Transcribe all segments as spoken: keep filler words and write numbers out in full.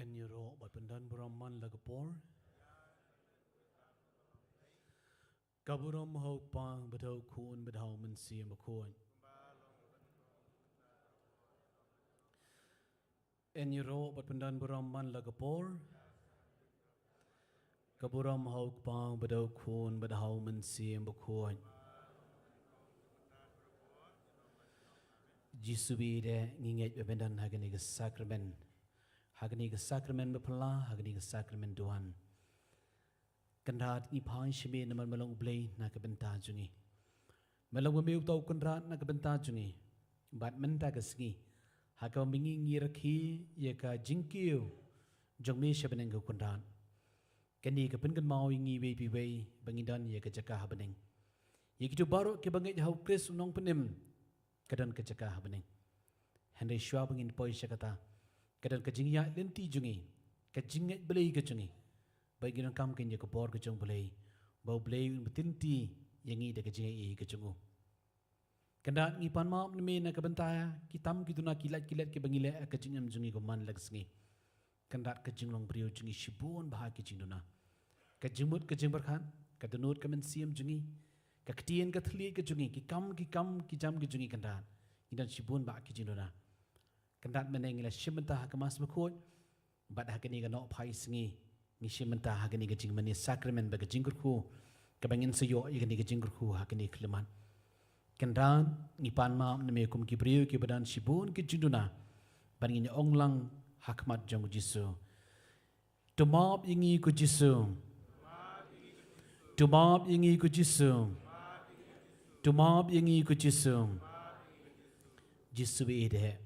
Ngi ïaroh bad pyndon burom man la ka por. Ka burom ha u Kpa bad ha u Khun bad ha u Mynsiem Bakhuid. Ngi ïaroh bad pyndon burom man la ka por. Ka burom ha u Kpa bad ha u Khun bad ha u Mynsiem Bakhuid. Jisu baieit, ngi ngeit ba pynban ha kane ka sakramen, ha kane ka sakramen ba phylla, ha kane ka sakramen duwan. Kynrad, ngi phai sha me namar me long U Blei na ka bynta jong ngi. Me long ba me uta u Kynrad na ka bynta jong ngi. Bad mynta ka sngi, ha kaba mynta ngi rakhe ïa ka jingkiew jong me sha bneng, ko Kynrad. Kane ka pynkynmaw ïa ngi iwei pa iwei ba ngin don ïa ka jaka ha bneng. Ïa kito baroh kiba ngeit ha u Khrist u Nongpynim, ka don ka jaka ha bneng. Hynrei shuwa ba ngin poi sha kata, ka don ka jingïaid lynti jong ngi, ka jingngeit Blei ka jong ngi, ba ngin ïoh kam kane ka bor ka jong U Blei, ba U Blei un pyntip ïa ngi da ka jingaiei ka jong u. Kynrad, ngi pan map na me na ka bynta ki tam ki duna, ki lait ki let kiba ngi leh ha ka jingim jong ngi kumne man la ka sngi. Kynrad, ka jinglong briew jong ngi shibun bha ki jingduna. Ka jingmut ka jingpyrkhat, ka dohnud ka mynsiem jong ngi, ka ktien ka thylliej ka jong ngi, ki kam ki kam ki jam ki jong ngi, kynrad, ngi don shibun bha ki jingduna. Kynrad, mynne ngi la shim bynta ha ka Mass Bakhuid, bad ha kane ka Nohphai Sngi ngi shim bynta ha kane ka jingmane sakramen bad ka jingkyrkhu kaba ngin sa ïoh ïa kane ka jingkyrkhu ha kane ka khyllipmat. Kynrad, ngi pan map na me kum ki briew kiba don shibun ki jingduna, bad ngin ong lang ha khmat jong u Jisu: To map ïa ngi, ko Jisu. To map ïa ngi, ko Jisu. To map ïa ngi, ko Jisu. Jisu baieit,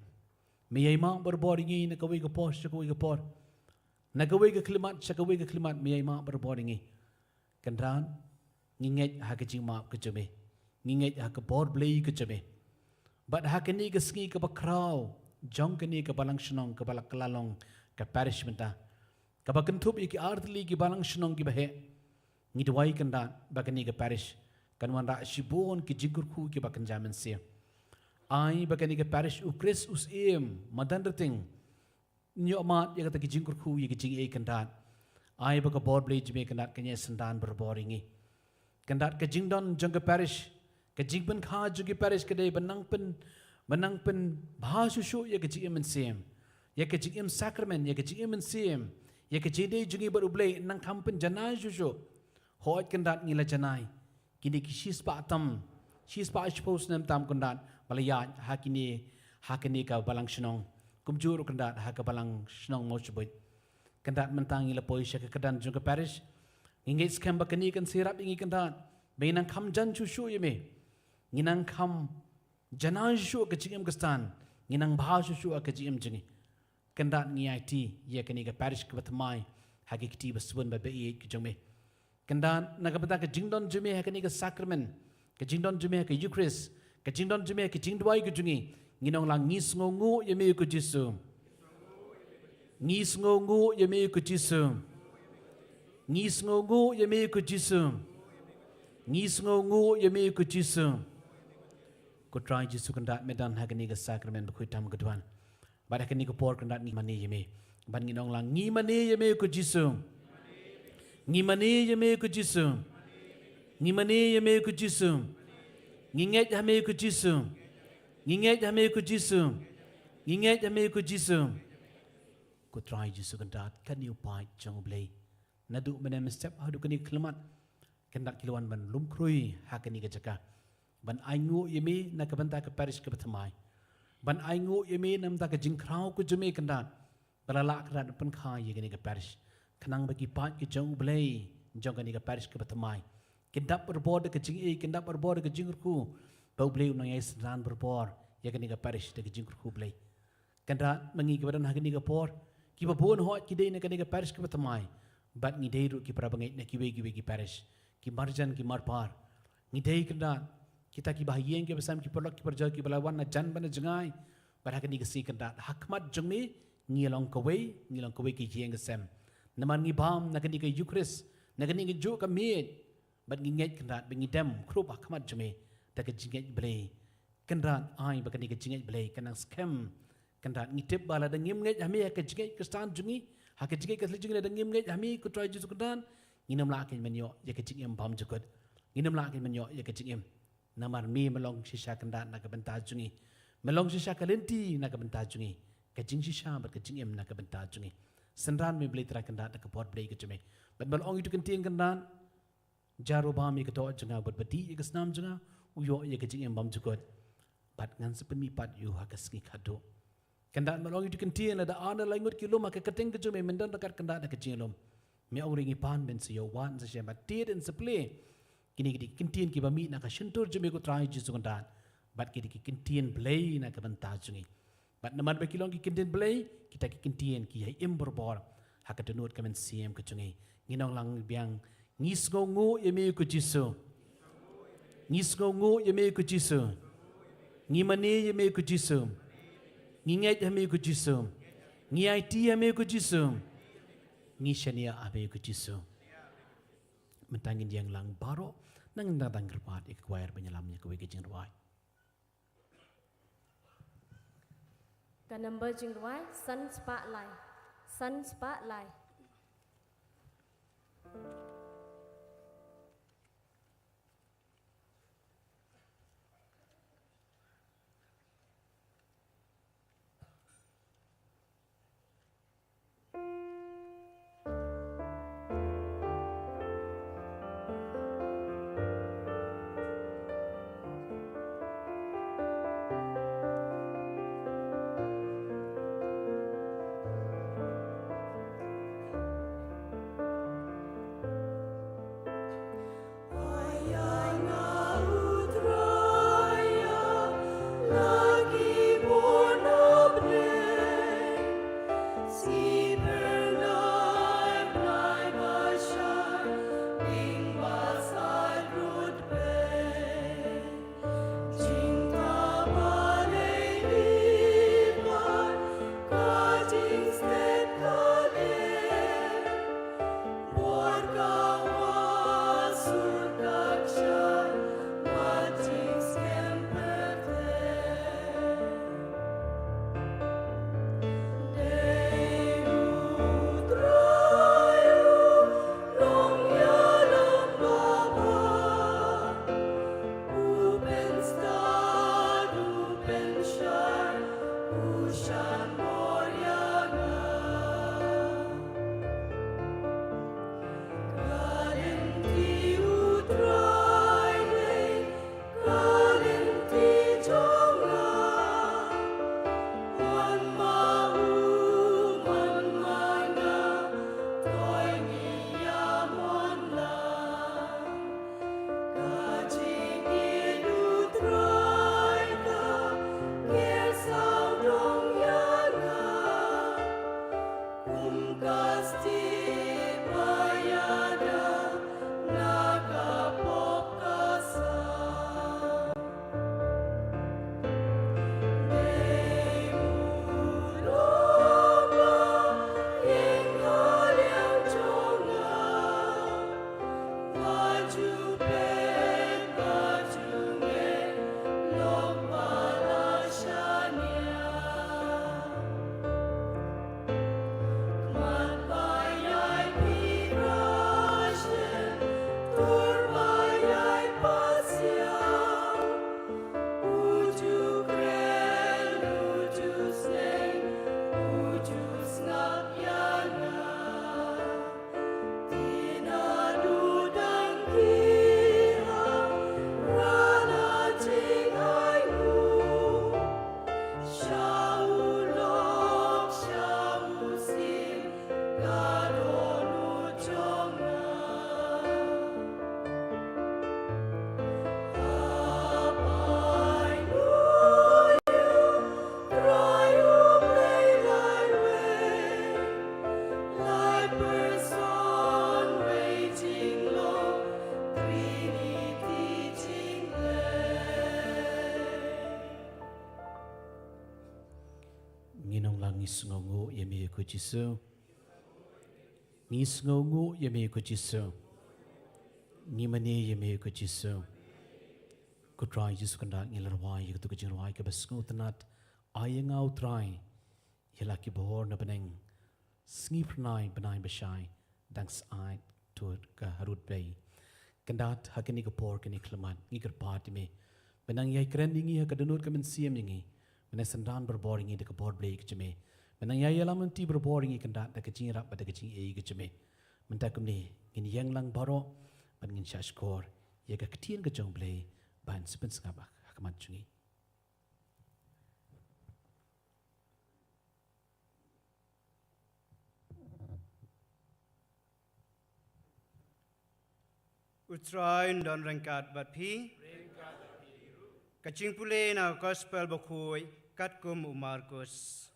me ïai map barabor ïa ngi na kawei ka por sha kawei ka por, na kawei ka khyllipmat sha kawei ka khyllipmat, me ïai map barabor ïa ngi. Kynrad, ngi ngeit ha ka jingmap ka jong me. Ngi ngeit ha ka bor Blei ka jong me. Bad ha kane ka sngi kaba khraw jong kane ka balang shnong kaba la kylla long ka parish mynta, kaba kynthup ïa ki artylli ki balang shnong kiba heh, ngi duwai, kynrad, ba kane ka parish kan wanrah shibun ki jingkyrkhu kiba kynja mynsiem. Ai ba kane ka parish u Khrist u Syiem Madan Rting un ïohmad ïa kata ki jingkyrkhu, ïa ki jingaiei, kynrad. Ai ba ka bor Blei jong me, kynrad, kan ïai synran barabor ïa ngi. Kynrad, ka jingdon jong ka parish, ka jingpynkha jong ka parish ka dei ban nang pyn, ban nang pynbha shuh shuh ïa ka jingim mynsiem, ïa ka jingim sakramen, ïa ka jingim mynsiem, ïa ka jingïadei jong ngi bad U Blei, nang kham pynjanai shuh shuh. Hooid, kynrad, ngi la janai. Kine ki shispah tam, shispah shiphew snem tam, kynrad, ba la ïaid ha kine, ha kane ka balang shnong. Kumjuh ruh, kynrad, ha ka balang shnong Mawshbuit. Kynrad, mynta ngi la poi sha ka kyrdan jong ka parish. Ngi ngeit skhem ba kane kan sa ïarap ïa ngi, kynrad, ba ngin nang kham jan shuh shuh ïa me. Ngin nang kham janai shuh shuh ka jingim Khristan. Ngin nang bha shuh shuh ka jingim jong ngi. Kynrad, ngi aiti ïa kane ka parish kaba thymmai ha ki kti ba sbun bad ba ïeit ki jong me. Kynrad, na ka bynta ka jingdon jong me ha kane ka sakramen, ka jingdon jong me ha ka Eucharist, ka jingdon jong me ha ka jingduwai ka jong ngi, ngin ong lang: Ngi sngewnguh ïa me, ko Jisu. Ngi sngewnguh ïa me, ko Jisu. Ngi sngewnguh ïa me, ko Jisu. Ngi sngewnguh ïa me, ko Jisu. Ko Trai Jisu, kynrad, me don ha kane ka sakramen bakhuid tam ka duwan. Bad ha kane ka por, kynrad, ngi mane ïa me. Bad ngin ong lang: Ngi mane ïa me, ko Jisu. Ngi mane ïa me, ko Jisu. Ngi mane ïa me, ko Jisu. Ngi ngeit ha me, ko Jisu. Ngi ngeit ha me, ko Jisu. Ngi ngeit ha me, ko Jisu. Ko Trai Jisu, kynrad, kane u paid jong U Blei. Naduh mynne mynstep haduh kane ka khyllipmat, kynrad, ki la wan ban lum khrui ha kane ka jaka, ban ainguh ïa me na ka bynta ka parish kaba thymmai, ban ainguh ïa me na ka bynta ka jingkhraw ka jong me, kynrad, ba la lah, kynrad, ban pynkha ïa kane ka parish, khnang ba ki paid ki jong U Blei jong kane ka parish kaba thymmai kin dap barabor da ka jingaiei, kin dap barabor da ka jingkyrkhu, ba U Blei un nang ïai synran barabor ïa kane ka parish da ka jingkyrkhu, Blei. Kynrad, ma ngi kiba don ha kane ka por, kiba bun hooid ki dei na kane ka parish kaba thymmai, bad ngi dei ruh ki para bangeit na kiwei kiwei ki parish, ki marjan ki marpar. Ngi dei, kynrad, kita kiba ha ïing kiba sem, ki paralok ki parajor kiba la wan na jan bad na jngai. Bad ha kane ka sngi, kynrad, ha khmat jong me ngi long kawei, ngi long kawei ka ïing ka sem. Namar ngi bam na kane ka Eucharist, na kane kajuh ka miej, bad ngi ngeit, kynrad, ba ngi dem khrup ha khmat jong me da ka jingngeit Blei. Kynrad, ai ba kane ka jingngeit Blei kan nang skhem. Kynrad, ngi tip ba lada ngim ngeit ha me ha ka jingngeit Khristan jong ngi, Ha ka jingngeit ka thylliej jong ngi lada ngim ngeit ha me ko Trai Jisu Kynrad, ngin ym lah kein ban ïoh ïa ka jingim bymjukut. Ngin ym lah kein ban ïoh ïa ka jingim. Namar me me long shisha kynrad na ka bynta jong ngi. Me long shisha ka lynti na ka bynta jong ngi. Ka jingshisha bad ka jingim na ka bynta jong ngi. Synran me Blei Trai kynrad na ka por Blei ka jong me. Bad me la ong ïa uto u kyntien kynrad, jar u bam ïa ka doh jong nga bad ba dih ïa ka snam jong nga, u ïoh ïa ka jingim bymjukut. Bad ngan sa pynmih pat ïa u ha ka sngi khadduh. Kynrad me la ong ïa uto u kyntien, lada ar ne lai ngut ki lum ha ka kyrteng ka jong me, men don ryngkat kynrad ha ka jinglum. Me ong ruh ngi pan, men sa ïoh, wad sa shem, bad tied yn sa plie. Kine ki dei ki kyntien kiba mih na ka shyntur jong me ko Trai Jisu Kynrad. Bad ki dei ki kyntien Blei na ka bynta jong ngi. Bad namar ba ki long ki kyntien Blei, kita ki kyntien ki ïai im barabor ha ka dohnud ka mynsiem ka jong ngi. Ngin ong lang biang, ngi sngewnguh ïa me ko Jisu. Ngi sngewnguh ïa me ko Jisu. Ngi mane ïa me ko Jisu. Ngi ngeit ha me ko Jisu. Ngi aiti ha me ko Jisu. Ngi shaniah ha me ko Jisu. Mynta ngin ïeng lang baroh, nangta ngin kyrpad ïa ka choir ban ïalam ïa kawei ka jingrwai. Ka number jingrwai san spah lai. San spah lai. Ngin ong lang, ngi sngewnguh ïa me ko Jisu. Ngi sngewnguh ïa me ko Jisu. Ngi mane ïa me ko Jisu. Ko Trai Jisu Kynrad, ngi la rwai ïa kato ka jingrwai kaba sngewtynnat, Ai ïa nga U Trai ïa la ki bor na bneng. Sngi phyrnai bnai bashai, dang syaid tur ka harud bei. Kyndat ha kane ka por kane ka khyllipmat, ngi kyrpad ïa me. Me nang ïai kren ïa ngi ha ka dohnud ka mynsiem ïa ngi. Me nang synran barabor ïa ngi da ka bor Blei ka jong me. Me nang ïai ïalam lynti barabor ïa ngi kyndat da ka jingïarap bad da ka jingïeit ka jong me. Mynta kumne ngin ïeng lang baroh bad ngin shah shkor ïa ka ktien ka jong Blei ban sa pynsngap ha khmat jong ngi. U Trai un don ryngkat bad phi. Ka jingpule na Gospel bakhuid katkum u Markus.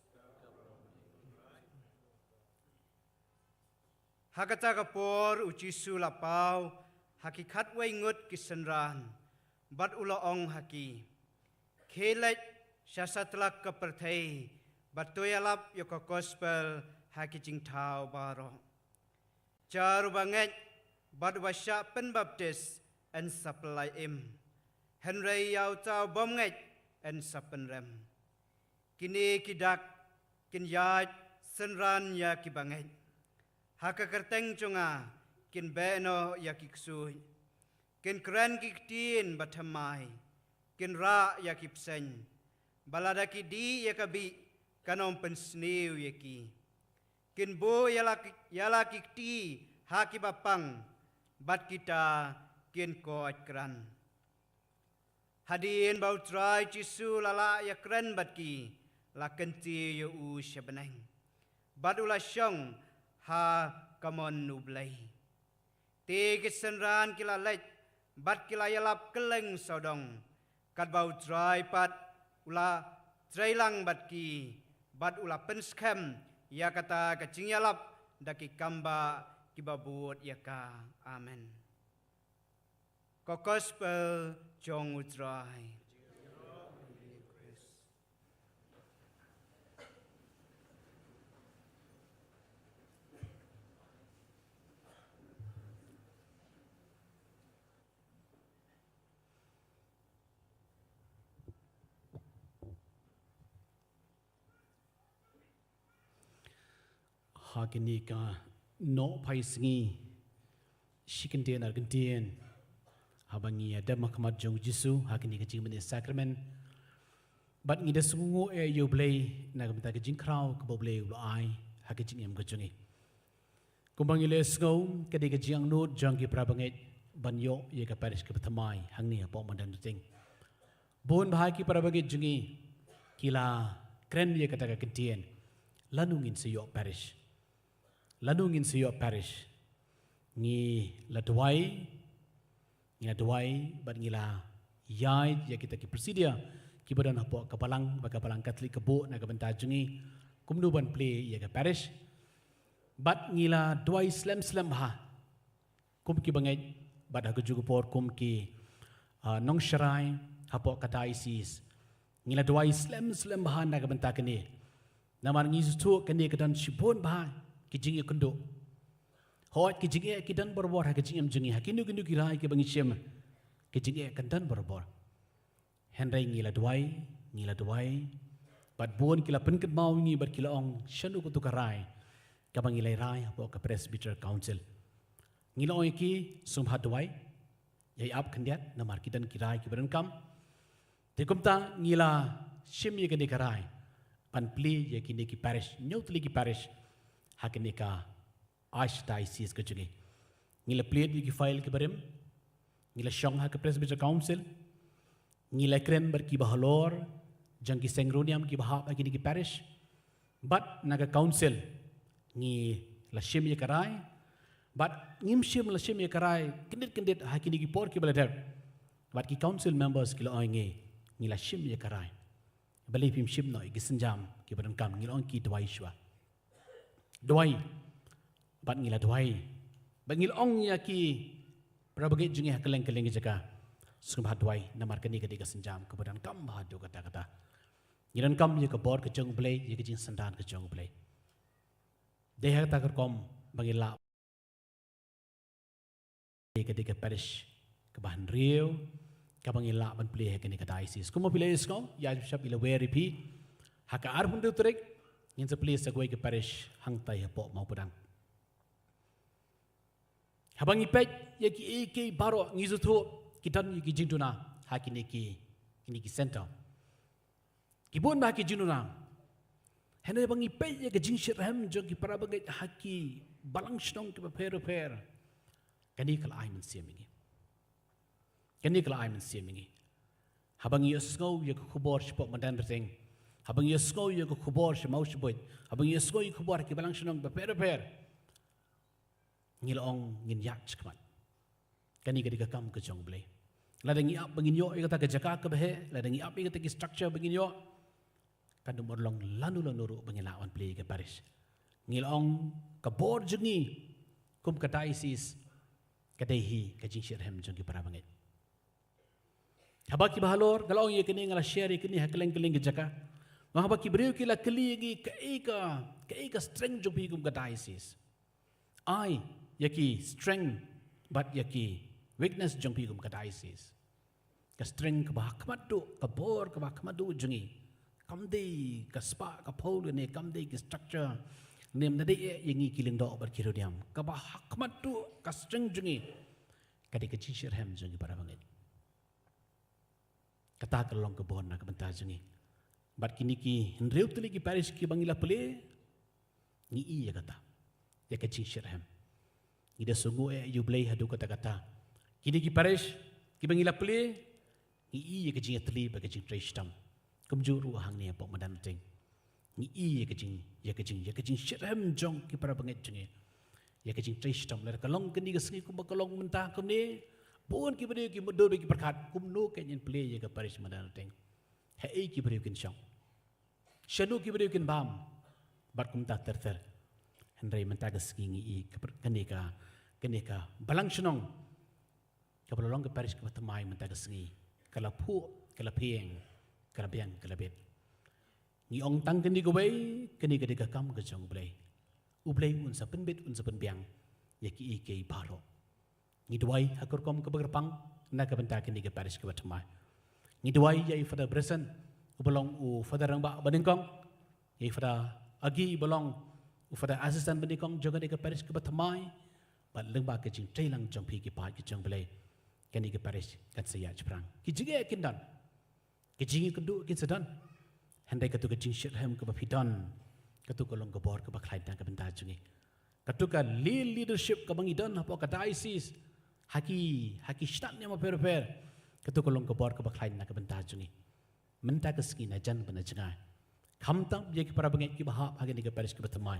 Ha kata ka por u Jisu la paw ha ki khatwei ngut ki synran, bad u la ong ha ki, khie leit sha satlak ka pyrthei bad to ïalap ïa ka Gospel ha ki jingthaw baroh. Jar uba ngeit bad uba shah pynbaptis yn sa pyllait im, hynrei ïa uta u bym ngeit yn sa pynrem. Kine ki dak kin ïaid synran ïa kiba ngeit. Ha ka kyrteng jong nga kin beh noh ïa ki ksuid. Kin kren ki ktien bathymmai. Kin rah ïa ki bseiñ. Bad lada ki dih ïa ka bih kan ym pynsniew ïa ki. Kin buh ïa la ki, ïa la ki kti ha kiba pang, bad kita kin koit kran. Hadien ba u Trai Jisu la lah ïakren bad ki, la kyntiew ïa u sha bneng, bad u la shong ha ka mon U Blei. Te ki synran ki la leit bad ki la ïalap kylleng sawdong, katba u Trai pat u la trei lang bad ki, bad u la pynskhem ïa kata ka jingïalap da ki kam bah kiba bud ïa ka. Amen. Ka Gospel jong u Trai. Ha kine ki nohphai sngi, shi kyntien ar kyntien, haba ngi ïa dem ha khmat jong u Jisu ha kine ki jingmane sakramen, bad ngi da sngewnguh ïa U Blei na ka bynta ka jingkhraw kaba U Blei u la ai ha ka jingim ka jong ngi. Kumba ngi la sngew, ka dei ka jingangnud jong ki para bangeit ban ïoh ïa ka parish kaba thymmai hangne hapoh Madan Ri Ting. Bun bah ki para bangeit jong ngi ki la kren ïa kata ka kyntien, lano ngin sa ïoh parish? Lano ngin sa ïoh parish? Ngi la duwai, ngi la duwai bad ngi la ïaid ïa kita ki procedure kiba don hapoh ka balang, ba ka balang Katholik ka buh na ka bynta jong ngi kumno ban plie ïa ka parish. Bad ngi la duwai slem slem bha kum ki bangeit, bad ha kajuh ka por kum ki, ah, nongsharai hapoh ka diocese. Ngi la duwai slem slem bha na ka bynta kane. Namar ngi sngewthuh kane ka don shibun bha ki jingïakynduh. Hooid, ki jingeh ki don barabor ha ka jingim jong ngi, ha kino kino ki rai kiba ngi shim, ki jingeh kan don barabor. Hynrei ngi la duwai, ngi la duwai, bad bun ki la pynkynmaw ïa ngi bad ki la ong, shano kato ka rai kaba ngi la rai hapoh ka Presbyter Council? Ngi la ong ïa ki, sngewbha duwai, ïai ap khyndiat, namar ki don ki rai kiba donkam. Te kumta ngi la shim ïa kane ka rai ban plie ïa kine ki parish, hynñiew tylli ki parish ha kane ka Archdiocese ka jong ngi. Ngi la plie ïa ki file kiba rim, ngi la shong ha ka Presbyter Council, ngi la kren bad kiba halor jong ki seng riewniam kiba hap ha kine ki parish. Bad na ka council ngi la shim ïa ka rai, bad ngim shym la shim ïa ka rai kyndit kyndit ha kine ki por kiba la dep. Bad ki council members ki la ong ïa ngi, ngi la shim ïa ka rai. Balei phim shim noh ïa ki sienjam kiba donkam? Ngi la ong ïa ki, duwai shuwa. Duwai. Bad ngi la duwai. Bad ngi la ong ïa ki para bangeit jong ngi ha kylleng kylleng ki jaka, sngewbha duwai, namar kane ka dei ka sienjam kaba donkam bha haduh katta katta. Ngi donkam ïa ka bor ka jong U Blei, ïa ka jingsynran ka jong U Blei. Dei ha kata ka rukom ba ngi la, ka dei ka parish kaba hynriew kaba ngi lah ban plie ha kane ka diocese. Kumba phi la ïohsngew, ïa shap i la wer ïa phi ha ka arphew hynriew tarik Ngin sa plie sa kawei ka parish hangtai hapoh Mawpadang. Haba ngi peit ïa kiei kiei baroh ngi sngewthuh ki don ïa ki jingduna ha kine ki, kine ki center. Ki bun ba ki jingduna. Hynrei haba ngi peit ïa ka jingshitrhem jong ki para bangeit ha ki balang shnong kiba pher pher. Kane ka la ai mynsiem ïa ngi. Kane ka la ai mynsiem ïa ngi. Haba ngi ïohsngew ïa ka khubor shapoh Madanrteng, haba ngi ïohsngew ïa ka khubor sha Mawshynrut, haba ngi ïohsngew ïa ka khubor ha ki balang shnong bapher bapher, ngi la ong ngin ïaid shakhmat. Kane ka dei ka kam ka jong U Blei. Lada ngi ap ba ngin ïoh ïa kata ka jaka kaba heh, lada ngi ap ïa kata ki structure ba ngin ïoh, kan ym long lano lano ruh ba ngin lah ban plie ïa ka parish. Ngi la ong ka bor jong ngi kum ka diocese ka dei hi ka jingshitrhem jong ki para bangeit. Haba kiba halor, nga la ong ïa kane, nga la share ïa kane ha kylleng kylleng ki jaka. Nga, haba ki briew ki la kylli ïa ngi kaei ka, kaei ka strength jong phi kum ka diocese. Ai ïa ki strength bad ïa ki weakness jong phi kum ka diocese. Ka strength kaba ha khmat duh, ka bor kaba ha khmat duh jong ngi, kam dei ka spah ka phew ne kam dei ki structure, ne ym dei eh ïa ngi ki lyngdoh bad ki riewniam. Kaba ha khmat duh ka strength jong ngi ka dei ka jingshitrhem jong ki para bangeit. Kata ka long ka bor na ka bynta jong ngi. Bad kine ki hynriew tylli ki parish kiba ngi la plie, ngi i ïa kata, ïa ka jingshitrhem. Ngi da sngew eh ïa U Blei haduh katta katta. Kine ki parish kiba ngi la plie, ngi i ïa ka jingïatylli bad ka jingtrei shitom. Kumjuh ruh hangne hapoh Madanrteng. Ngi i ïa ka jing, ïa ka jing, ïa ka jingshitrhem jong ki para bangeit jong ngi. Ïa ka jingtrei shitom, lada ka long kane ka sngi kumba ka long mynta kumne, bun ki briew ki mutdur bad ki pyrkhat, kumno kein ngin plie ïa ka parish Madanrteng. Haei ki briew kin shong, shano ki briew kin bam, bad kumta ter ter. Hynrei mynta ka sngi ngi i ka pr-, kane ka, kane ka balang shnong kaba la long ka parish kaba thymmai mynta ka sngi ka la phuh, ka la phieng, ka la biang, ka la bit. Ngi ong tang kane kawei, kane ka dei ka kam ka jong U Blei. U Blei un sa pynbit, un sa pynbiang ïa kiei kiei baroh. Ngi duwai ha ka rukom kaba kyrpang na ka bynta kane ka parish kaba thymmai. Ngi duwai ïa i Father Bryson uba long u Father rangbah banyngkong, ïa i Father Agi uba long u Father assistant banyngkong jong kane ka parish kaba thymmai. Bad lyngba ka jingtrei lang jong phi ki paid ki jong U Blei, kane ka parish kan sa ïaid shaphrang. Ki jingeh kin don, ki jingïakynduh kin sa don. Hynrei kato ka jingshitrhem kaba phi don, kato ka long ka bor kaba khlaiñ na ka bynta jong ngi. Kato ka le-, leadership kaba ngi don hapoh ka diocese, ha ki, ha ki shnat niam bapher bapher, kato ka long ka bor kaba khlaiñ na ka bynta jong ngi. Mynta ka sngi, na jan bad na jngai, khamtam ïa ki para bangeit kiba hap ha kane ka parish kaba thymmai,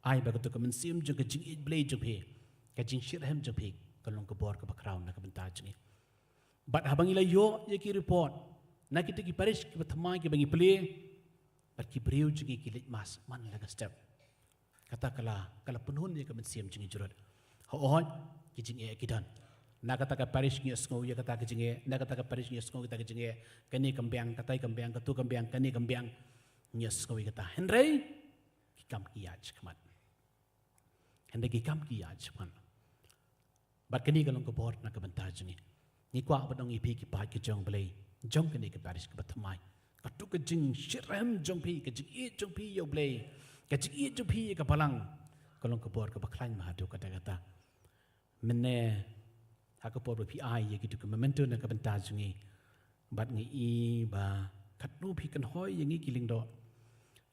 ai ba kato ka mynsiem jong ka jingïeit Blei jong phi, ka jingshitrhem jong phi, ka long ka bor kaba khraw na ka bynta jong ngi. Bad haba ngi la ïoh ïa ki report na kita ki parish kiba thymmai kiba ngi plie, bad ki briew jong ngi ki leit mass man la ka step, kata ka la, ka la pynhun ïa ka mynsiem jong ngi jrut. Hooid, ki jingeh ki don. Na kata ka parish ngi ïohsngew ïa kata ka jingeh, na kata ka parish ngi ïohsngew ïa kata ka jingeh, kane kam biang, katai kam biang, kato kam biang, kane kam biang. Ngi ïohsngew ïa kata. Hynrei ki kam ki ïaid shakhmat. Hynrei ki kam ki ïaid shakhmat. Bad kane ka long ka bor na ka bynta jong ngi. Ngi kwah ban ong ïa phi ki paid ki jong U Blei jong kane ka parish kaba thymmai, kato ka jingshitrhem jong phi, ka jingïeit jong phi ïa U Blei, ka jingïeit jong phi ïa ka balang, ka long ka bor kaba khlaiñ ma haduh katta katta. Mynne ha ka por ba phi ai ïa kito ki memento na ka bynta jong ngi, bad ngi i ba katno phi kynhoi ïa ngi ki lyngdoh.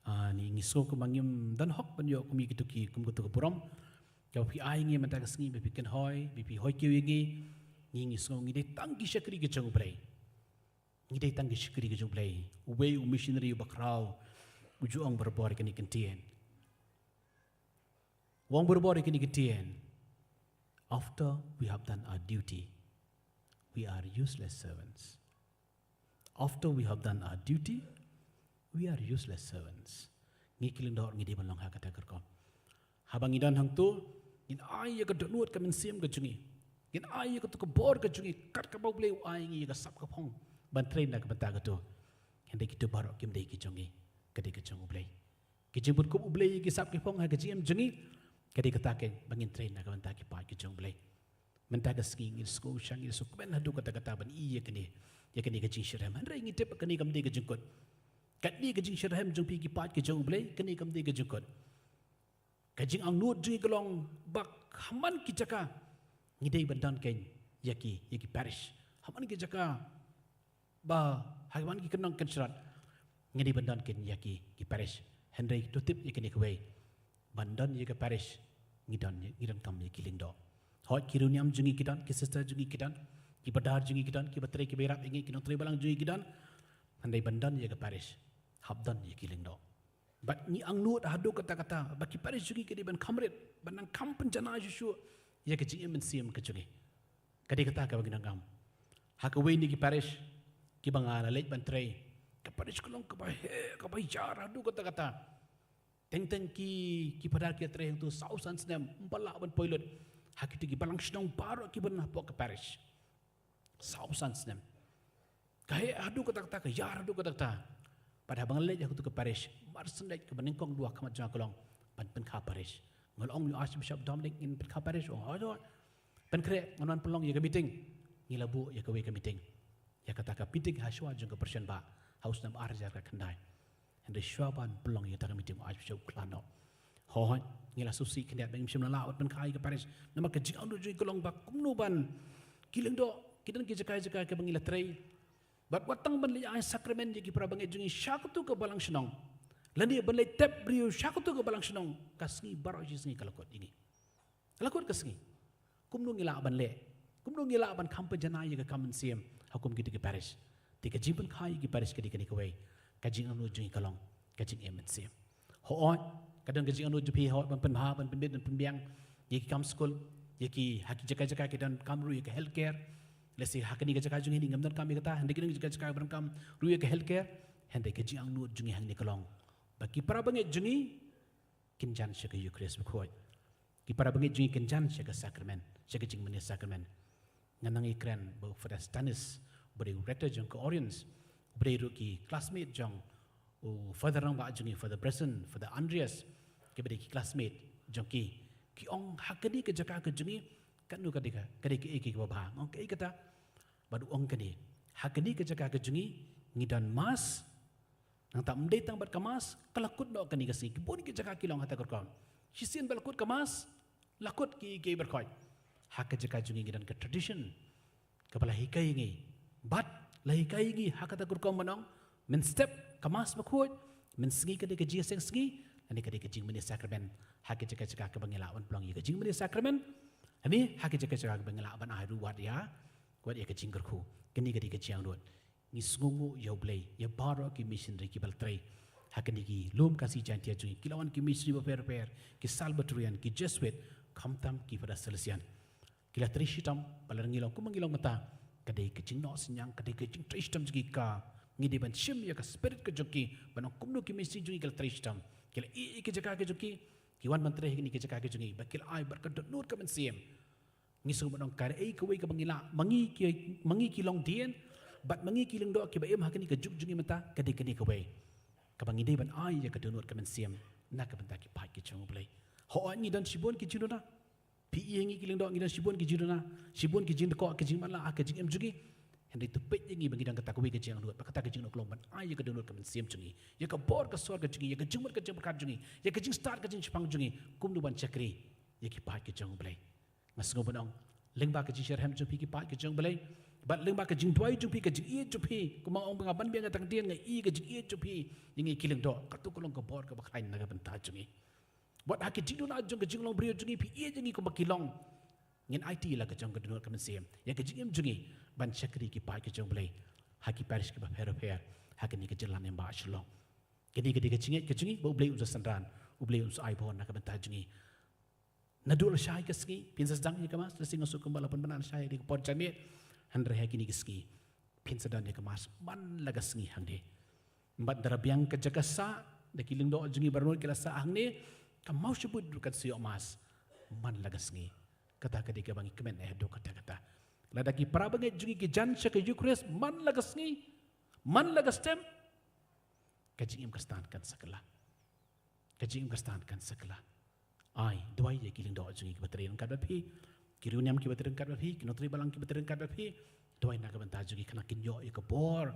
Ah, ngi, ngi sngew kumba ngim don hok ban ïoh kum ïa kito ki, kum kato ka burom kaba phi ai ïa ngi mynta ka sngi, ba phi kynhoi, ba phi hoi kiew ïa ngi. Ngi, ngi sngew ngi dei tang ki shakri ki jong U Blei. Ngi dei tang ki shakri ki jong U Blei. Uwei u missionary uba khraw u ju ong barabor ïa kane ka ktien. U ong barabor ïa kane ka ktien: "After we have done our duty, we are useless servants." After we have done our duty, we are useless servants. Ngi ki lyngdoh ngi dei ban long ha kata ka rukom. Haba ngi don hangto, ngin ai ïa ka dohnud ka mynsiem ka jong ngi. Ngin ai ïa kato ka bor ka jong ngi, kat kaba U Blei u ai ïa ngi ïa ka sap ka phong ban trei na ka bynta kato. Hynrei kito baroh kim dei ki jong ngi, ka dei ka jong U Blei. Ki jingbud kup U Blei ïa ki sap ki phong ha ka jingim jong ngi, ka dei kata keiñ ba ngin trei na ka bynta ki paid ki jong U Blei. Mynta ka sngi ngin sngewsih, ngin sngewkmen haduh katta katta ban ïoh ïa kane, ïa kane ka jingshitrhem. Hynrei ngi tip ba kane kam dei ka jingkut. Katni ka jingshitrhem jong phi ki paid ki jong U Blei, kane kam dei ka jingkut. Ka jingangnud jong ngi ka long ba ha man ki jaka ngi dei ban don kein ïa ki, ïa ki parish. Ha man ki jaka ba ha man ki kynnoh kynshrot ngi dei ban don kein ïa ki, ki parish. Hynrei to tip ïa kane kawei, ban don ïa ka parish ngi don, ngi donkam ïa ki lyngdoh. Hooid, ki riewniam jong ngi ki don, ki sister jong ngi ki don, ki brother jong ngi ki don, ki batrei ki baïarap ïa ngi, ki nongtrei balang jong ngi ki don. Hynrei ban don ïa ka parish hap don ïa ki lyngdoh. Bad ngi angnud haduh katta katta ba ki parish jong ngi ki dei ban kham rit, ban nang kham pynjanai shuh shuh ïa ka jingim mynsiem ka jong ngi. Ka dei kata kaba ngi donkam. Ha kawei na ki parish kiba nga la leit ban trei, ka parish ka long kaba heh, kaba ïar haduh katta katta. Teng teng ki, ki phadar ki trei hangto saw san snem, ym pat lah ban poi lut ha kito ki balang shnong baroh kiba don hapoh ka parish. Saw san snem. Ka heh haduh katta katta, ka ïar haduh katta katta. Bad haba nga leit ha kato ka parish, mar shen leit kaba nyngkong haduh ha khmat jong nga ka long ban pynkha parish. Nga la ong ïa u Archbishop Dominic, ngin pynkha parish? Ong, hooid, hooid. Pynkhreh, ngan wan pynlong ïa ka meeting. Ngi la buh ïa kawei ka meeting. Ïa kata ka meeting ha shuwa jong ka pyrshah ba ha u snem ar hajar khyndai. Hynrei shuwa ban pynlong ïa kata ka meeting, u Archbishop u khlad noh. Hooid, ngi la sngewsih khyndiat ba ngim shym la lah ban pynkha ïa ka parish. Namar ka jingangnud jong ngi ka long ba kumno ban, ki lyngdoh ki don ki jaka jaka kiba ngi la trei. Bad wat tang ban leit ai sakramen ïa ki para bangeit jong ngi sha kato ka balang shnong, lane ban leit tep briew sha kato ka balang shnong, ka sngi baroh shi sngi ka la kut ïa ngi. Ka la kut ka sngi. Kumno ngi lah ban leh? Kumno ngi lah ban kham pynjanai ïa ka kam mynsiem ha kum kito ki parish? Te ka jingpynkha ïa ki parish ka dei kane kawei. Ka jingangnud jong ngi ka long ka jingim mynsiem. Hooid, ka don ka jingangnud jong phi, hooid, ban pynbha, ban pynbit, ban pynbiang ïa ki kam skul, ïa ki, ha ki jaka jaka ki donkam ruh ïa ka healthcare. Lehse ha kane ka jaka jong ngi ngim donkam ïa kata, hynrei ki don ki jaka jaka ba donkam ruh ïa ka healthcare. Hynrei ka jingangnud jong ngi hangne ka long ba ki para bangeit jong ngi kin jan sha ka Eucharist bakhuid. Ki para bangeit jong ngi kin jan sha ka sakramen, sha ka jingmane sakramen. Nga nang ïakren bad u Father Stanis, uba dei u rector jong ka Oriens, uba dei ruh ki classmate jong u Father rangbah jong ngi, Father Bresson, Father Andreas, kiba dei ki classmate jong ki. Ki ong ha kane ka jaka ka jong ngi, katno ka dei ka, ka dei kaei kaei kaba bha. Nga ong kaei kata? Bad u ong kane, ha kane ka jaka ka jong ngi, ngi don mass, nangta ym dei tang bad ka mass, ka la kut noh kane ka sngi. Ki bun ki jaka ki long ha kata ka rukom. Shisien ba la kut ka mass, la kut kiei kiei baroh. Ha ka jaka jong ngi ngi don ka tradition kaba la hikai ïa ngi. Bad la hikai ïa ngi ha kata ka rukom ban ong, mynstep ka mass bakhuid, mynsngi ka dei ka jingïaseng sngi, lane ka dei ka jingmane sakramen. Ha ka jaka jaka kaba ngi lah ban pynlong ïa ka jingmane sakramen, lane ha ka jaka jaka kaba ngi lah ban ai ruh wat ïa, wat ïa ka jingkyrkhu. Kane ka dei ka jingangnud. Ngi sngewnguh ïa U Blei ïa baroh ki missionary kiba la trei ha kine ki lum Khasi Jaintia jong ngi. Ki la wan ki missionary bapher bapher, ki Salvatorian, ki Jesuit, khamtam ki Father Salesian. Ki la trei shitom, ba la ngi long kumba ngi long mynta. Ka dei ka jingnoh synñiang, ka dei ka jingtrei shitom jong ki, ka ngi dei ban shim ïa ka spirit ka jong ki, ban ong kumno ki missionary jong ngi ki la trei shitom. Ki la ïeh ïa ki jaka ki jong ki, ki wan ban trei ha kine ki jaka ki jong ngi, ba ki la ai bad ka dohnud ka mynsiem. Ngi sngewbha ban ong kaei kawei kaba ngi lah, ma ngi ki, ma ngi ki longdien bad ma ngi ki lyngdoh kiba im ha kane ka juk jong ngi mynta, ka dei kane kawei kaba ngi dei ban ai ïa ka dohnud ka mynsiem na ka bynta ki paid ki jong U Blei. Hooid, ngi don shibun ki jingduna. Phi ïa ngi ki lyngdoh, ngi don shibun ki jingduna, shibun ki jingdkoh, ki jingmatlah ha ka jingim jong ngi. Hynrei to peit ïa ngi ba ngi don kata kawei ka jingangnud, ba kata ka jingangnud ka long ban ai ïa ka dohnud ka mynsiem jong ngi, ïa ka bor ka sor ka jong ngi, ïa ka jingmut ka jingpyrkhat jong ngi, ïa ka jingstad ka jingsheptieng jong ngi, kumno ban shakri ïa ki paid ki jong U Blei. Nga sngewbha ban ong, lyngba ka jingshitrhem jong phi ki paid ki jong U Blei, bad lyngba ka jingduwai jong phi, ka jingïeit jong phi, kumba nga ong ba nga ban biang ïa tang dien, nga ïeit ka jingïeit jong phi ïa ngi ki lyngdoh, kato ka long ka bor kaba khlaiñ na ka bynta jong ngi. Wat ha ki jingduna jong ka jinglong briew jong ngi, phi ïeit ïa ngi kumba ki long. Ngin aiti la ka jong ka dohnud ka mynsiem ïa ka jingim jong ngi ban shakri ki paid ki jong U Blei ha ki parish kiba pher bapher ha kane ka jylla ne em ba Shillong. Kane ka dei ka jingngeit ka jong ngi ba U Blei un sa synran, U Blei un sa ai bor na ka bynta jong ngi. Naduh lashai ka sngi phin sa sdang ïa ka mass, lashai nga sngewbha kumba la pynbna lashai ïa ka por janmiet. Hynrei ha kine ki sngi phin sa don ïa ka mass man la ka sngi hangne. Bad da la biang ka jaka sah, da ki lyngdoh jong ngi baroh ki la sah hangne, ka Mawshynrut ruh kan sa ïoh mass man la ka sngi. Kata ka dei kaba ngi kmen eh haduh katta katta. Lada ki para bangeit jong ngi ki jan sha ka Eucharist man la ka sngi, man la ka step, ka jingim Khristan kan sa kylla. Ka jingim Khristan kan sa kylla. Ai, duwai ïa ki lyngdoh jong ngi kiba trei ryngkat bad phi, ki riewniam kiba trei ryngkat bad phi, ki nongtrei balang kiba trei ryngkat bad phi. Duwai na ka bynta jong ngi khnang kin ïoh ïa ka bor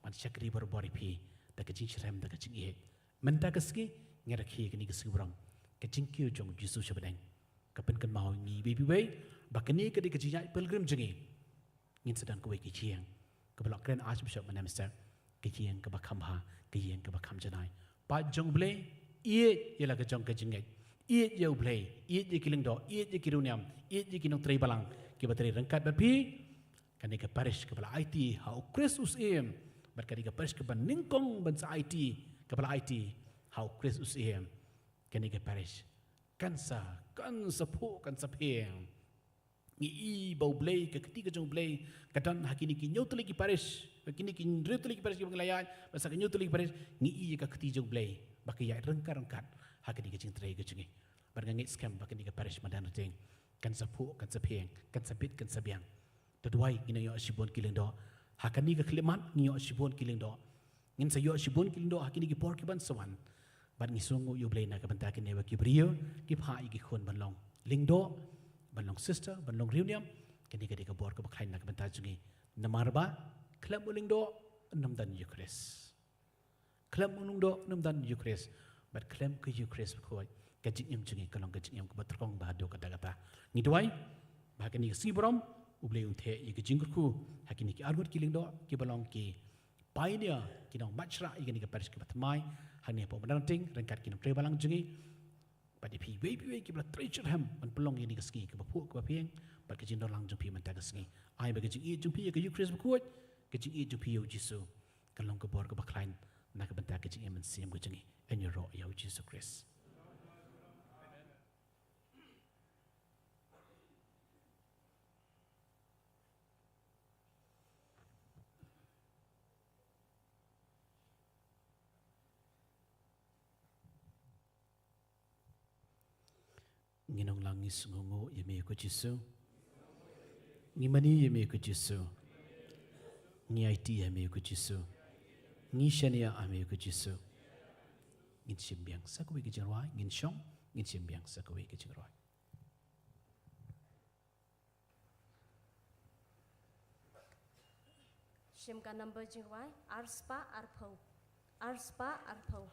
ban shakri barabor ïa phi da ka jingshitrhem, da ka jingïeit. Mynta ka sngi, ngi rakhe kane ka sngi burom, ka jingkiew jong u Jisu sha bneng. Ka pynkynmaw ngi iwei pa iwei ba kane ka dei ka jingïaid pilgrim jong ngi. Ngin sa don kawei ka ïing kaba la kren Archbishop mynne mynstep, ka ïing kaba kham bha, ka ïing kaba kham janai. Paid jong U Blei, ïeit ïa la ka jong ka jingngeit, ïeit ïa U Blei, ïeit ïa ki lyngdoh, ïeit ïa ki riewniam, ïeit ïa ki nongtrei balang kiba trei ryngkat bad phi. Kane ka parish kaba la aiti ha U Khrist U Syiem, bad kane ka parish kaba nyngkong ban sa aiti, kaba la aiti ha U Khrist U Syiem. Kane ka parish kan sa, kan sa phuh, kan sa phieng. Ngi i ba U Blei, ka kti ka jong U Blei ka don ha kine ki hynñiew tylli ki parish, ha kine ki hynriew tylli ki parish kiba ngi la ïaid, bad sa ka hynñiew tylli ki parish, ngi i ka kti jong U Blei ba ka ïaid ryngkat ryngkat ha kine ki jingtrei ka jong ngi. Bad nga ngeit skhem ba kane ka parish Madan Rtieng kan sa phuh, kan sa phieng, kan sa bit, kan sa biang. Te duwai, ngin ïoh shibun ki lyngdoh ha kane ka khyllipmat, ngin ïoh shibun ki lyngdoh. Ngin sa ïoh shibun ki lyngdoh ha kine ki por kiban sa wan. Bad ngi sngewnguh ïa U Blei na ka bynta kine, ba ki briew ki phah ïa ki khun ban long lyngdoh, ban long sister, ban long riewniam. Kane ka dei ka bor kaba khlaiñ na ka bynta jong ngi. Namar ba khlem u lyngdoh, ym don Eukharist. Khlem u lyngdoh, ym don Eukharist. Bad khlem ka Eukharist bakhuid, ka jingim jong ngi ka long ka jingim kaba tyrkhong bha haduh katta katta. Ngi duwai ba ha kane ka sngi burom, U Blei un theh ïa ka jingkyrkhu ha kine ki arngut ki lyngdoh kiba long ki pioneer, ki nongbat shrah ïa kane ka parish kaba thymmai hangne hapoh Madan Rtieng, ryngkat ki nongtrei balang jong ngi. Bad ïa phi iwei pa iwei kiba la trei shitrhem ban pynlong ïa kane ka sngi kaba phuh, kaba phieng, bad ka jingdon lang jong phi mynta ka sngi. Ai ba ka jingïeit jong phi ïa ka Eukharist bakhuid, ka jingïeit jong phi ïa U Jisu, kan long ka bor kaba khlaiñ na ka bynta ka jingim mynsiem ka jong ngi. Yn ïaroh ïa U Jisu Khrist. Ngin ong lang, ngi sngewnguh ïa me ko Jisu. Ngi mane ïa me ko Jisu. Ngi aiti ïa me ko Jisu. Ngi shaniah ïa me ko Jisu. Ngin shim biang sa kawei ka jingrwai, ngin shong, ngin shim biang sa kawei ka jingrwai. Shim ka number jingrwai, ar spah arphew. Ar spah arphew.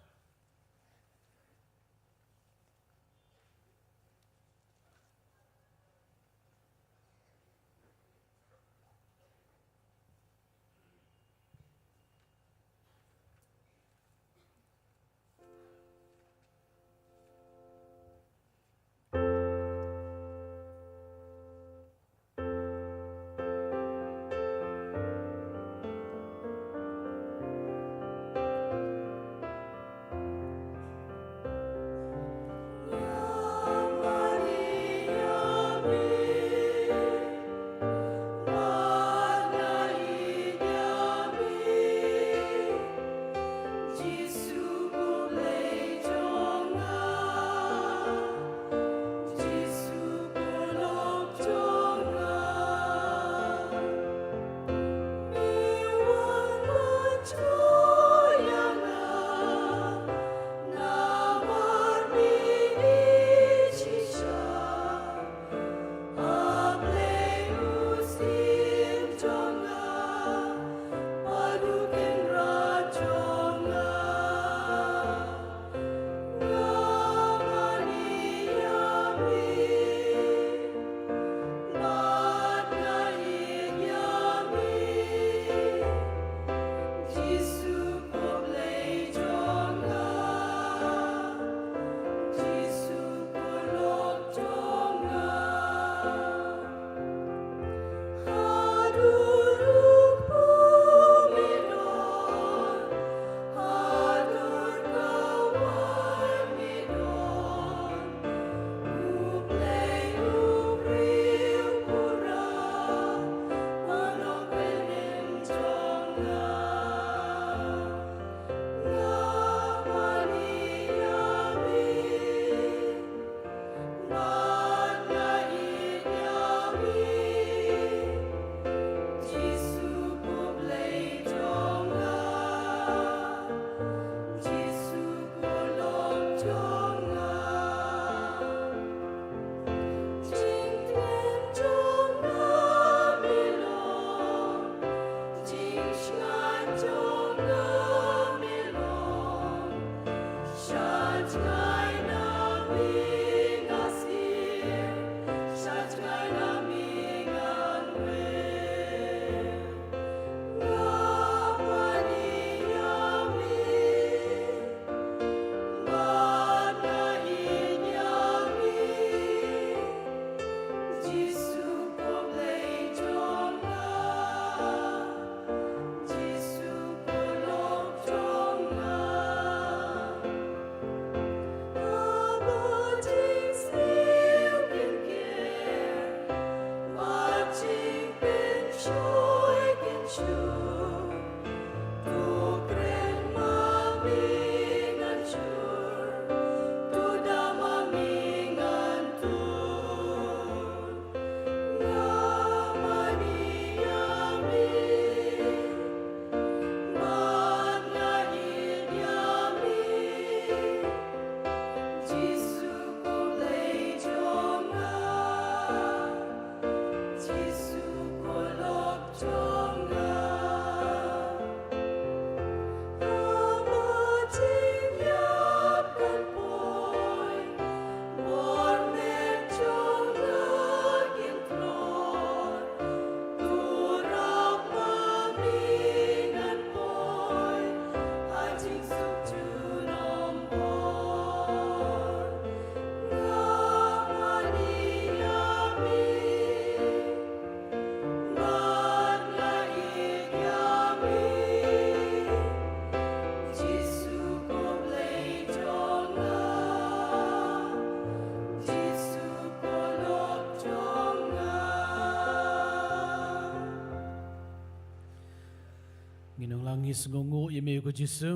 Ngin ong lang, ngi sngewnguh ïa me ko Jisu.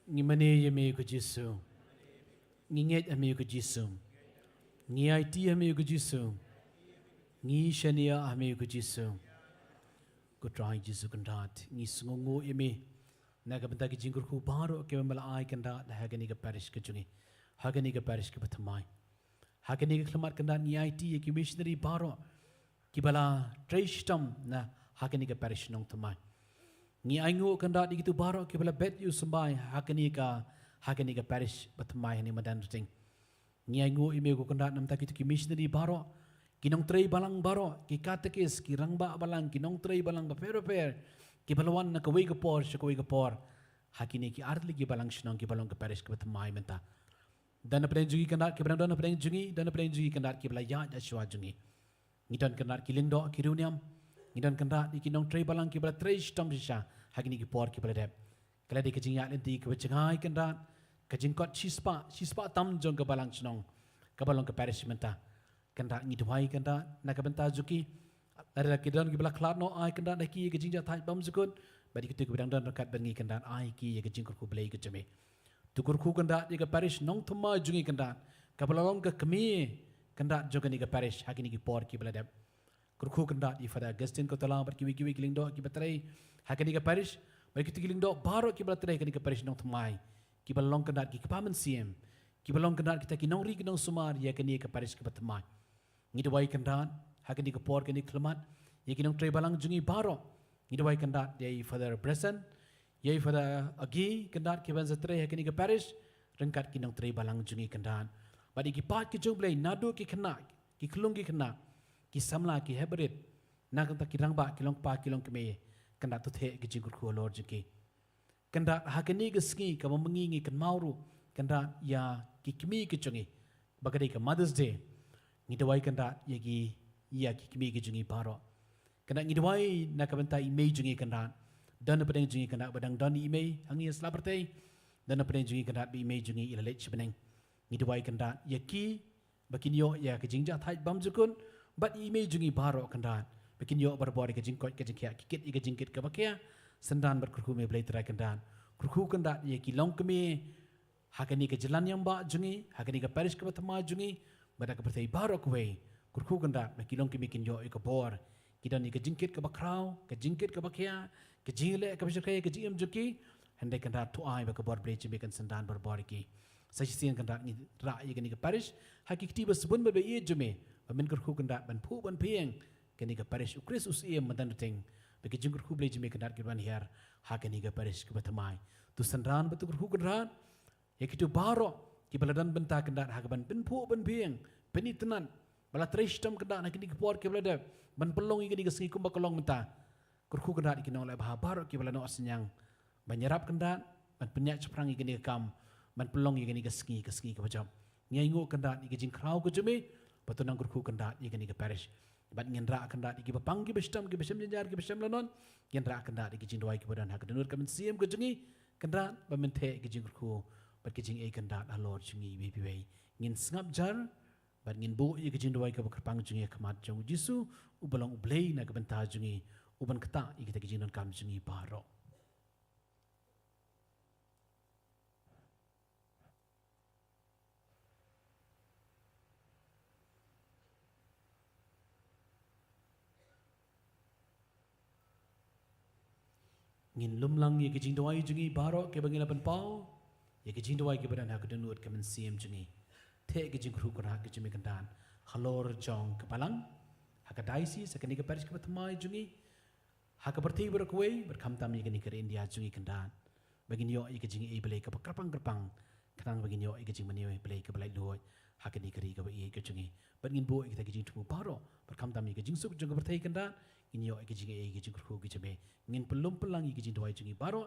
Ngi mane ïa me ko Jisu. Ngi ngeit ha me ko Jisu. Ngi aiti ha me ko Jisu. Ngi shaniah ha me ko Jisu. Ko Trai Jisu Kynrad, ngi sngewnguh ïa me na ka bynta ki jingkyrkhu baroh kiba me la ai Kynrad ha kane ka parish ka jong ngi, ha kane ka parish kaba thymmai. Ha kane ka khyllipmat Kynrad ngi aiti ïa ki missionary baroh kiba la trei shitom na ha kane ka parish Nongthymmai. Ngi ainguh Kynrad ïa kito baroh kiba la bet ïa u symbai ha kane ka, ha kane ka parish ba thymmai hangne Madanrting. Ngi ainguh ïa me ko Kynrad namar kito ki missionary baroh, ki nongtrei balang baroh, ki katekis, ki rangbah balang, ki nongtrei balang bapher bapher, kiba la wan na kawei ka por sha kawei ka por ha kine ki artylli ki balang shnong kiba long ka parish kaba thymmai mynta. Don hapdeng jong ngi Kynrad kiba dang don hapdeng jong ngi, don hapdeng jong ngi Kynrad kiba la ïaid shuwa jong ngi. Ngi don Kynrad ki lyngdoh ki riewniam. Ngi don Kynrad ïa ki nongtrei balang kiba la trei shitom shisha ha kine ki por kiba la dep. Ka la dei ka jingïaid lynti kaba jngai Kynrad, ka jingkot shispah, shispah tam jong ka balang shnong kaba long ka parish mynta. Kynrad ngi duwai Kynrad na ka bynta jong ki. Lada ki don kiba la khlad noh, ai Kynrad ïa ki ïa ka jingjahthait bymjukut. Bad ïa kito kiba dang don ryngkat bad ngi Kynrad, ai ki ïa ka jingkyrkhu Blei ka jong me. To kyrkhu Kynrad ïa ka parish Nongthymmai jong ngi Kynrad, kaba la long ka kmie Kynrad jong kane ka parish ha kine ki por kiba la dep. Kyrkhu Kynrad ïa Father Augustine Kotala bad kiwei kiwei ki lyngdoh kiba trei ha kane ka parish, bad kito ki lyngdoh baroh kiba la trei ha kane ka parish Nongthymmai, kiba la long Kynrad ki kpa mynsiem, kiba la long Kynrad kita ki nongri ki nongsumar ïa kane ka parish kaba thymmai. Ngi duwai Kynrad ha kane ka por, kane ka khyllipmat, ïa ki nongtrei balang jong ngi baroh. Ngi duwai Kynrad ïa i Father Bresson, ïa i Father Agi Kynrad kiban sa trei ha kane ka parish ryngkat ki nongtrei balang jong ngi Kynrad. Bad ïa ki paid ki jong U Blei naduh ki khynnah, ki khyllung ki khynnah, ki samla, ki hep barit, na ka bynta ki rangbah, ki longkpa, ki longkmie, Kynrad to theh ki jingkyrkhu halor jong ki. Kynrad ha kane ka sngi kaba mynta ngi kynmaw ruh Kynrad ïa ki kmie ki jong ngi, ba ka dei ka Mother's Day. Ngi duwai Kynrad ïa ki, ïa ki kmie ki jong ngi baroh. Kynrad ngi duwai na ka bynta i mei jong ngi Kynrad. Don hapdeng jong ngi Kynrad ba dang don i mei hangne ha sla pyrthei. Don hapdeng jong ngi Kynrad ba i mei jong ngi i la leit sha bneng. Ngi duwai Kynrad ïa ki ba kin ïoh ïa ka jingjahthait bymjukut, bad i mei jong ngi baroh Kynrad ba kin ïoh barabor ïa ka jingkoit ka jingkhiah, ki kit ïa ka jingkit kaba khia. Synran bad kyrkhu me Blei Trai Kynrad. Kyrkhu Kynrad ïa ki longkmie ha kane ka jylla niam bah jong ngi, ha kane ka parish kaba thymmai jong ngi, bad ha ka pyrthei baroh kawei. Kyrkhu Kynrad ba ki longkmie kin ïoh ïa ka bor, ki don ïa ka jingkit kaba khraw, ka jingkit kaba khia, ka jingleh kaba shyrkhei ha ka jingim jong ki. Hynrei Kynrad to ai ba ka bor Blei jong me kan synran barabor ïa ki. Sa shisien Kynrad ngi rah ïa kane ka parish ha ki kti ba sbun bad ba ïeit jong me, ba men kyrkhu Kynrad ban phuh ban pyrshang kane ka parish U Khrist U Syiem Madanrting, ba ki jingkyrkhu Blei jong me Kynrad ki ban hiar ha kane ka parish kaba thymmai. To synran bad to kyrkhu Kynrad ïa kito baroh kiba la don bynta Kynrad ha kaban pynphuh pynphieng, pynitynnad, ba la trei shitom Kynrad ha kine ki por kiba la dep, ban pynlong ïa kane ka sngi kumba ka long mynta. Kyrkhu Kynrad ïa ki nongleh bha baroh kiba la noh synñiang ban ïarap Kynrad, ban pynïaid shaphrang ïa kane ka kam, ban pynlong ïa kane ka sngi ka sngi kaba jop. Ngi ainguh Kynrad ïa ka jingkhraw ka jong me, ba to nang kyrkhu Kynrad ïa kane ka parish. Bad ngin rah Kynrad ïa kiba pang kiba shitom, kiba shem jynjar, kiba shem lanot. Ngin rah Kynrad ïa ki jingduwai kiba don ha ka dohnud ka mynsiem ka jong ngi Kynrad, ba men theh ïa ki jingkyrkhu bad ki jingaiei Kynrad halor jong ngi iwei pa iwei. Ngin sngap jar bad ngin buh ïa ki jingduwai kaba kyrpang jong ngi ha khmat jong U Jisu, uba long U Blei na ka bynta jong ngi, uban ktah ïa kita ki jingdonkam jong ngi baroh. Ngin lum lang ïa ki jingduwai jong ngi baroh kiba ngi la pynpaw, ïa ki jingduwai kiba don ha ka dohnud ka mynsiem jong ngi. Theh ki jingkyrkhu Kynrad ki jong me Kynrad halor jong ka balang, ha ka diocese, ha kane ka parish kaba thymmai jong ngi, ha ka pyrthei baroh kawei, bad khamtam ïa kane ka ri India jong ngi Kynrad. Ba ngin ïoh ïa ka jingaiei Blei kaba kyrpang kyrpang, khnang ba ngin ïoh ïa ka jingmane Blei kaba laitluid ha kane ka ri kaba ïeit ka jong ngi. Bad ngin buh ïa kita ki jingthmu baroh, bad khamtam ïa ka jingsuk jong ka pyrthei Kynrad, ngin ïoh ïa ka jingaiei, ka jingkyrkhu ka jong me. Ngin pynlum pynlang ïa ki jingduwai jong ngi baroh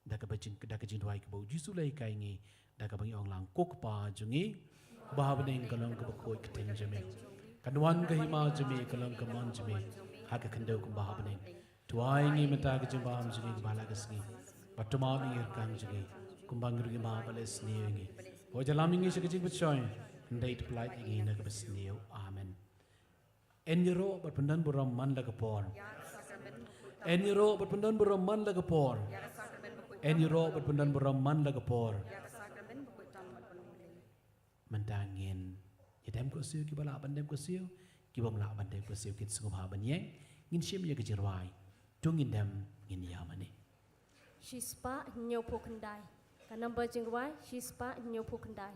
da kaba jing, da ka jingduwai kaba U Jisu u la hikai ïa ngi, da kaba ngi ong lang: Ko Kpa jong ngi uba ha bneng, ka long kaba khuid ka kyrteng jong me. Kan wan ka hima jong me, ka long ka mon jong me ha ka khyndew kumba ha bneng. To ai ïa ngi mynta ka jingbam jong ngi kaba ha la ka sngi. Bad to map ïa ngi ki rkang jong ngi, kumba ngi ruh ngi map bad leh sniew ïa ngi. Wat ïalam ïa ngi sha ka jingpynshoi, hynrei to pyllait ïa ngi na kaba sniew. Amen. Yn ïaroh bad pyndonburom man la ka por. En ïaroh bad pyndon burom man la ka por. En ïaroh bad pyndon burom man la ka por. Mynta ngin ïa dem kut siew, kiba lah ban dem kut siew, kibym lah ban dem kut siew kin sngewbha ban ïeng. Ngin shim ïa ka jingrwai. To ngin dem, ngin ïa mane. Shispah hynñiewphew khyndai. Ka number jingrwai shispah hynñiewphew khyndai.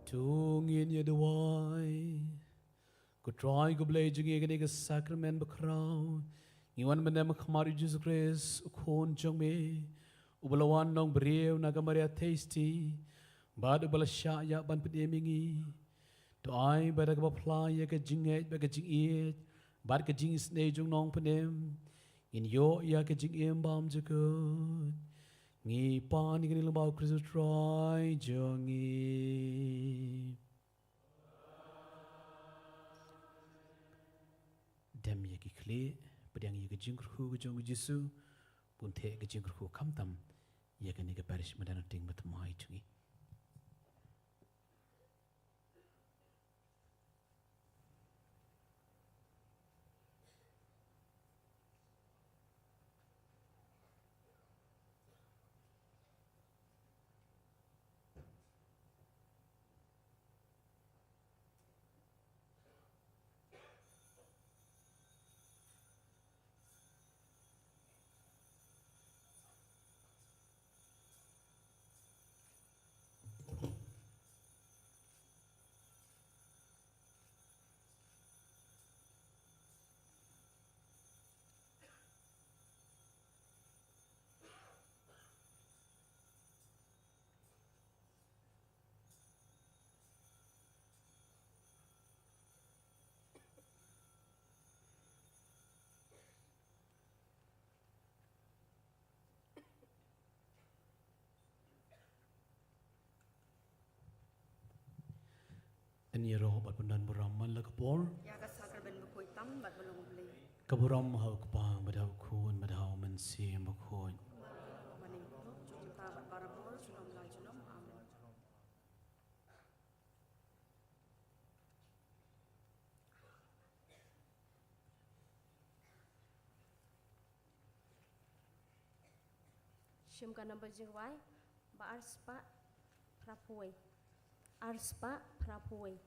To ngin ïa duwai. Ko Trai ko Blei jong ngi, ha kane ka sakramen bakhraw ngi wan ban dem ha khmat U Jisu Khrist, U Khun jong me, uba la wan nongbriew na ka Maria Theisotti, bad uba la shah ïap ban pynim ïa ngi. To ai ba da kaba phla ïa ka jingngeit bad ka jingïeit bad ka jingisynei jong u Nongpynim, ngin ïoh ïa ka jingim bymjukut. Ngi pan ïa kane lyngba U Khrist U Trai jong ngi. Dem ïa ki khlieh, pdiang ïa ka jingkyrkhu ka jong U Jisu, bun theh ka jingkyrkhu khamtam ïa kane ka parish Madan Tingmathymmai jong ngi. Yn ïaroh bad pyndon burom man la ka por. Ïa ka sakramen bakhuid tam bad ba long U Blei. Ka burom ha U Kpa bad ha U Khun bad ha U Mynsiem Bakhuid. Ba nyngkong, jong kata bad barabor, junom la junom. Amen. Shim ka number jingrwai ba ar spah phra phew wei. Ar spah phra phew wei.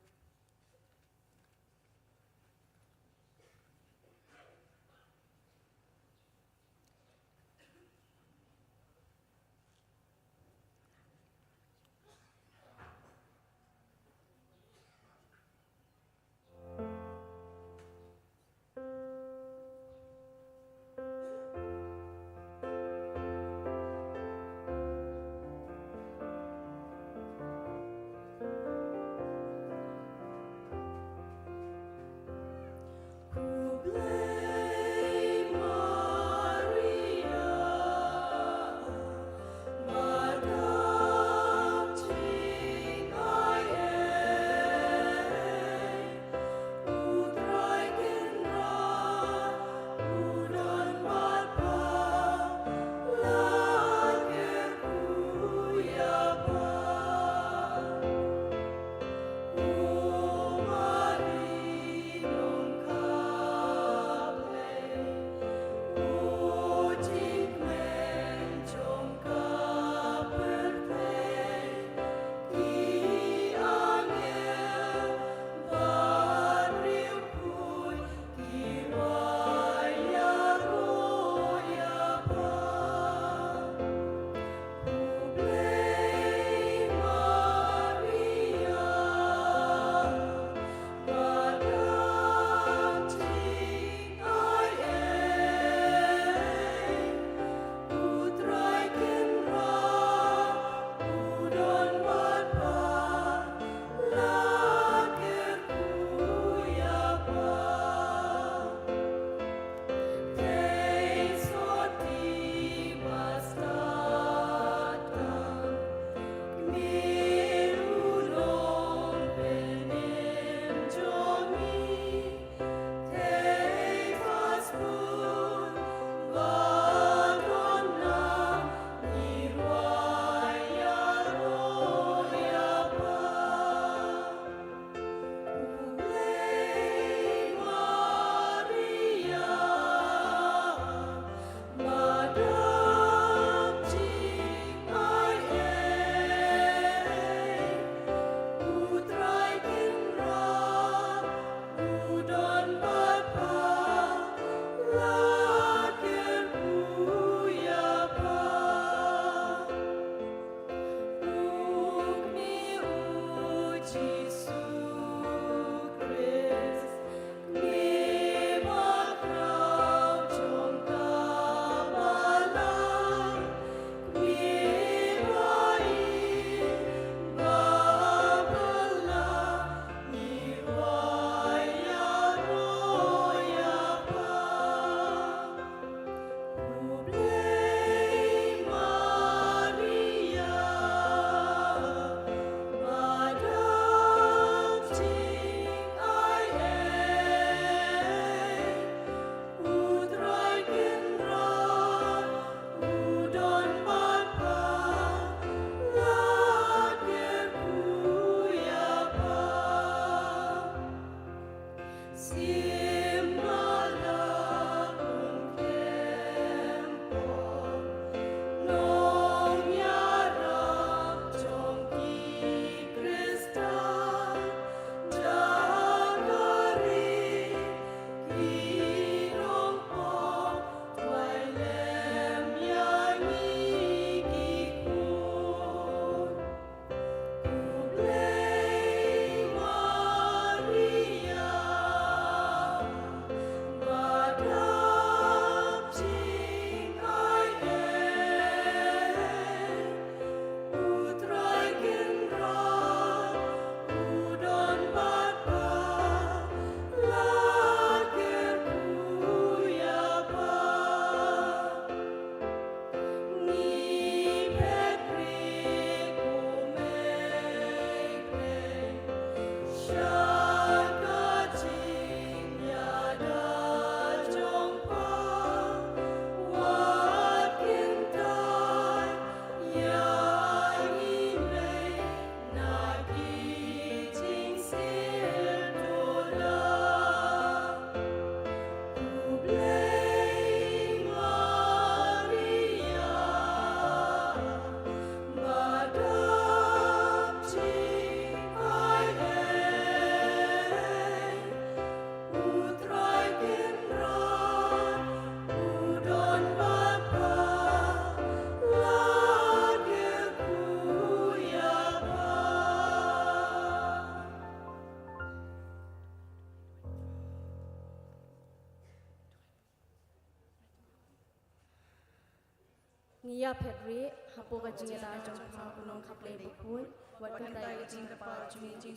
Ïa phet rieh hapoh ka jingïada jong pha, ko Nongkhablei bakhuid, wat kyntait ïa ka jingkyrpad jong ngi,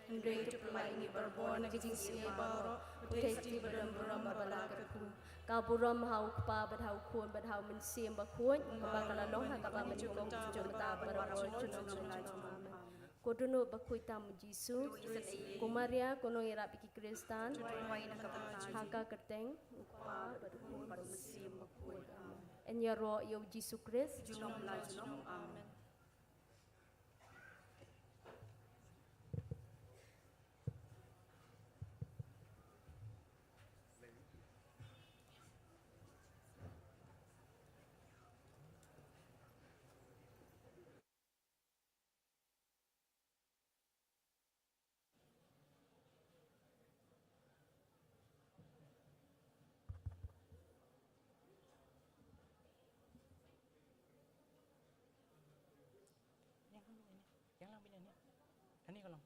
hynrei to pynlait ïa ngi barabor na ka jingsngewsih baroh. Pynthei ïa ngi ba don burom bad ba la kyrkhu. Ka burom ha U Kpa bad ha U Khun bad ha U Mynsiem Bakhuid, kumba ka la long ha kaba mynnyngkong, mynta bad barabor, junom junom. Amen. Ko dohnud bakhuid tam U Jisu, ko Maria, ko nongïarap ïa ki Khristan, ha ka kyrteng U Kpa bad U Khun bad U Mynsiem Bakhuid. Amen. Yn ïaroh ïa U Jisu Khrist. Junom la junom. Amen. Yang lang bini ni. Ani ko lang.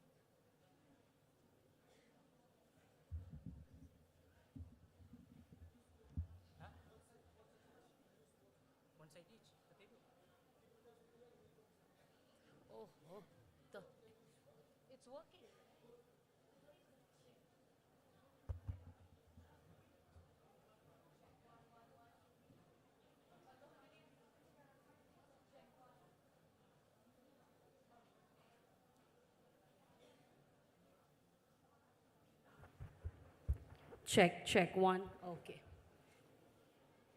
Ha? One side each. Kata itu. Oh, oh. Tuh. It's working. Check, check, one. Okay.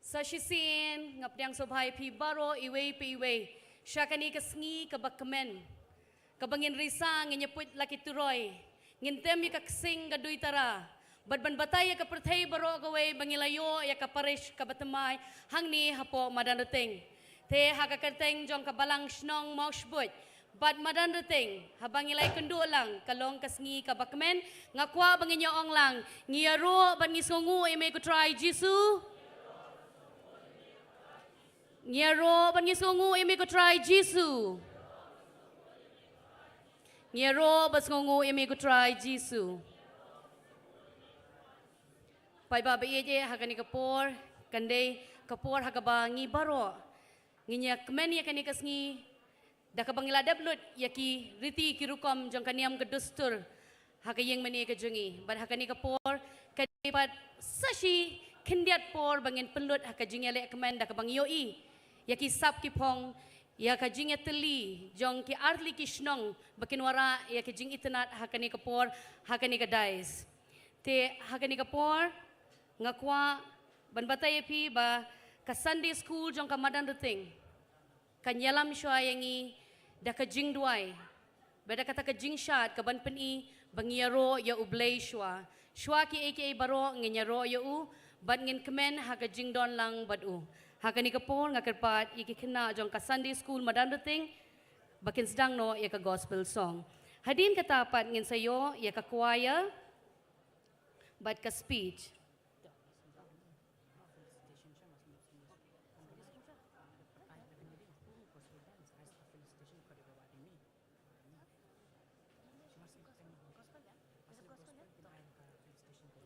Sa shisien, nga pdiang sngewbha ïa phi baroh, iwei pa iwei, sha kane ka sngi kaba kmen, kaba ngin risa, ngin ïa put la ki turoi, ngin tem ïa ka ksing ka duitara, bad ban batai ïa ka pyrthei baroh kawei ba ngi la ïoh ïa ka parish kaba thymmai hangne hapoh Madanrting. Te ha ka kyrteng jong ka Balang Shnong Mawshbuit bad Madanrting, haba ngi la ïakynduh lang, ka long ka sngi kaba kmen, nga kwah ba ngin ïa ong lang, ngi ïaroh bad ngi sngewnguh ïa me ko Trai Jisu. Ngi ïaroh bad ngi sngewnguh ïa me ko Trai Jisu. Ngi ïaroh bad sngewnguh ïa me ko Trai Jisu. Paidbah ba ïeit, ha kane ka por, kan dei ka por ha kaba ngi baroh ngin ïa kmen ïa kane ka sngi da kaba ngi la dep lut ïa ki riti ki rukom jong ka niam ka dustur ha ka ïing mane ka jong ngi. Bad ha kane ka por ka dei pat sa shi khyndiat por ba ngin pynlut ha ka jingïaleh kmen da kaba ngi ïohi ïa ki sap ki phong, ïa ka jingïatylli jong ki artylli ki shnong ba kin wanrah ïa ka jingitynnad ha kane ka por, ha kane ka dais. Te ha kane ka por nga kwah ban batai ïa phi ba ka Sunday School jong ka Madanrting kan ïalam shuwa ïa ngi da ka jingduwai, bad da kata ka jingshad kaban pyni ba ngi ïaroh ïa U Blei shuwa. Shuwa kiei kiei baroh ngin ïaroh ïa U bad ngin kmen ha ka jingdon lang bad U. Ha kane ka por nga kyrpad ïa ki khynnah jong ka Sunday School Madanrting ba kin sdang noh ïa ka gospel song. Hadien kata pat ngin sa ïoh ïa ka choir bad ka speech.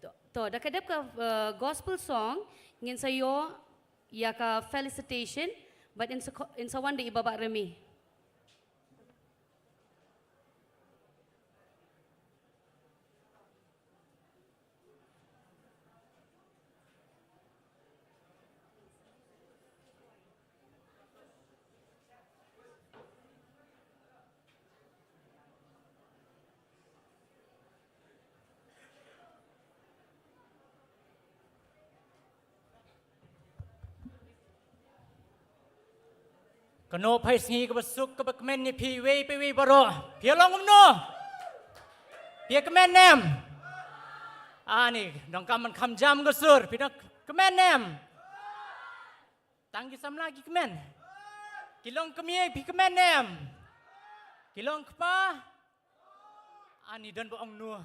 To, to, da ka dep ka, eh, gospel song, ngin sa ïoh ïa ka felicitation, bad yn sa ko-, yn sa wan da i Bah Bah Remi. Kano phai sngi kaba suk kaba kmen ïa phi iwei pa iwei baroh. Phi ïa long kumno? Phi ïa kmen ne em? Ani, donkam ban kham jam ka sur, phi dang kmen ne em? Tang ki samla ki kmen. Ki long kmie phi kmen ne em? Ki long kpa? Ani don ba ong no.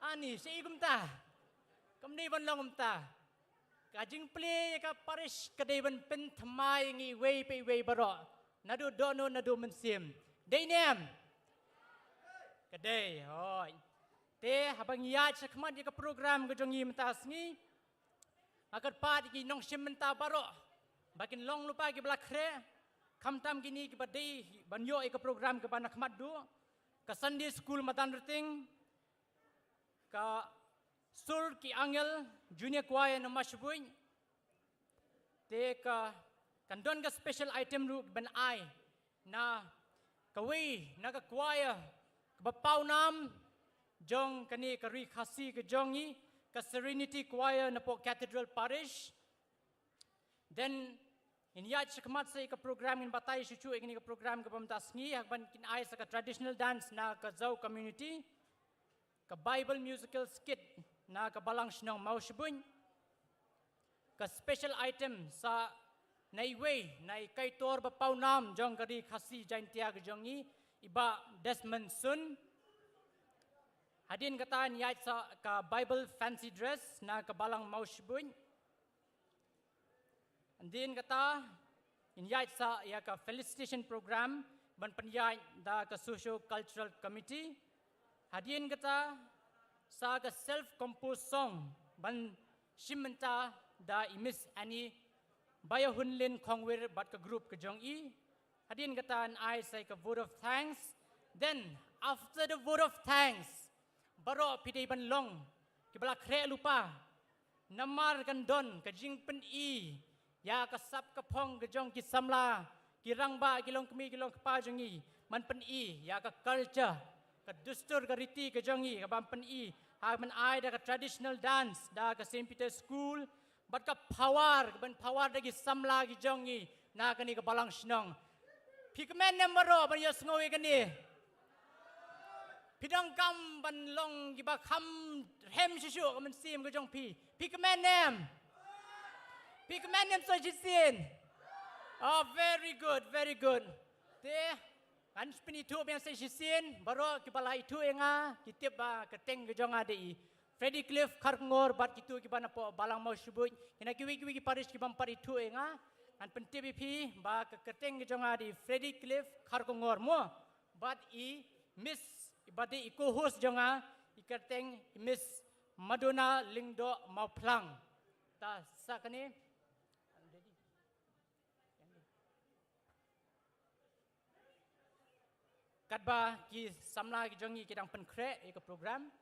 Ani, shaei kumta? Kam dei ban long kumta. Ka jingplie ïa ka parish ka dei ban pynthymmai ïa ngi iwei pa iwei baroh. Naduh dohnud naduh mynsiem. Dei ne em? Ka dei, hooid. Te haba ngi ïaid shakhmat ïa ka program ka jong ngi mynta sngi, nga kyrpad ïa ki nongshim bynta baroh Ba kin long lypa kiba la khreh, khamtam kine kiba dei ban ïoh ïa ka program kaba na khmat duh, ka Sunday School Madan Rting, ka Sur ki Angel Junior Choir na Mawshbuit, te ka kan don ka special item ruh ban ai na kawei na ka choir kaba pawnam jong kane ka Ri Khasi ka jong ngi, ka Serenity Choir na poh Cathedral Parish. Then ngin ïaid shakhmat sa ïa ka program, ngin batai shuh shuh ïa kane ka program kaba mynta sngi, haba kin ai sa ka traditional dance na ka Zou community, ka Bible musical skit na ka Balang Shnong Mawshbuit, ka special item sa na iwei na i kaitor ba pawnam jong ka Ri Khasi Jaintia ka jong ngi, i Bah Desmond Sun. Hadien kata ngin ïaid sa ka Bible fancy dress na ka Balang Mawshbuit. Hadien kata ngin ïaid sa ïa ka felicitation program ban pynïaid da ka Socio Cultural Committee. Hadien kata sa ka self composed song ban shim bynta da i Miss Annie Bayahunlin Khongwir bad ka group ka jong i. Hadien kata ngin ai sa ïa ka vote of thanks. Then after the vote of thanks, baroh phi dei ban long kiba la khreh lypa. Namar kan don ka jingpyni ïa ka sap ka phong ka jong ki samla, ki rangbah, ki longkmie, ki longkpa jong ngi, ban pyni ïa ka culture, ka dustur, ka riti ka jong ngi, kaban pyni ha ban ai da ka traditional dance da ka Saint Peter's School, bad ka power, kaban power da ki samla ki jong ngi na kane ka Balang Shnong. Phi kmen ne em baroh ban ïohsngew ïa kane? Phi donkam ban long kiba kham rhem shuh shuh ka mynsiem ka jong phi? Phi kmen ne em? Phi kmen ne em sa shisien? Oh, very good, very good. Te ngan pynithuh biang sa shisien, baroh kiba la ithuh ïa nga ki tip ba ka kyrteng ka jong nga dei i Freddy Cliff Kharkongor bad kito kiba na poh Balang Mawshbuit, kine kiwei kiwei ki parish kiba ym pat ithuh ïa nga. Ngan pyntip ïa phi ba ka kyrteng ka jong nga dei Freddy Cliff Kharkongor mo, bad i Miss, bad i co-host jong nga, i kyrteng i Miss Madonna Lyngdoh Mawphlang. Ta sa kane. Katba ki samla ki jong ngi ki dang pynkhreh ïa ka program.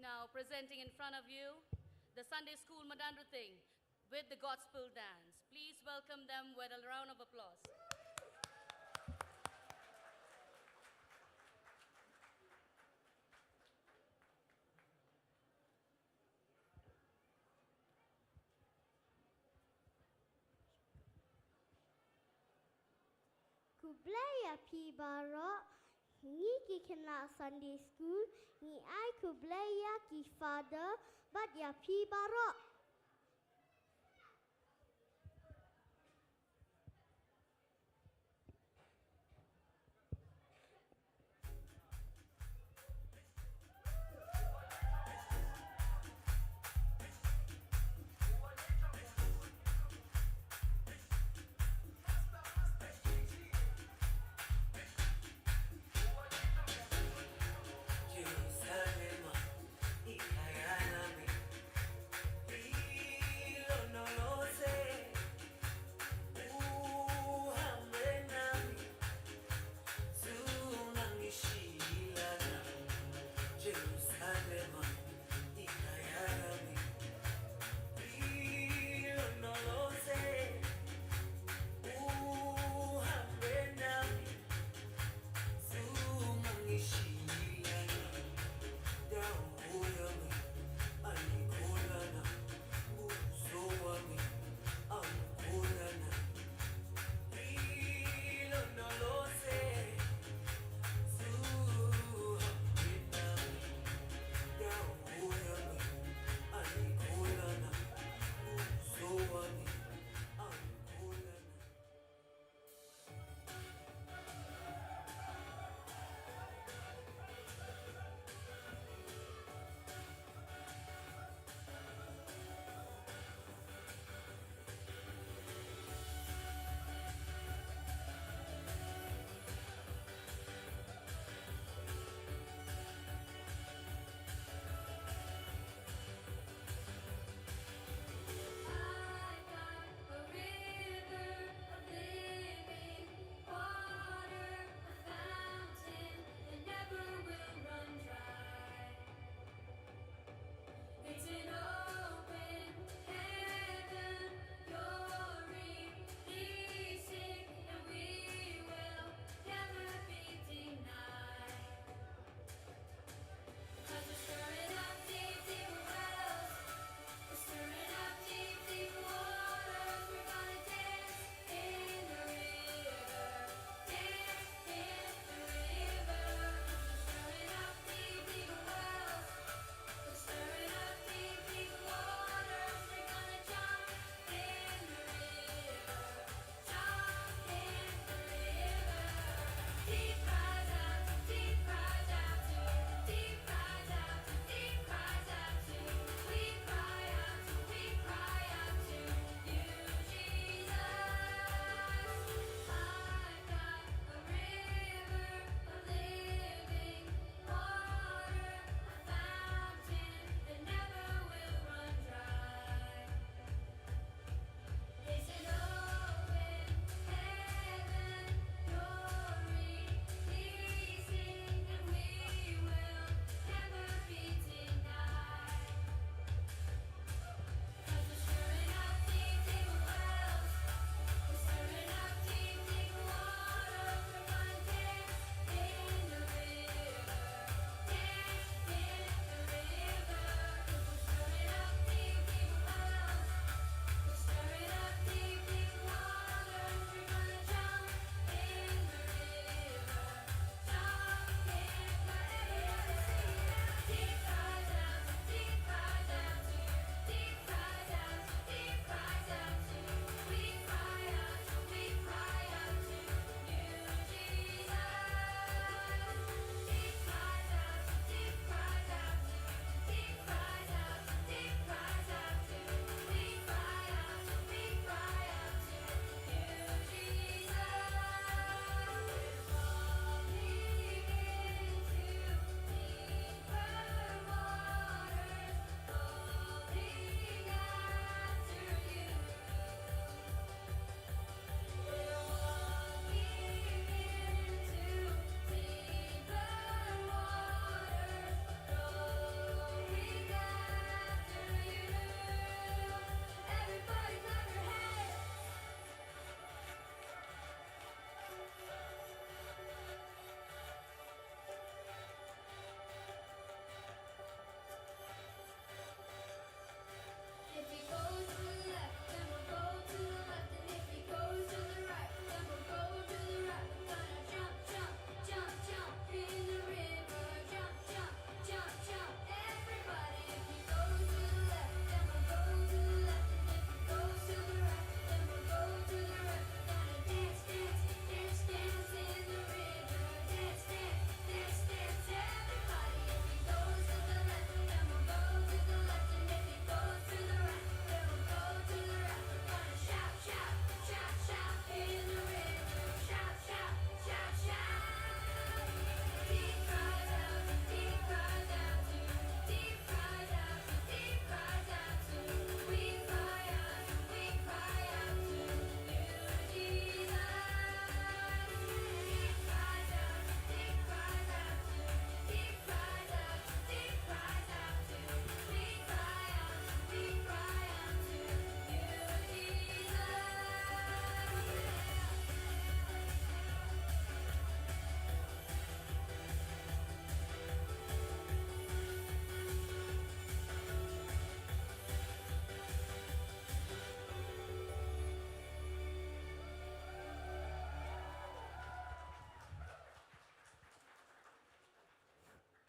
Now presenting in front of you the Sunday School Madan Rting with the gospel dance. Please welcome them with a round of applause. Khublei ïa phi baroh, ngi ki khynnah Sunday School, ngi ai khublei ïa ki Father, bad ïa phi baroh.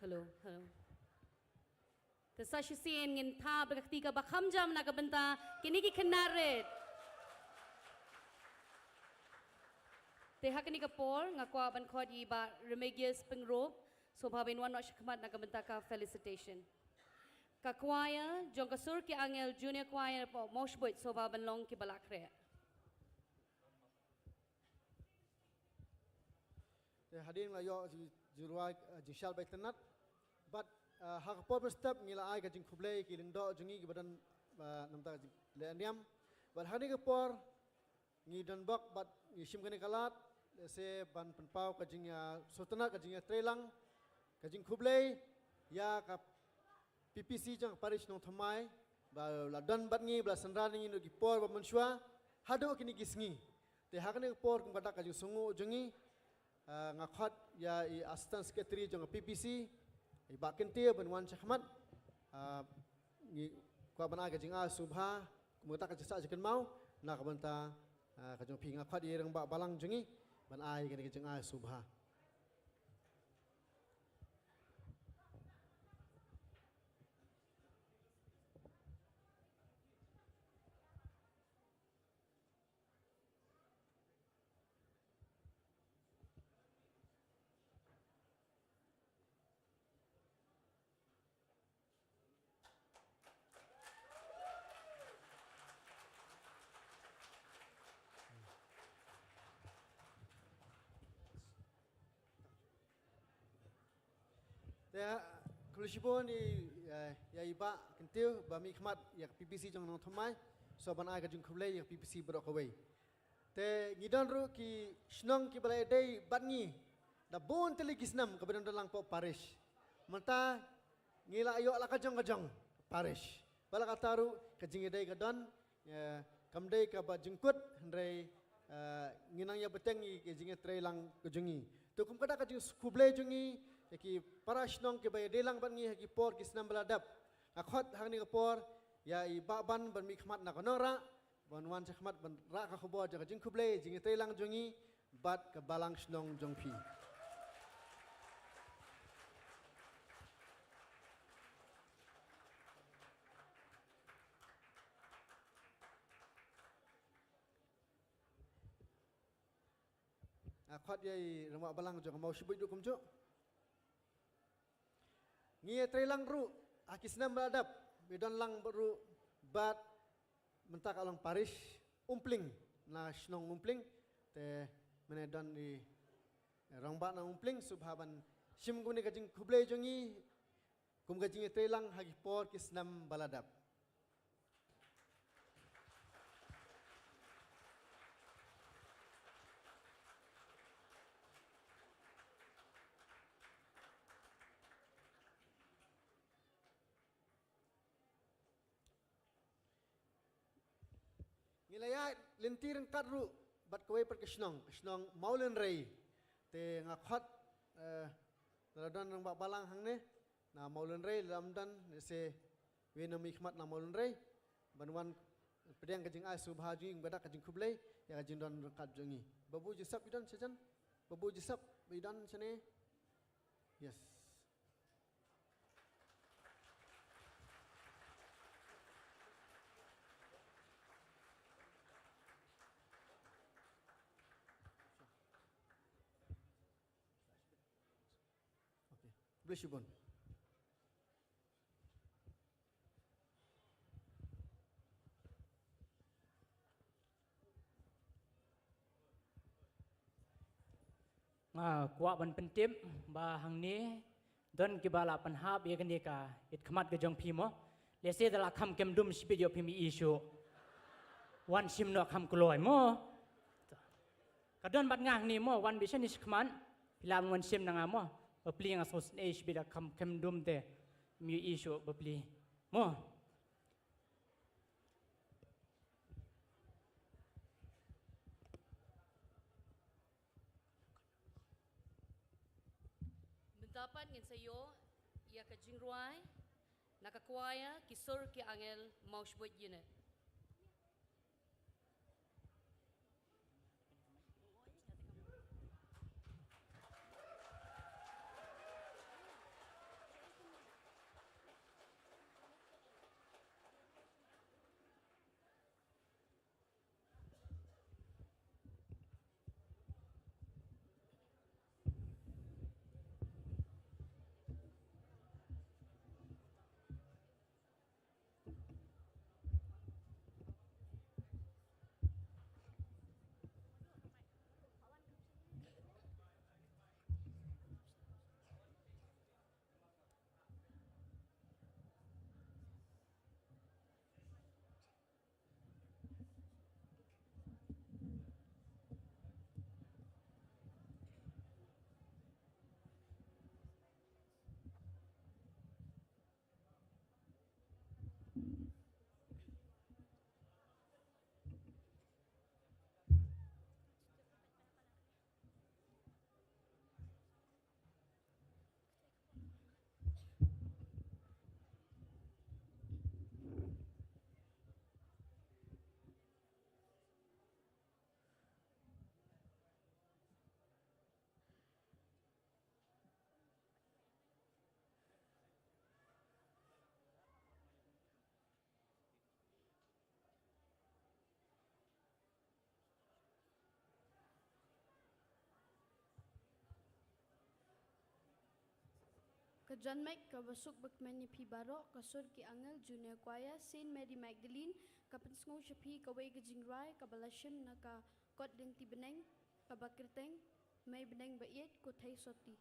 Hello, hello. Te sa shisien ngin thap da ka kti kaba kham jam na ka bynta kine ki khynnah rit. Te ha kane ka por nga kwah ban khot ïa i Bah Remigius Pyngrope, sngewbha ban wan noh shakhmat na ka bynta ka felicitation. Ka choir jong ka Sur ki Angel Junior Choir Mawshbuit, sngewbha ban long kiba la khreh. Te hadien la ïoh jing, jingrwai, eh, jingshad ba itynnad. Bad, eh, ha ka por mynstep ngi la ai ka jingkhublei ki lyngdoh jong ngi kiba don, eh, namar ka jingleh niam. Bad ha kane ka por ngi don bok bad ngi shim kane ka lad, lehse ban pynpaw ka jing, eh, sngewtynnad, ka jingïatreilang, ka jingkhublei ïa ka P P C jong ka parish Nongthymmai ba la don bad ngi, ba la synran ïa ngi naduh ki por ba mynshuwa haduh kine ki sngi. Te ha kane ka por kum ka dak ka jingsngewnguh jong ngi, ah, nga khot ïa i Assistant Secretary jong ka P P C, i Bah Kyntiew, ban wan shakhmat. Ah, ngi kwah ban ai ka jingai sngewbha kum ka dak ka jingsah jingkynmaw na ka bynta, ah, ka jong phi. Nga khot ïa i Rangbah Balang jong ngi ban ai kane ka jingai sngewbha. Te, khublei shibun ïa, ïa, ïa i Bah Kyntiew ba mihkhmat ïa ka P P C jong Nongthymmai. Sngewbha ban ai ka jingkhublei ïa ka P P C baroh kawei. Te ngi don ruh ki shnong kiba la ïadei bad ngi da bun tylli ki snem kaba don lang hapoh parish. Mynta ngi la ïoh la ka jong ka jong parish. Bad la katta ruh ka jingïadei ka don, eh, kam dei kaba jingkut, hynrei, eh, ngi nang ïa bteng ïa ka jingïatreilang ka jong ngi. To kum ka dak ka jingkhublei jong ngi ïa ki para shnong kiba ïadei lang bad ngi ha ki por ki snem ba la dep. Nga khot ha kane ka por ïa i Bah Ban ban mihkhmat na ka nongrah ban wan shakhmat ban rah ka khubor jong ka jingkhublei jingïatreilang jong ngi bad ka balang shnong jong phi. Nga khot ïa i Rangbah Balang jong ka Mawshbuit ruh kumjuh. Ngi ïatreilang ruh ha ki snem ba la dep, ngi don lang ruh bad mynta ka long parish Umpling, na shnong Umpling. Te mynne don i Rangbah na Umpling, sngewbha ban shim kumne ka jingkhublei jong ngi kum ka jingïatreilang ha ki por ki snem ba la dep. Ngi la ïaid lynti ryngkat ruh bad kawei pat ka shnong, ka shnong Mawlynrei. Te nga khot, eh, la don Rangbah Balang hangne na Mawlynrei, la ym don, lehse wei na mihkhmat na Mawlynrei ban wan pdiang ka jingai sngewbha jong ngi, kum ka dak ka jingkhublei ïa ka jingdon ryngkat jong ngi. Babu Joseph i don shajan? Babu Joseph i don shane? Yes. Okay. Khublei shibun. Nga kwah ban pyntip ba hangne don kiba la pynhap ïa kane ka ïit khmat ka jong phi mo. Lehse da la kham kem dum shibit ïoh phim ïohi shuh. Wan shim noh kham kloi mo. Ka don bad nga hangne mo, wan beit shane shakhmat. Phi lah wan shim na nga mo. Bapli nga sngewsynei shibit da kham kem dum te. Phim ïohi shuh bapli mo. Mynta pat ngin sa ïoh ïa ka jingrwai na ka choir Ki Sur Ki Angel Mawshbuit Unit. Jan Mike, kaba suk bakmen ïa phi baroh, ka sur ki angel, Junior Choir, Saint Mary Magdalene, ka pynsngew sha phi kawei ka jingrwai kaba la shim na ka kot lynti bneng, kaba kyrteng Mei Bneng Baieit, Ko Thei Soti.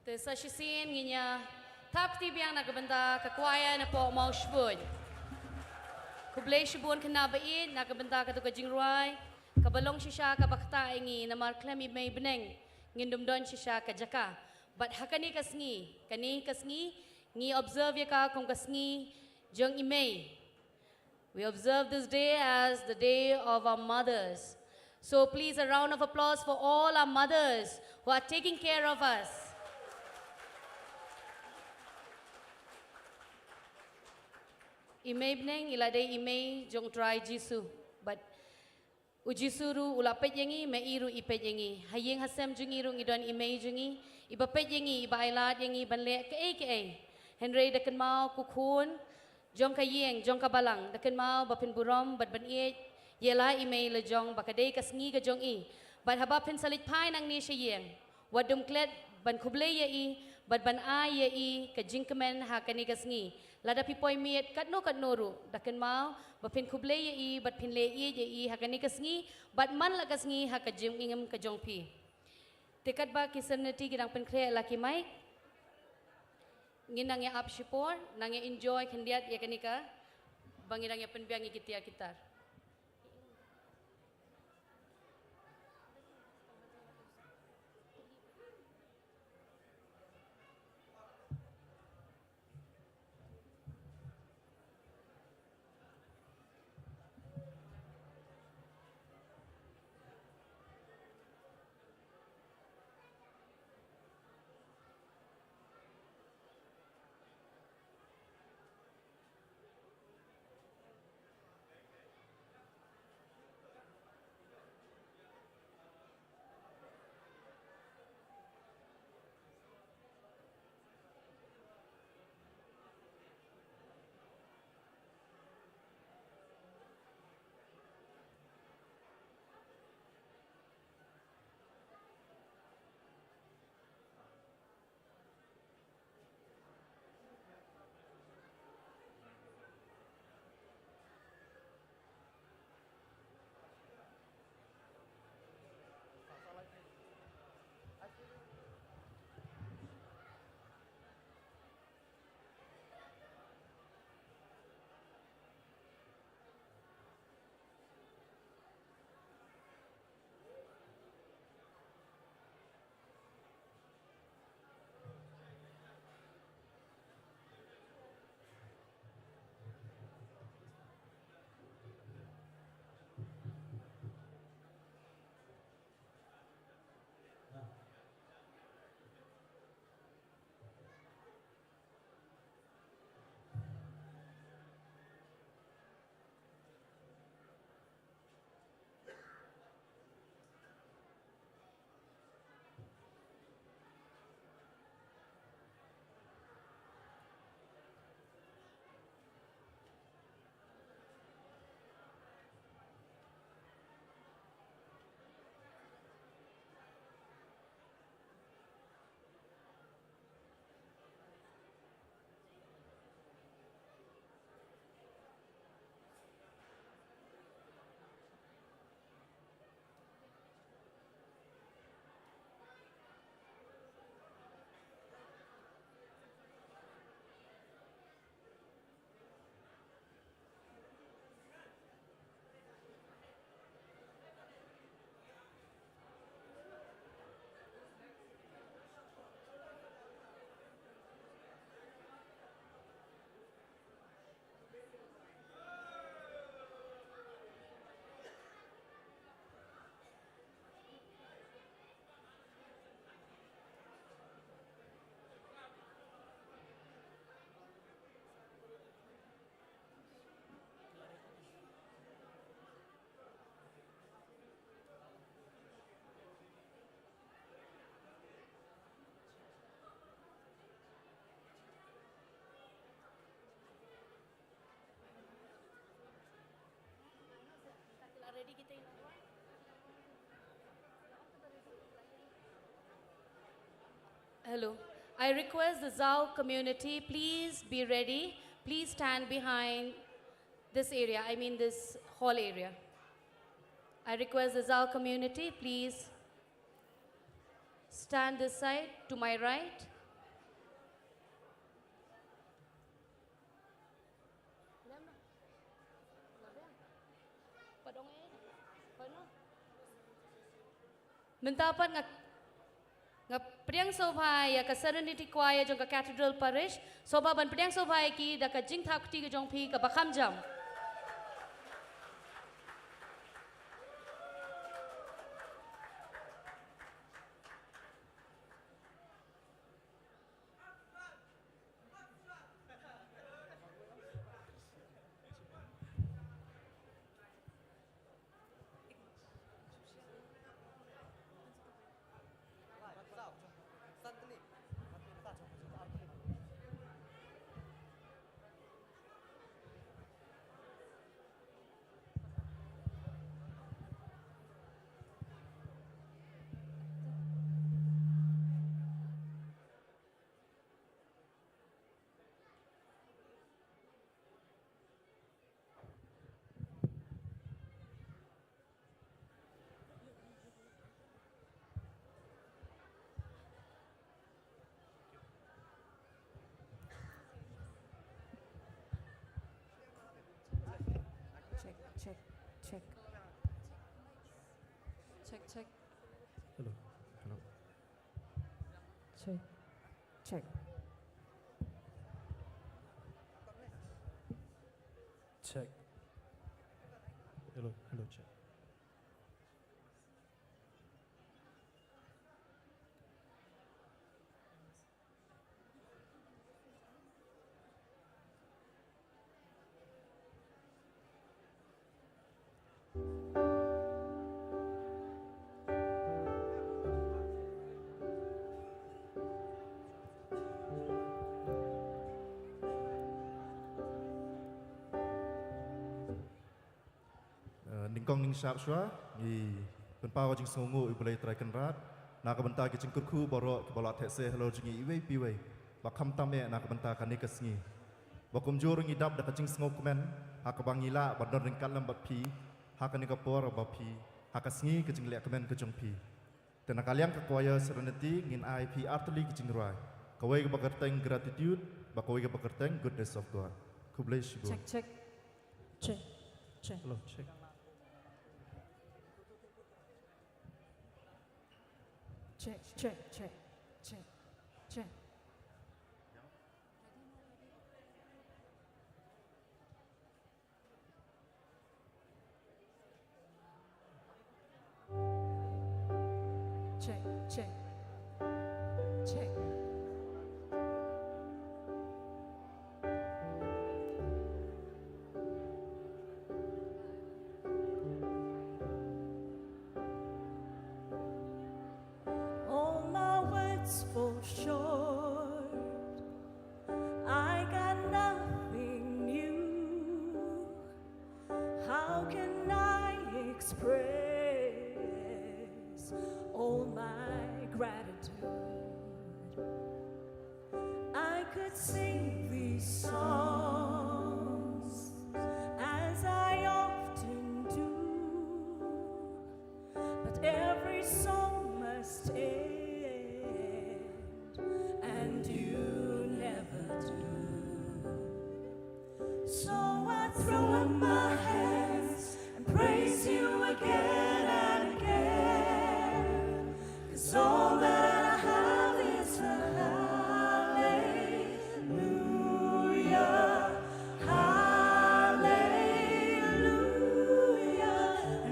Te sa shisien ngin ïa thap kti biang na ka bynta ka kwaya na poh Mawshbuit. Khublei shibun khynnah ba ïeit na ka bynta katu ka jingrwai kaba long shisha kaba ktah ïa ngi namar khlem i Mei Bneng ngin dum don shisha ka jaka. Bad ha kane ka sngi, kane ka sngi ngi observe ïa ka kum ka sngi jong i Mei. We observe this day as the day of our mothers. So please, a round of applause for all our mothers who are taking care of us. I Mei Bneng i la dei i mei jong u Trai Jisu. But u Jisu ruh u la peit ïa ngi, ma i ruh i peit ïa ngi. Ha ïing ha sem jong ngi ruh ngi don i mei jong ngi, iba peit ïa ngi, iba ai lad ïa ngi ban leh kaei kaei. Hynrei da kynmaw ko khun jong ka ïing, jong ka balang, da kynmaw ba phin burom bad ban ïeit ïa la i mei la jong ba ka dei ka sngi ka jong i. Bad haba phin sa leit phai nangne sha ïing, wat dum klet ban khublei ïa i bad ban ai ïa i ka jingkmen ha kane ka sngi. Lada phi poi miet katno katno ruh, da kynmaw ba phin khublei ïa i bad phin leh ïeit ïa i ha kane ka sngi bad man la ka sngi ha ka jingim ka jong phi. Te katba ki solemnity ki dang pynkhreh la ki mic, ngin nang ïa ap shipor, nang ïa enjoy khyndiat ïa kane kaba ngi dang ïa pynbiang ïa ki tiar ki tar. Hello. I request the Zao community, please be ready. Please stand behind this area, I mean this hall area. I request the Zao community, please stand this side to my right. Mynta pat nga, nga pdiang sngewbha ïa ka Serenity Choir jong ka Cathedral Parish, sngewbha ban pdiang sngewbha ïa ki da ka jingthap kti ka jong phi kaba kham jam. Check, check, check. Check, check. Hello, hello. Check, check. Check. Hello, hello, check. Eh, nyngkong nyngshap shuwa, ngi pynpaw ka jingsngewnguh ïa U Blei Trai Kynrad na ka bynta ki jingkyrkhu baroh kiba la theh seh halor jong ngi iwei pa iwei, ba khamtam eh na ka bynta kane ka sngi. Ba kumjuh ruh ngi dap da ka jingsngewkmen ha kaba ngi lah ban don ryngkat lem bad phi ha kane ka por ba phi, ha ka sngi ka jingleh kmen ka jong phi. Te na ka liang ka choir Serenity ngin ai phi artylli ki jingrwai. Kawei kaba kyrteng Gratitude, bad kawei kaba kyrteng Goodness of God. Khublei shibun. Check, check. Check, check. Hello, check. Check, check, check, check, check. Check, check, check. All my words fall short. I got nothing new. How can I express all my gratitude? I could sing these songs as I often do, but every song must end, and you never do. So I throw up my hands and praise you again and again. 'Cause all that I have is a hallelujah, hallelujah.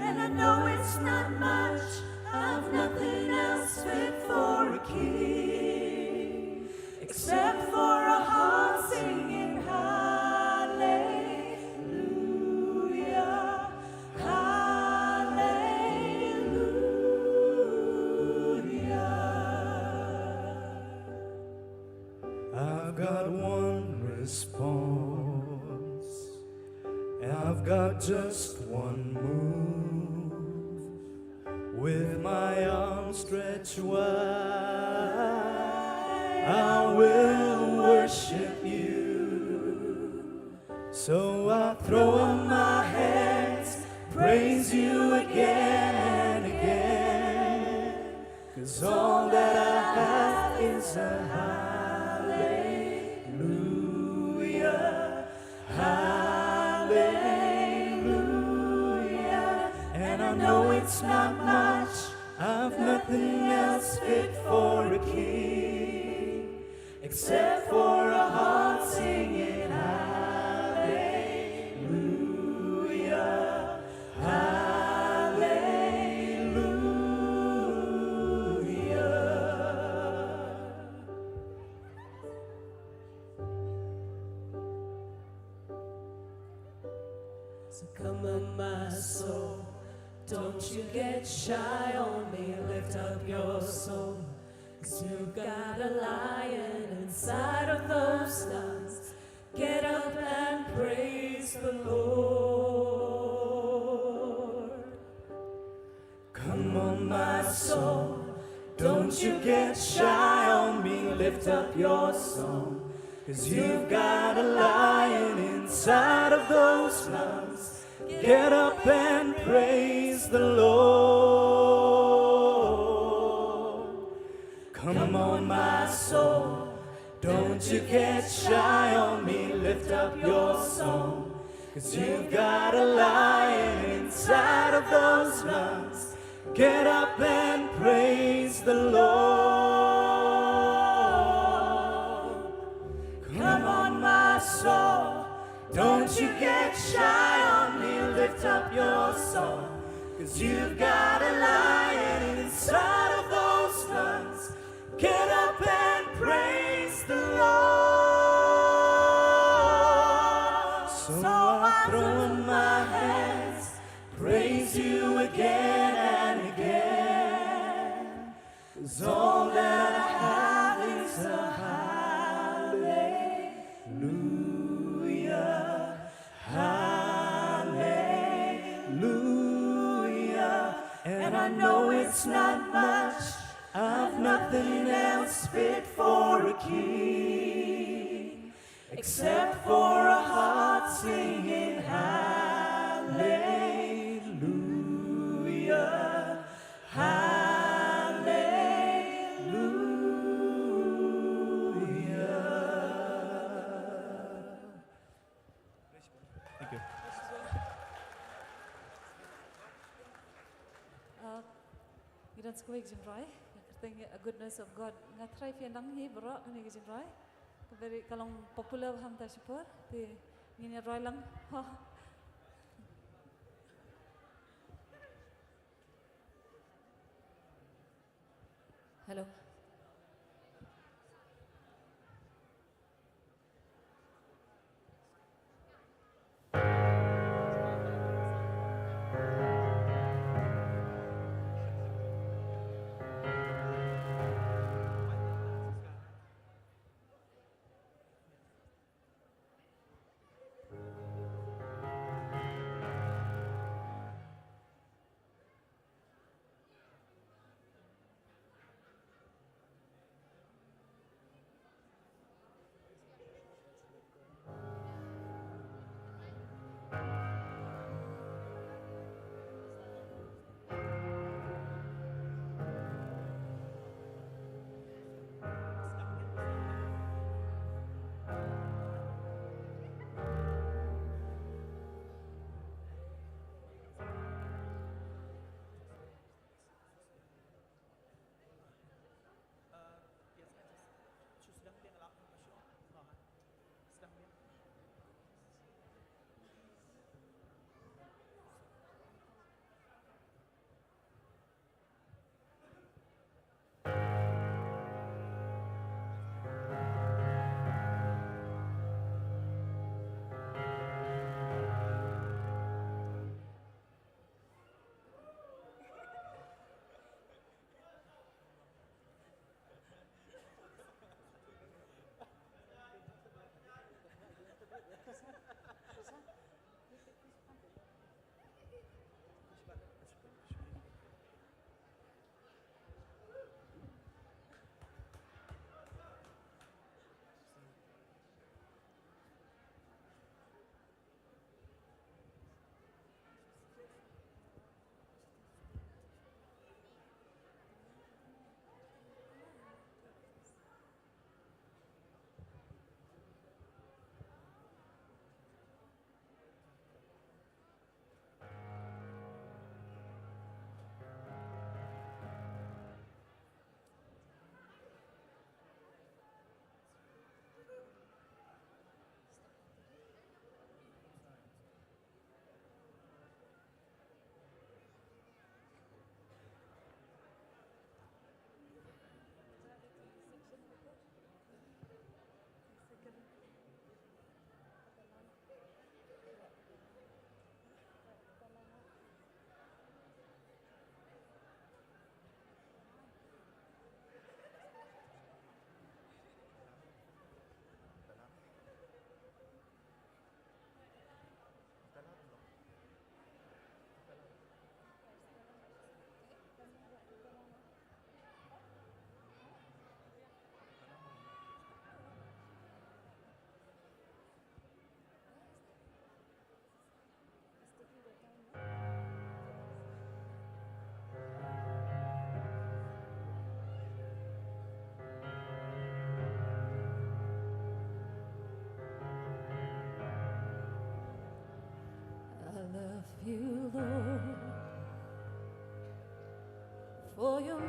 And I know it's not much, I've nothing else fit for a king, except for a heart singing hallelujah, hallelujah. I've got one response. I've got just one move. With my arms stretched wide, I will worship you. So I throw up my hands, praise you again and again. 'Cause all that I have is a hallelujah, hallelujah. And I know it's not much, I've Nothing else fit for a king except for a heart singing hallelujah, hallelujah. So come on, my soul, don't you get shy on me. Lift up your soul, 'cause you've got a lion inside of those lungs. Get up and praise the Lord. Come on, my soul, don't you get shy on me. Lift up your song, 'cause you've got a lion inside of those lungs. Get up and praise the Lord. Come on, my soul, don't you get shy on me. Lift up your song, 'cause you've got a lion inside of those lungs. Get up and praise the Lord. Come on, my soul, don't you get shy on me. Lift up your song, 'cause you've got a lion inside of those lungs. Get up and praise the Lord. So I throw up my hands, praise you again and again. 'Cause all that I have is a hallelujah, hallelujah. And I know it's not much, I've nothing else fit for a king except for a heart singing hallelujah, hallelujah. Thank you. Uh, ngi don sa kawei ka jingrwai, ïa ka kyrteng A Goodness of God. Nga tharai phi ïa nang hi baroh kane ka jingrwai. Ka very, ka long popular bha mynta shipor, te ngin ïa rwai lang. Ha. Hello.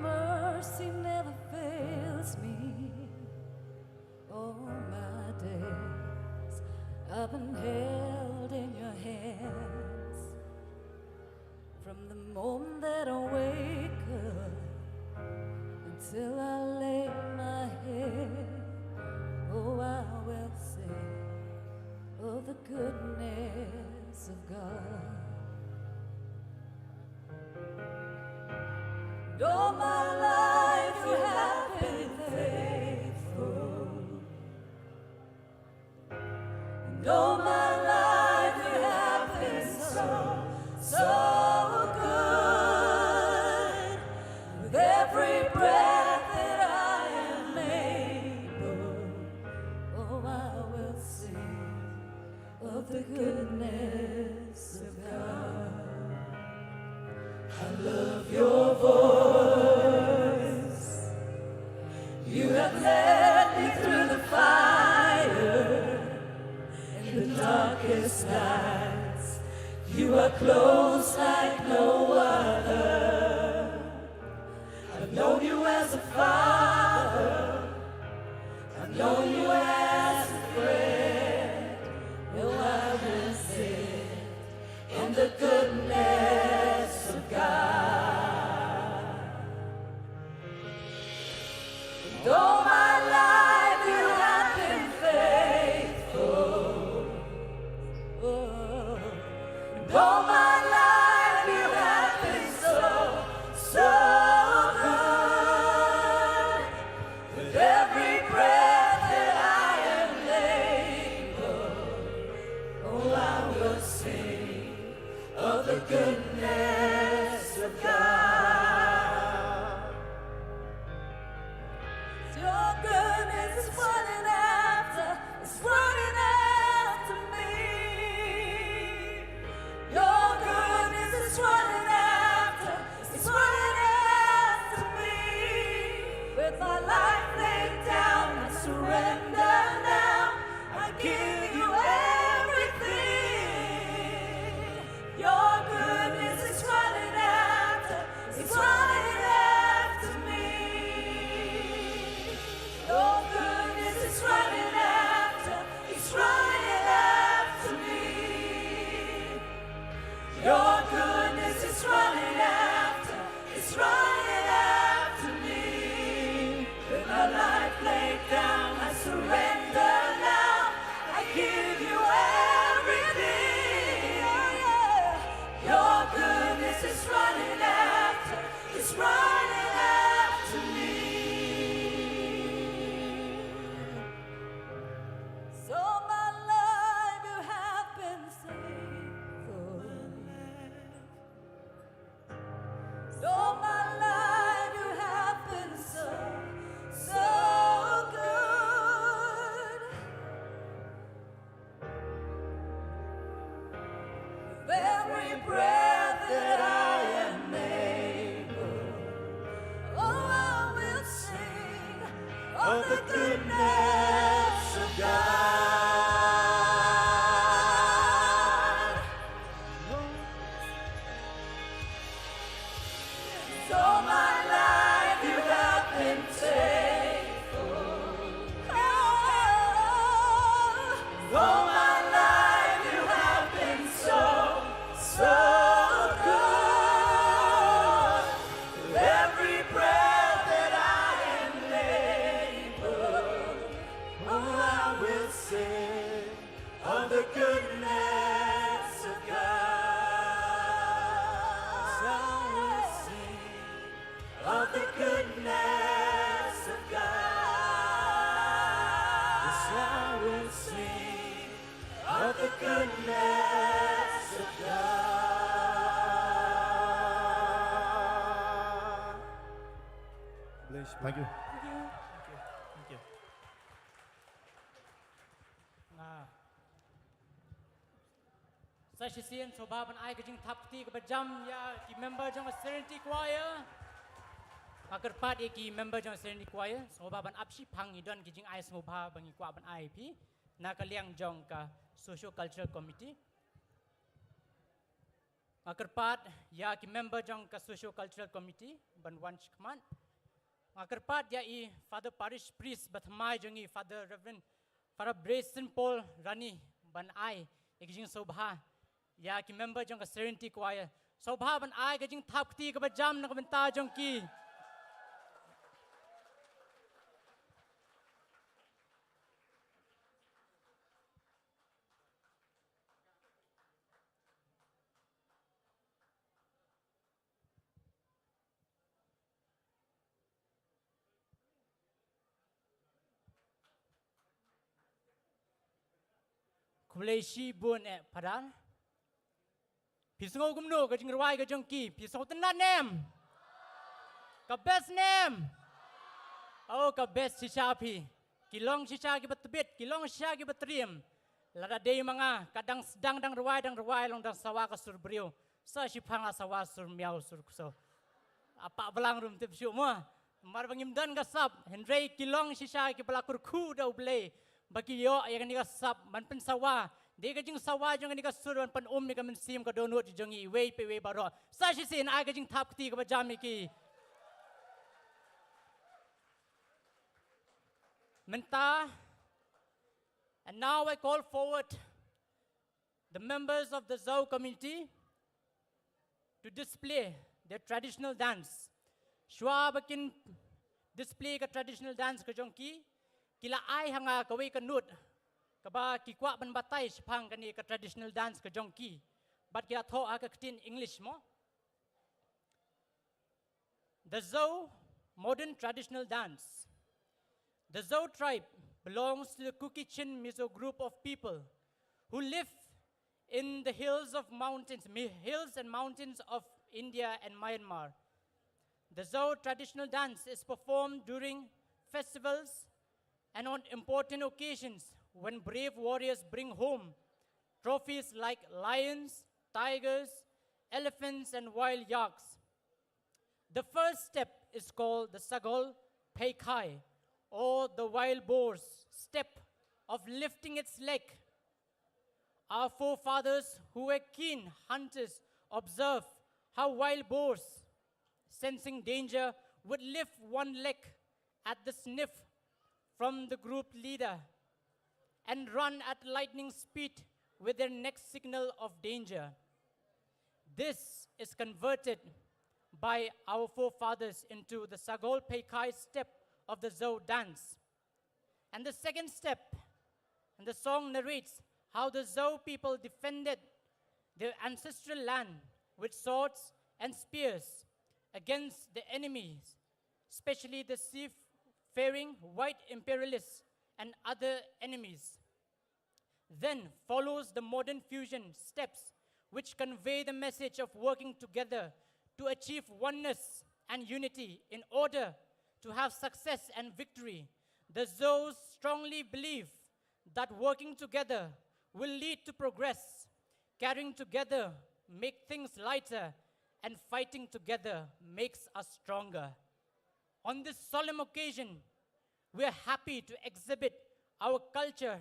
Mercy never fails me. All my days I've been held in your hands. From the moment that I wake up until I lay my head, oh, I will sing of the goodness of God. And all my life you have been faithful. And all my life you have been so, so good. With every breath that I am able, oh, I will sing of the goodness of God. I love your voice. You have led me through the fire and the darkest nights. You are close like no other. I've known you as a father. I've known you as a friend. Oh, I will sing in the goodness of God. And all my life you have been faithful. Oh, and all my life you have been so, so good. With every breath that I am able, oh, I will sing of the goodness of God. Your goodness is running after, it's running after me. Your goodness is running after, it's running after me. With my life laid down, I surrender now. I give you everything. Your goodness is running after, it's running after me. Your goodness is running after, it's running after me. Your goodness is running after, it's running after me. With my life laid down, I surrender now. I give you everything. Your goodness is running after, it's running after me. So my life you have been faithful. So my life you have been so, so good. With every breath that I am able, oh, I will sing of the goodness of God. So my life you have been faithful. Oh, all my life you have been so, so good. With every breath that I am able, oh, I will sing of the goodness of God. Yes, I will sing of the goodness of God. Yes, I will sing of the goodness of God. Bless you. Thank you. Thank you. Thank you. Thank you. Nga sa shisien sngewbha ban ai ka jingthap kti kaba jam ïa ki member jong ka Serenity Choir. Nga kyrpad ïa ki member jong ka Serenity Choir sngewbha ban ap shipang, ngi don ki jingai sngewbha ba ngi kwah ban ai phi na ka liang jong ka Socio Cultural Committee. Nga kyrpad ïa ki member jong ka Socio Cultural Committee ban wan shakhmat. Nga kyrpad ïa i Father Parish Priest ba thymmai jong ngi, Father Reverend Father Brayson Paul Rani, ban ai ïa ka jingsngewbha ïa ki member jong ka Serenity Choir. Sngewbha ban ai ka jingthap kti kaba jam na ka bynta jong ki. Khublei shibun eh Phadar. Phi sngew kumno ka jingrwai ka jong ki? Phi sngewtynnad ne em? Ka best ne em? Oh, ka best shisha phi. Ki long shisha kiba tbit, ki long shisha kiba triem. Lada dei ma nga, ka dang sdang dang rwai, dang rwai long dang sawa ka sur briew. Sa shiphang la sawa sur miaw sur ksew. Apa blang rum tip shuh mo. Namar ba ngim don ka sap, hynrei ki long shisha kiba la kyrkhu da U Blei ba ki ïoh ïa kane ka sap ban pynsawa. Dei ka jingsawa jong kane ka sur ban pyn-um ïa ka mynsiem ka dohnud jong ngi iwei pa iwei baroh. Sa shisien ai ka jingthap kti kaba jam ïa ki. Mynta, and now I call forward the members of the Zo community to display their traditional dance. Shuwa ba kin display ka traditional dance ka jong ki, ki la ai ha nga kawei ka note kaba ki kwah ban batai shaphang kane ka traditional dance ka jong ki. Bad ki la thoh ha ka ktien English mo. The Zo modern traditional dance. The Zo tribe belongs to the Kuki Chin Mizo group of people who live in the hills of mountains, mi-, hills and mountains of India and Myanmar. The Zo traditional dance is performed during festivals and on important occasions when brave warriors bring home trophies like lions, tigers, elephants, and wild yaks. The first step is called the Sagol Pheikhai, or the wild boar's step of lifting its leg. Our forefathers, who were keen hunters, observed how wild boars, sensing danger, would lift one leg at the sniff from the group leader and run at lightning speed with their next signal of danger. This is converted by our forefathers into the Sagol Pheikhai step of the Zo dance. And the second step, and the song narrates how the Zo people defended their ancestral land with swords and spears against the enemies, especially the seafaring white imperialists and other enemies. Then follows the modern fusion steps, which convey the message of working together to achieve oneness and unity in order to have success and victory. The Zos strongly believe that working together will lead to progress, carrying together make things lighter, and fighting together makes us stronger. On this solemn occasion, we are happy to exhibit our culture,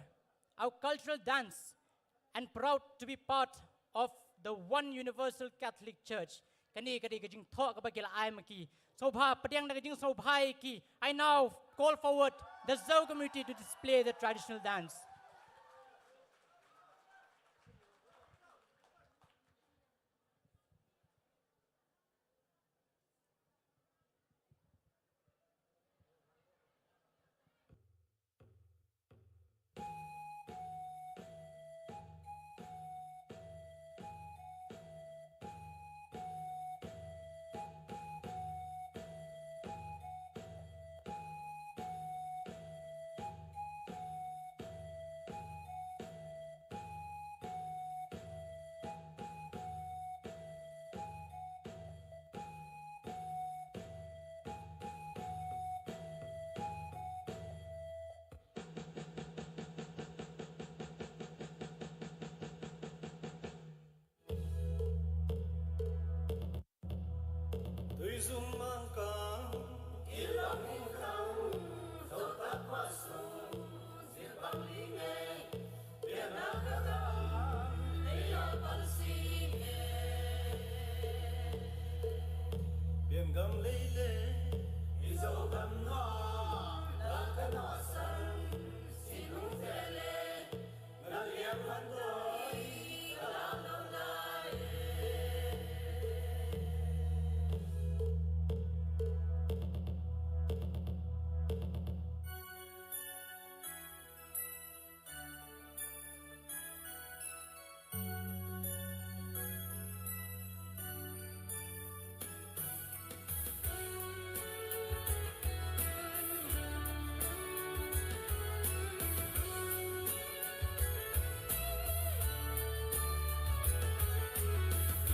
our cultural dance, and proud to be part of the one universal Catholic Church. Kane ka dei ka jingthoh kaba ki la ai ma ki. Sngewbha, pdiang da ka jingsngewbha ïa ki. I now call forward the Zo community to display the traditional dance.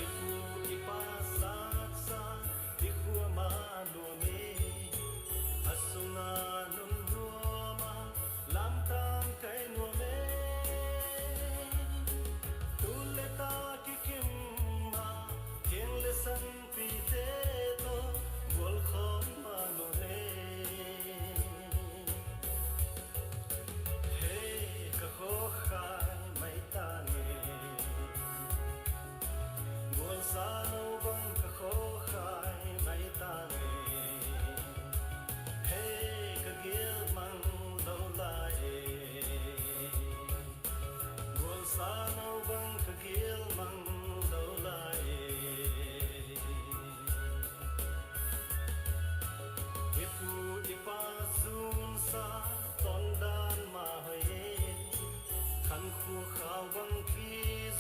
I pu i pa sat sa, i khua ma nuam e. A sunga nun nuam a, lam tang kai nuam e. Tu le ta ki kim ma, kieng le san pi te to, bol khom ma nuam e. Hei ka khokhai mai ta nge. Bol sa no bang ka khokhai mai ta nge. Hei ka gil mang do lai e. Bol sa no bang ka gil mang do lai e. I pu i pa zun sa ton dan ma hoi e. Khan khu khaw bang ki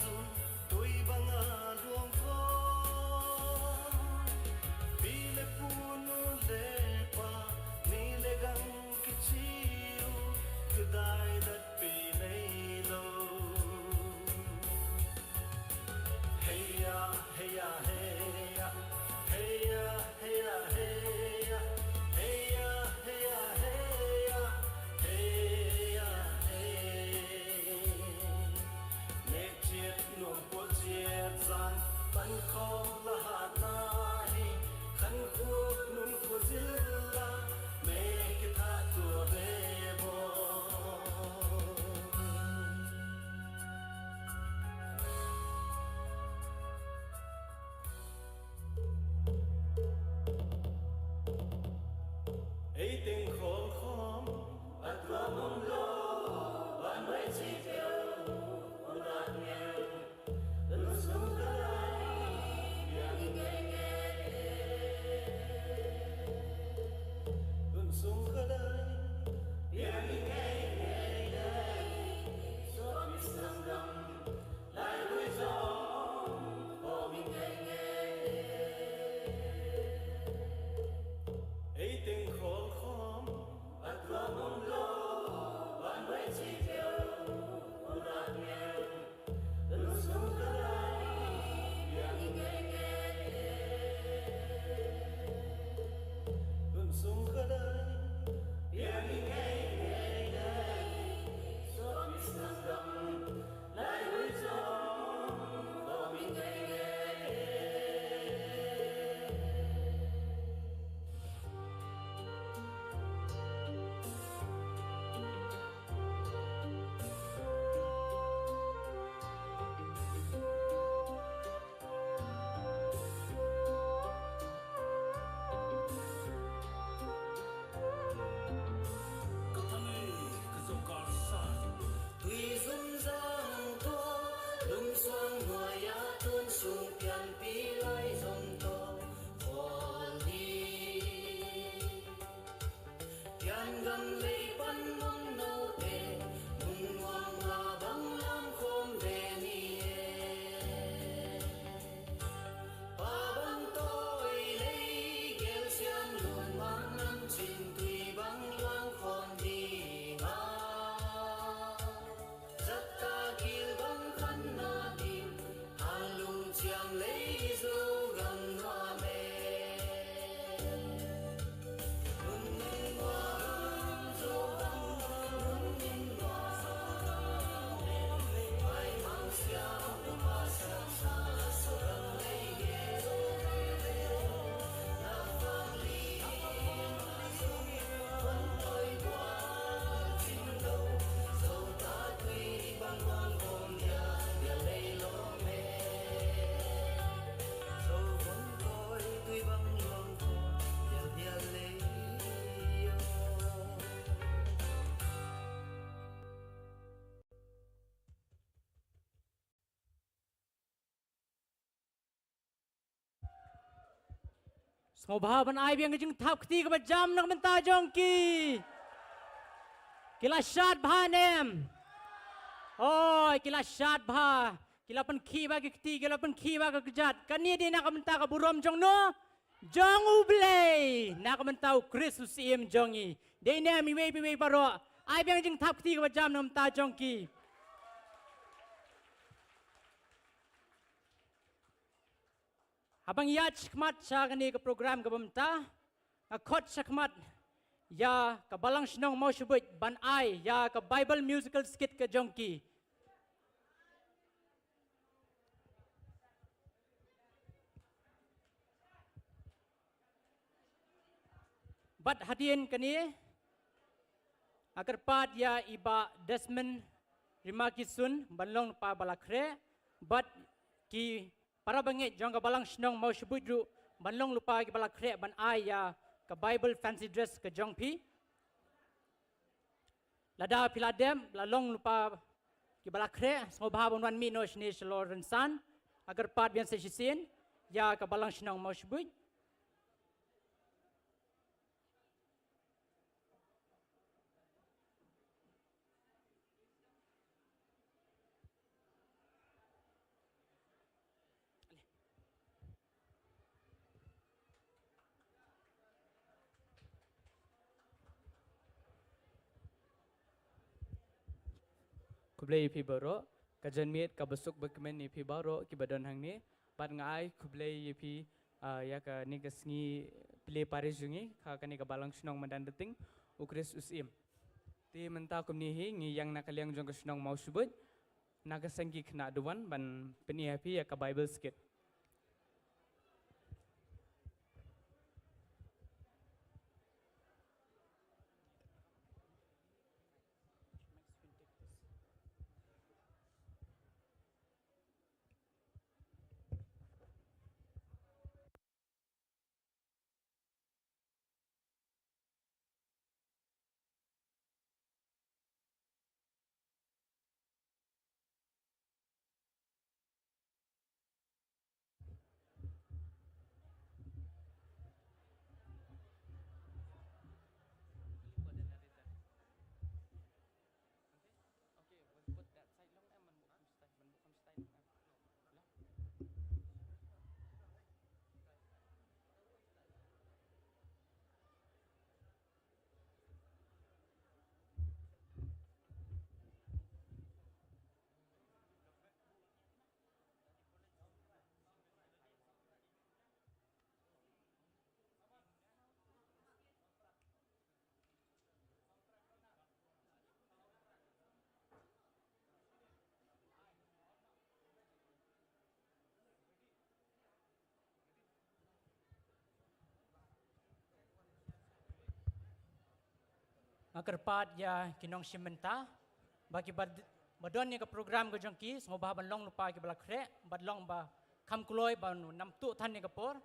zun tui bang a luang ko. Pi le pu nu le pa ni le gang ki chiu ki dai dat pi nei lo. Heya, heya, heya. Heya, heya, heya. Heya, heya, heya. Heya, hey. Nek chiat nuam pua chiat zan pan khom la ha na hi. Khan khu nun khu zil la me ki tha tu re bo. Ei teng khol khom. Ba tuam um lo, ba noi chi pyo, un rat ngen. Tun sung ka lai, biang i ngei ngei. Tun sung ka lai, biang i ngei ngei. Som i sanggam. Lai wi zong, om i ngei ngei. Ei teng khol khom. Ba tuam um lo, ba Sngewbha ban ai biang ka jingthap kti kaba jam na ka bynta jong ki. Ki la shad bha ne em? Oi, ki la shad bha. Ki la pynkhih bha ki kti, ki la pynkhih bha ka kjat. Kane dei na ka bynta ka burom jong no, jong U Blei, na ka bynta U Khrist U Syiem jong ngi. Dei ne em iwei pa iwei baroh? Ai biang jingthap kti kaba jam na ka bynta jong ki. Haba ngi ïaid shakhmat sha kane ka program kaba mynta, nga khot shakhmat ïa ka Balang Shnong Mawshbuit ban ai ïa ka Bible musical skit ka jong ki. Bad hadien kane, nga kyrpad ïa i Bah Desmond Rimakisun ban long lypa ba la khreh, bad ki para bangeit jong ka Balang Shnong Mawshbuit ruh ban long lypa kiba la khreh ban ai ïa ka Bible fancy dress ka jong phi. Lada phi la dep, la long lypa kiba la khreh, sngewbha ban wan mih noh shane sha Lawrence San, nga kyrpad biang sa shisien ïa ka Balang Shnong Mawshbuit. Khublei ïa phi baroh, ka janmiet kaba suk ba kmen ïa phi baroh kiba don hangne, bad nga ai khublei ïa phi, ah, ïa kane ka sngi plie parish jong ngi, ha kane ka Balang Shnong Madandating, U Khrist U Syiem. Te mynta kumne hi ngi ïeng na ka liang jong ka shnong Mawshbuit, na ka seng ki khynnah duwan ban pyni ha phi ïa ka Bible skit. Nga kyrpad ïa ki nongshim bynta ba kiba, ba don ïa ka program ka jong ki, sngewbha ban long lypa kiba la khreh, bad long ba kham kloi ban ym tuh than ïa ka por.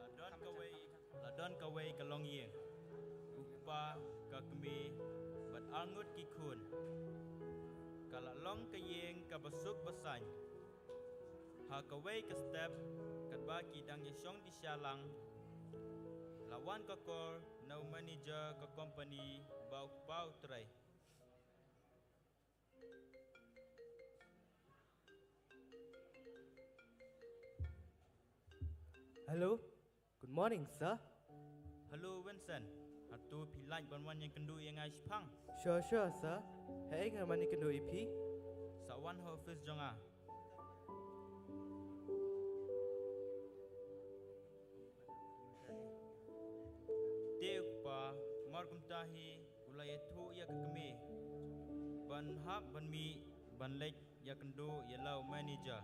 La don kawei, la don kawei ka longïing. U kpa, ka kmie, bad arngut ki khun. Ka la long ka ïing kaba suk ba saiñ. Ha kawei ka step, katba ki dang ïashong dishar lang, Wan ka call na u manager ka company ba u kpa u trai. Hello. Good morning, sir. Hello, Vincent. Hato phi lah ban wan ïakynduh ïa nga shaphang? Sure, sure, sir. Hei, nga wan ïakynduh ïa phi. Sa wan ha office jong nga. Te u kpa, mar kumta hi, u la ïathuh ïa ka kmie ban hap ban mih ban leit ïakynduh ïa la u manager.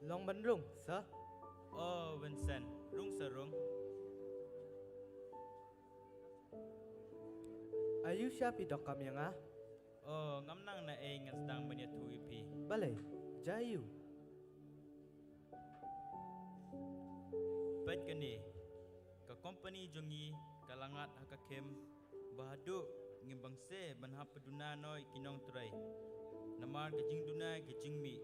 Long ban rung, sir. Oh, Vincent, rung sa rung. Ayu sha phi donkam ïa nga? Oh, ngam nang naei, ngan sdang ban ïathuh ïa phi. Balei, jia ayu? Peit kane, ka company jong ngi ka la ngat ha ka khim ba haduh ngim bang seh ban hap duna noh ïa ki nongtrei. Namar ka jingduna ka jingmih.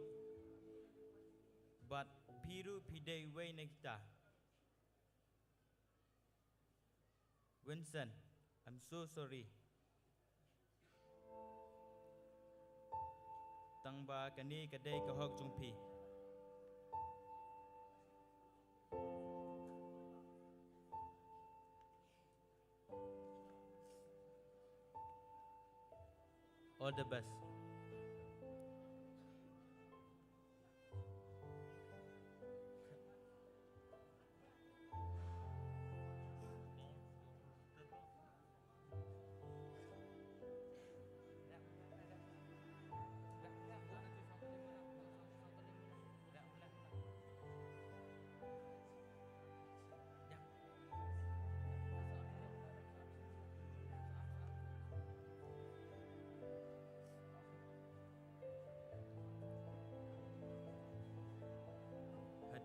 Bad phi ruh phi dei uwei na kita. Vincent, I'm so sorry. Tang ba kane ka dei ka hok jong phi. All the best.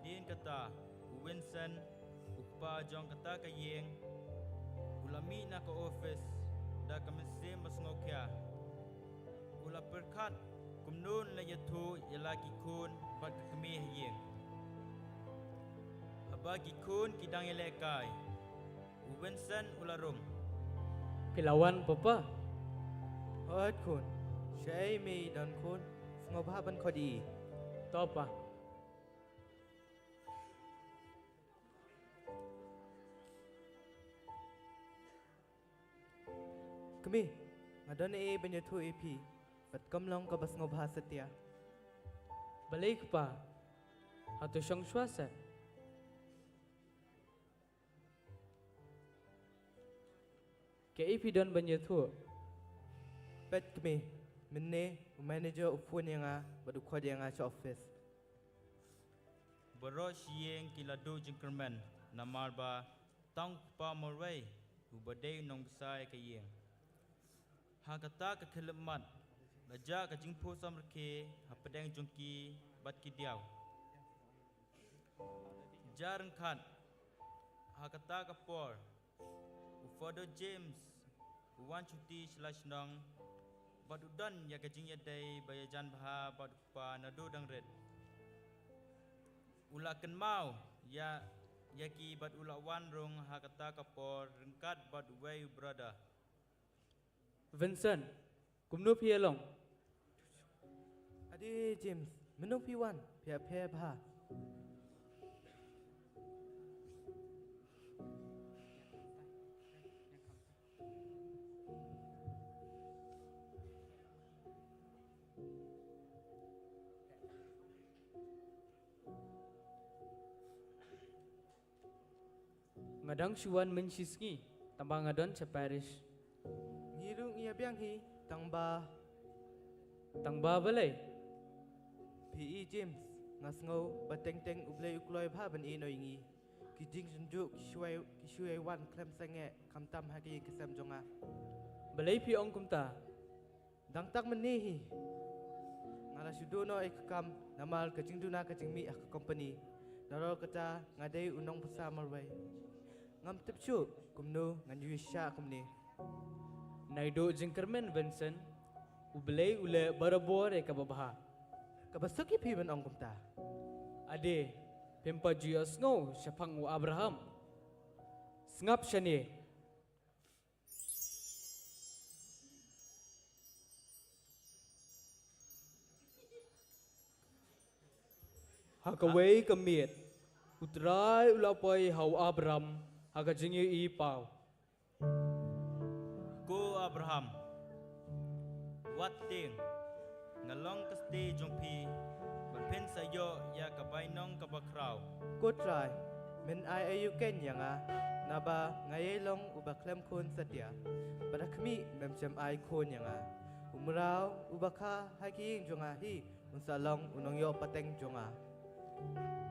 Hadien kata, u Vincent, u kpa jong kata ka ïing, u la mih na ka office da ka mynsiem ba sngewkhia. U la pyrkhat kumno un leit ïathuh ïa la ki khun bad ka kmie ha ïing. Haba ki khun ki dang ïalehkai, u Vincent u la rung. Phi la wan, Papa? Hooid khun. Shaei me i don khun? Sngewbha ban khot ïa i. To, Pa. Kmie, nga don ei ei ban ïathuh ïa phi, bad kam long kaba sngewbha satia. Balei kpa? Hato shong shuwa seh. Kaei phi don ban ïathuh? Peit kmie, mynne u manager u phone ïa nga bad u khot ïa nga sha office. Baroh shi ïing ki la duh jingkyrmen namar ba tang u kpa marwei uba dei u nongbsa ïa ka ïing. Ha kata ka khyllipmat la jah ka jingphuh samrkhie hapdeng jong ki bad ki diaw. Jar ryngkat ha kata ka por u Father James u wan shuti sha la shnong bad u don ïa ka jingïadei ba ïajan bha bad u kpa naduh dang rit. U la kynmaw ïa, ïa ki bad u la wan rung ha kata ka por ryngkat bad uwei u brother. Vincent, kumno phi ïa long? Ade James, mynno phi wan, phi ïapher bha? Dang shu wan mynshi sngi, tang ba nga don sha parish. Ngi ruh ngi ïa biang hi, tang ba. Tang ba balei? Phi i James, nga sngew ba teng teng U Blei u kloi bha ban ïehnoh ïa ngi. Ki jingsynjuk ki shu ai, ki shu ai wan khlem sangeh, khamtam ha ki ïing ki sem jong nga. Balei phi ong kumta? Dang tang mynne hi, nga la shu duh noh ïa ka kam namar ka jingduna ka jingmih ha ka company. Nalor kata nga dei u nongbsa marwei. Ngam tip shuh kumno ngan ïohi shah kumne. Naduh jingkyrmen Vincent, U Blei u leh barabor ïa kaba bha. Kaba suk ïa phi ban ong kumta. Ade, phim pat ju ïohsngew shaphang u Abraham? Sngap shane. Ha kawei ka miet, U Trai u la poi ha u Abram ha ka jingïohi paw. Ko Abraham, wat tieng, nga long ka stad jong phi, ba phin sa ïoh ïa ka bainong kaba khraw. Ko Trai, men ai aïu kein ïa nga, naba nga ïai long uba khlem khun satia. Bad ha khmih mem shym ai khun ïa nga. U mraw uba kha ha ki ïing jong nga hi, un sa long u nongïoh pateng jong nga.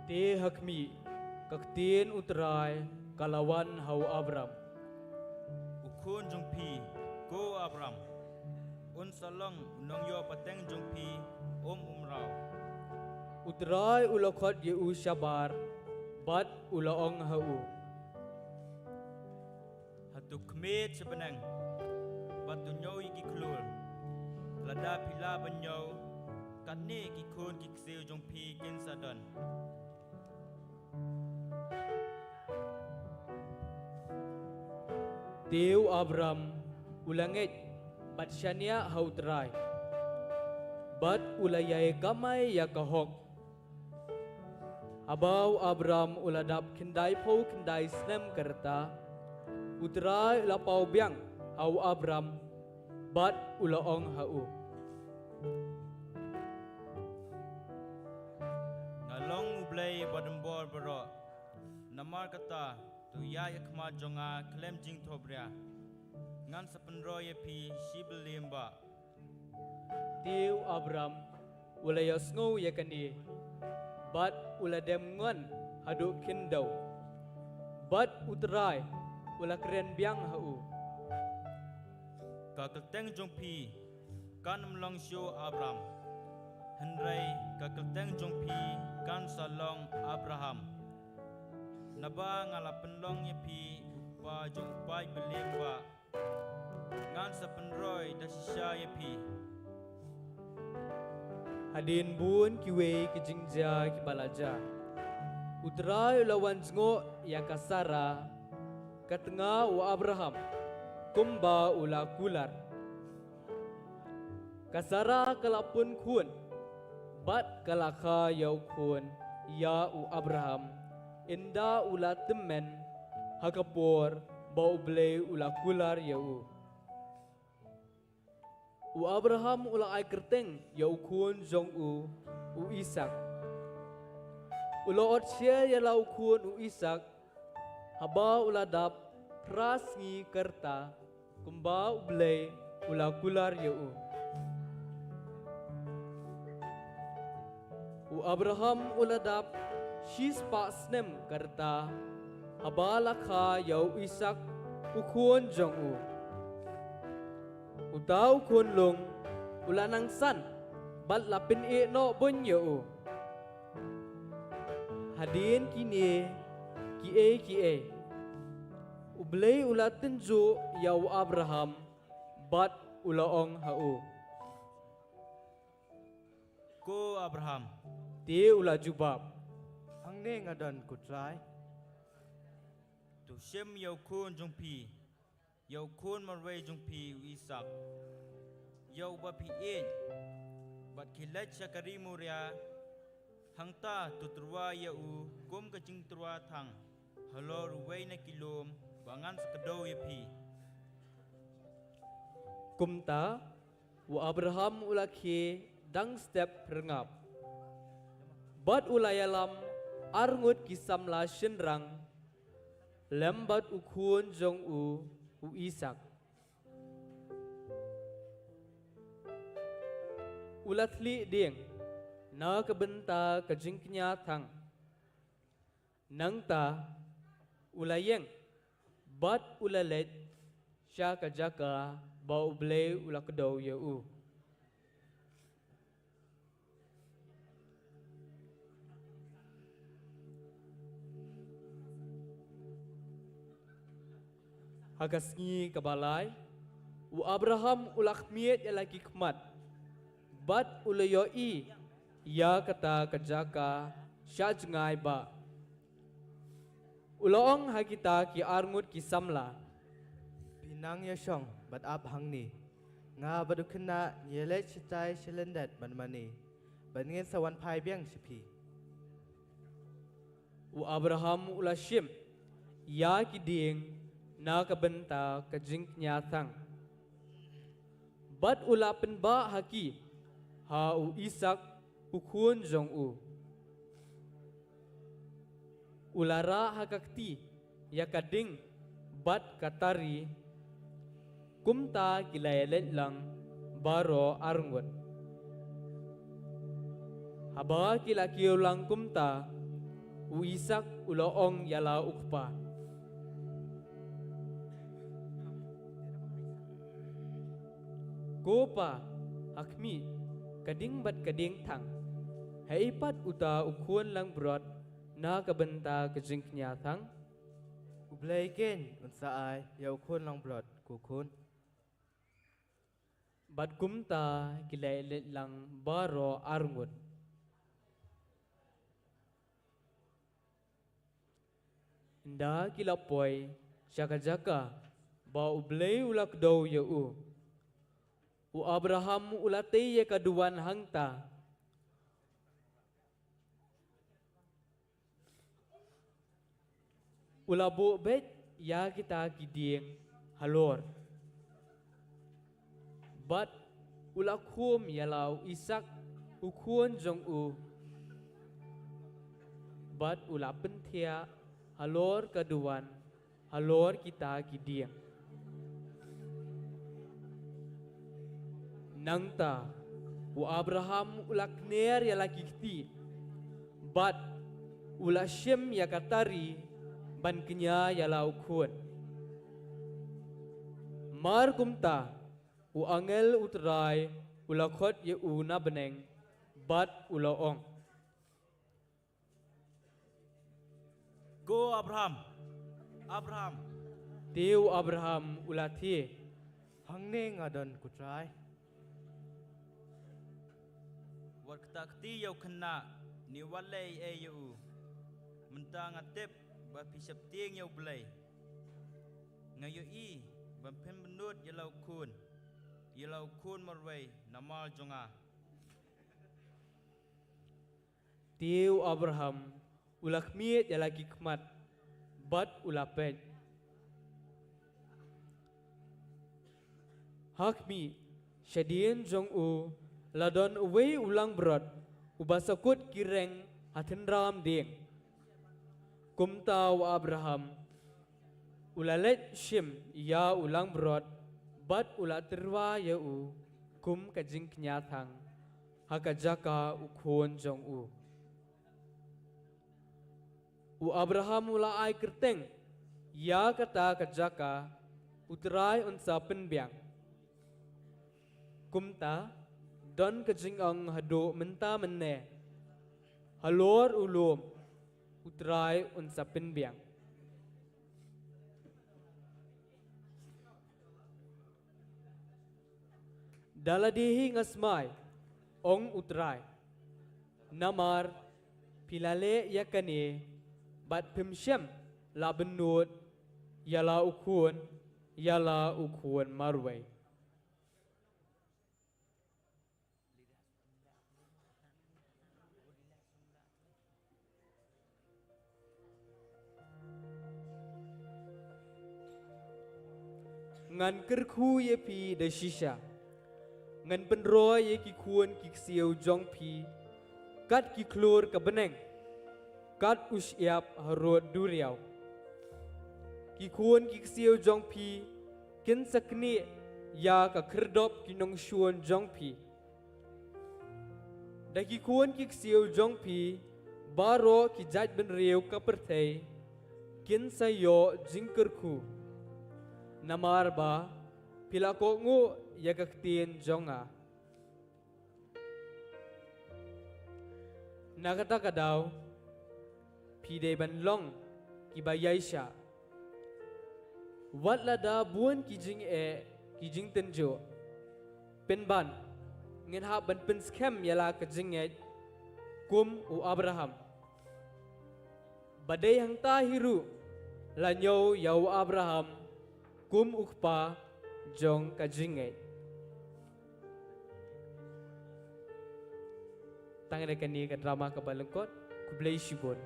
Te ha khmih, ka ktien U Trai ka la wan ha u Abram. U khun jong phi, ko Abram, un sa long u nongïoh pateng jong phi, um u mraw. U Trai u la khot ïa u shabar, bad u la ong ha u. Hato khmih sha bneng, bad to ñiew ïa ki khlur. Lada phi lah ban ñiew, katne ki khun ki ksiew jong phi kin sa don. Te u Abram u la ngeit bad shaniah ha U Trai, bad u la ïai kamai ïa ka hok. Haba u Abram u la dap khyndai phew khyndai snem ka rta, U Trai u la paw biang ha u Abram, bad u la ong ha u. Nga long U Blei ba don bor baroh. Namar kata, to ïaid ha khmat jong nga khlem jingthohbria. Ngan sa pynroi ïa phi shi bymman ba. Te u Abram u la ïohsngew ïa kane, bad u la dem nguan haduh khyndew. Bad U Trai u la kren biang ha u. Ka kyrteng jong phi kan ym long shuh Abram, hynrei ka kyrteng jong phi kan sa long Abraham. Naba nga la pynlong ïa phi u kpa jong u paid bymman ba. Ngan sa pynroi da shisha ïa phi. Hadien bun kiwei ki jingjia kiba la jia, U Trai u la wan jngoh ïa ka Sara, ka tnga u Abraham, kumba u la kular. Ka Sara ka la pun khun, bad ka la kha ïa u khun ïa u Abraham, ynda u la tymmen ha ka por ba U Blei u la kular ïa u. U Abraham u la ai kyrteng ïa u khun jong u, u Isaak. U la ot sher ïa la u khun u Isaak, haba u la dap phra sngi ka rta, kumba U Blei u la kular ïa u. U Abraham u la dap shispah snem ka rta, haba la kha ïa u Isaak u khun jong u. Uta u khunlung u la nang san, bad la pynïeh noh bun ïa u. Hadien kine kiei kiei, U Blei u la tynjuh ïa u Abraham, bad u la ong ha u. Ko Abraham. Te u la jubab. Hangne nga don ko Trai. To shim ïa u khun jong phi, ïa u khun marwei jong phi u Isaak, ïa uba phi ïeit, bad khie leit sha ka ri Moria, hangta to tyrwa ïa u kum ka jingtyrwa thang, halor uwei na ki lum ba ngan sa kdew ïa phi. Kumta, u Abraham u la khie dang step rngap. Bad u la ïalam arngut ki samla shynrang, lem bad u khun jong u, u Isaak. U la thlieh dieng na ka bynta ka jingkñia thang. Nangta u la ïeng bad u la leit sha ka jaka ba U Blei u la kdew ïa u. Ha ka sngi kaba lai, u Abraham u la khmied ïa la ki khmat bad u la ïohi ïa kata ka jaka sha jngai ba. U la ong ha kita ki arngut ki samla, phi nang ïa shong bad ap hangne. Nga bad u khynnah ngi leit shatai sha lyndet ban mane, bad ngin sa wan phai biang sha phi. U Abraham u la shim ïa ki dieng na ka bynta ka jingkñia thang. Bad u la pynbah ha ki ha u Isaak u khun jong u. U la rah ha ka kti ïa ka ding bad ka tari. Kumta ki la ïaleit lang baroh arngut. Haba ki la kiew lang kumta, u Isaak u la ong ïa la u kpa, ko pa, ha khmih, ka ding bad ka dieng thang. Haei pat uta u khun langbrot na ka bynta ka jingkñia thang? U Blei keiñ un sa ai ïa u khun langbrot, ko khun. Bad kumta ki la ïaleit lang baroh arngut. Ynda ki la poi sha ka jaka ba U Blei u la kdew ïa u, u Abraham u la tei ïa ka duwan hangta. U la buh beit ïa kita ki dieng halor. Bad u la khum ïa la u Isaak u khun jong u. Bad u la pynthiah halor ka duwan halor kita ki dieng. Nangta u Abraham u la kner ïa la ki kti bad u la shim ïa ka tari ban kñia ïa la u khun. Mar kumta u angel U Trai u la khot ïa u na bneng bad u la ong, ko Abraham, Abraham. Te u Abraham u la thie, hangne nga don ko Trai. Wat kata kti ïa u khynnah ne wat leh ei ei ïa u. Mynta nga tip ba phi sheptieng ïa U Blei. Nga ïohi ba phin bynnud ïa la u khun, ïa la u khun marwei namar jong nga. Te u Abraham u la khmied ïa la ki khmat bad u la peit. Ha khmih, shadien jong u la don uwei u langbrot uba sa kut ki reng ha tynram dieng. Kumta u Abraham u la leit shim ïa u langbrot bad u la tyrwa ïa u kum ka jingkñia thang ha ka jaka u khun jong u. U Abraham u la ai kyrteng ïa kata ka jaka, U Trai un sa pynbiang. Kumta don ka jingong haduh mynta mynne, halor u lum, U Trai un sa pynbiang. Da lade hi nga smai, ong U Trai, namar phi la leh ïa kane bad phim shym la bynnud ïa la u khun, ïa la u khun marwei. Ngan kyrkhu ïa phi da shisha. Ngan pynroi ïa ki khun ki ksiew jong phi kat ki khlur ka bneng, kat u shyiap harud duriaw. ki khun ki ksiew jong phi kin sa knieh ïa ka khyrdop ki nongshun jong phi. Da ki khun ki ksiew jong phi baroh ki jaitbynriew ka pyrthei kin sa ïoh jingkyrkhu. Namar ba phi la kohnguh ïa ka ktien jong nga. Na kata ka daw, phi dei ban long kiba ïaishah. Wat lada bun ki jingeh, ki jingtynjuh, pynban ngin hap ban pynskhem ïa la ka jingngeit kum u Abraham. Ba dei hangta hi ruh la ñiew ïa u Abraham kum u kpa jong ka jingngeit. Tang ïa kane ka drama kaba lyngkot. Khublei shibun.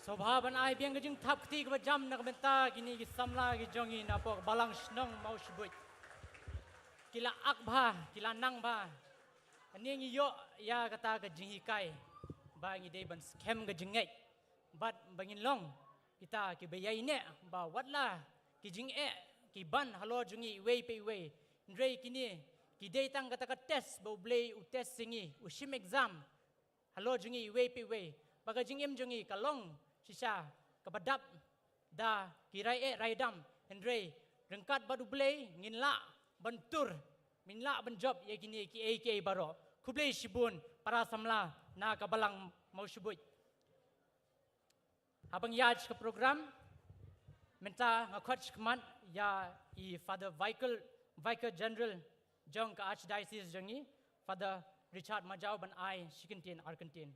Sngewbha ban ai biang ka jingthap kti kaba jam na ka bynta kine ki samla ki jong ngi napoh ka balang shnong Mawshbuit. Ki la ak bha, ki la nang bha. Kane ngi ïoh ïa kata ka jinghikai ba ngi dei ban skhem ka jingngeit. Bad ba ngin long kita kiba ïaineh ba wat la ki jingeh ki ban halor jong ngi iwei pa iwei. Hynrei kine ki dei tang kata ka test ba U Blei u test ïa ngi, u shim exam halor jong ngi iwei pa iwei. Ba ka jingim jong ngi ka long shisha kaba dap da ki rai eh rai dam. Hynrei ryngkat bad U Blei ngin lah ban tur, ngin lah ban jop ïa kine kiei kiei baroh. Khublei shibun para samla na ka balang Mawshbuit. Haba ngi ïaid ka program mynta nga khot shakhmat ïa i Father Vicar, Vicar General jong ka Archdiocese jong ngi, Father Richard Majaw, ban ai shi kyntien ar kyntien.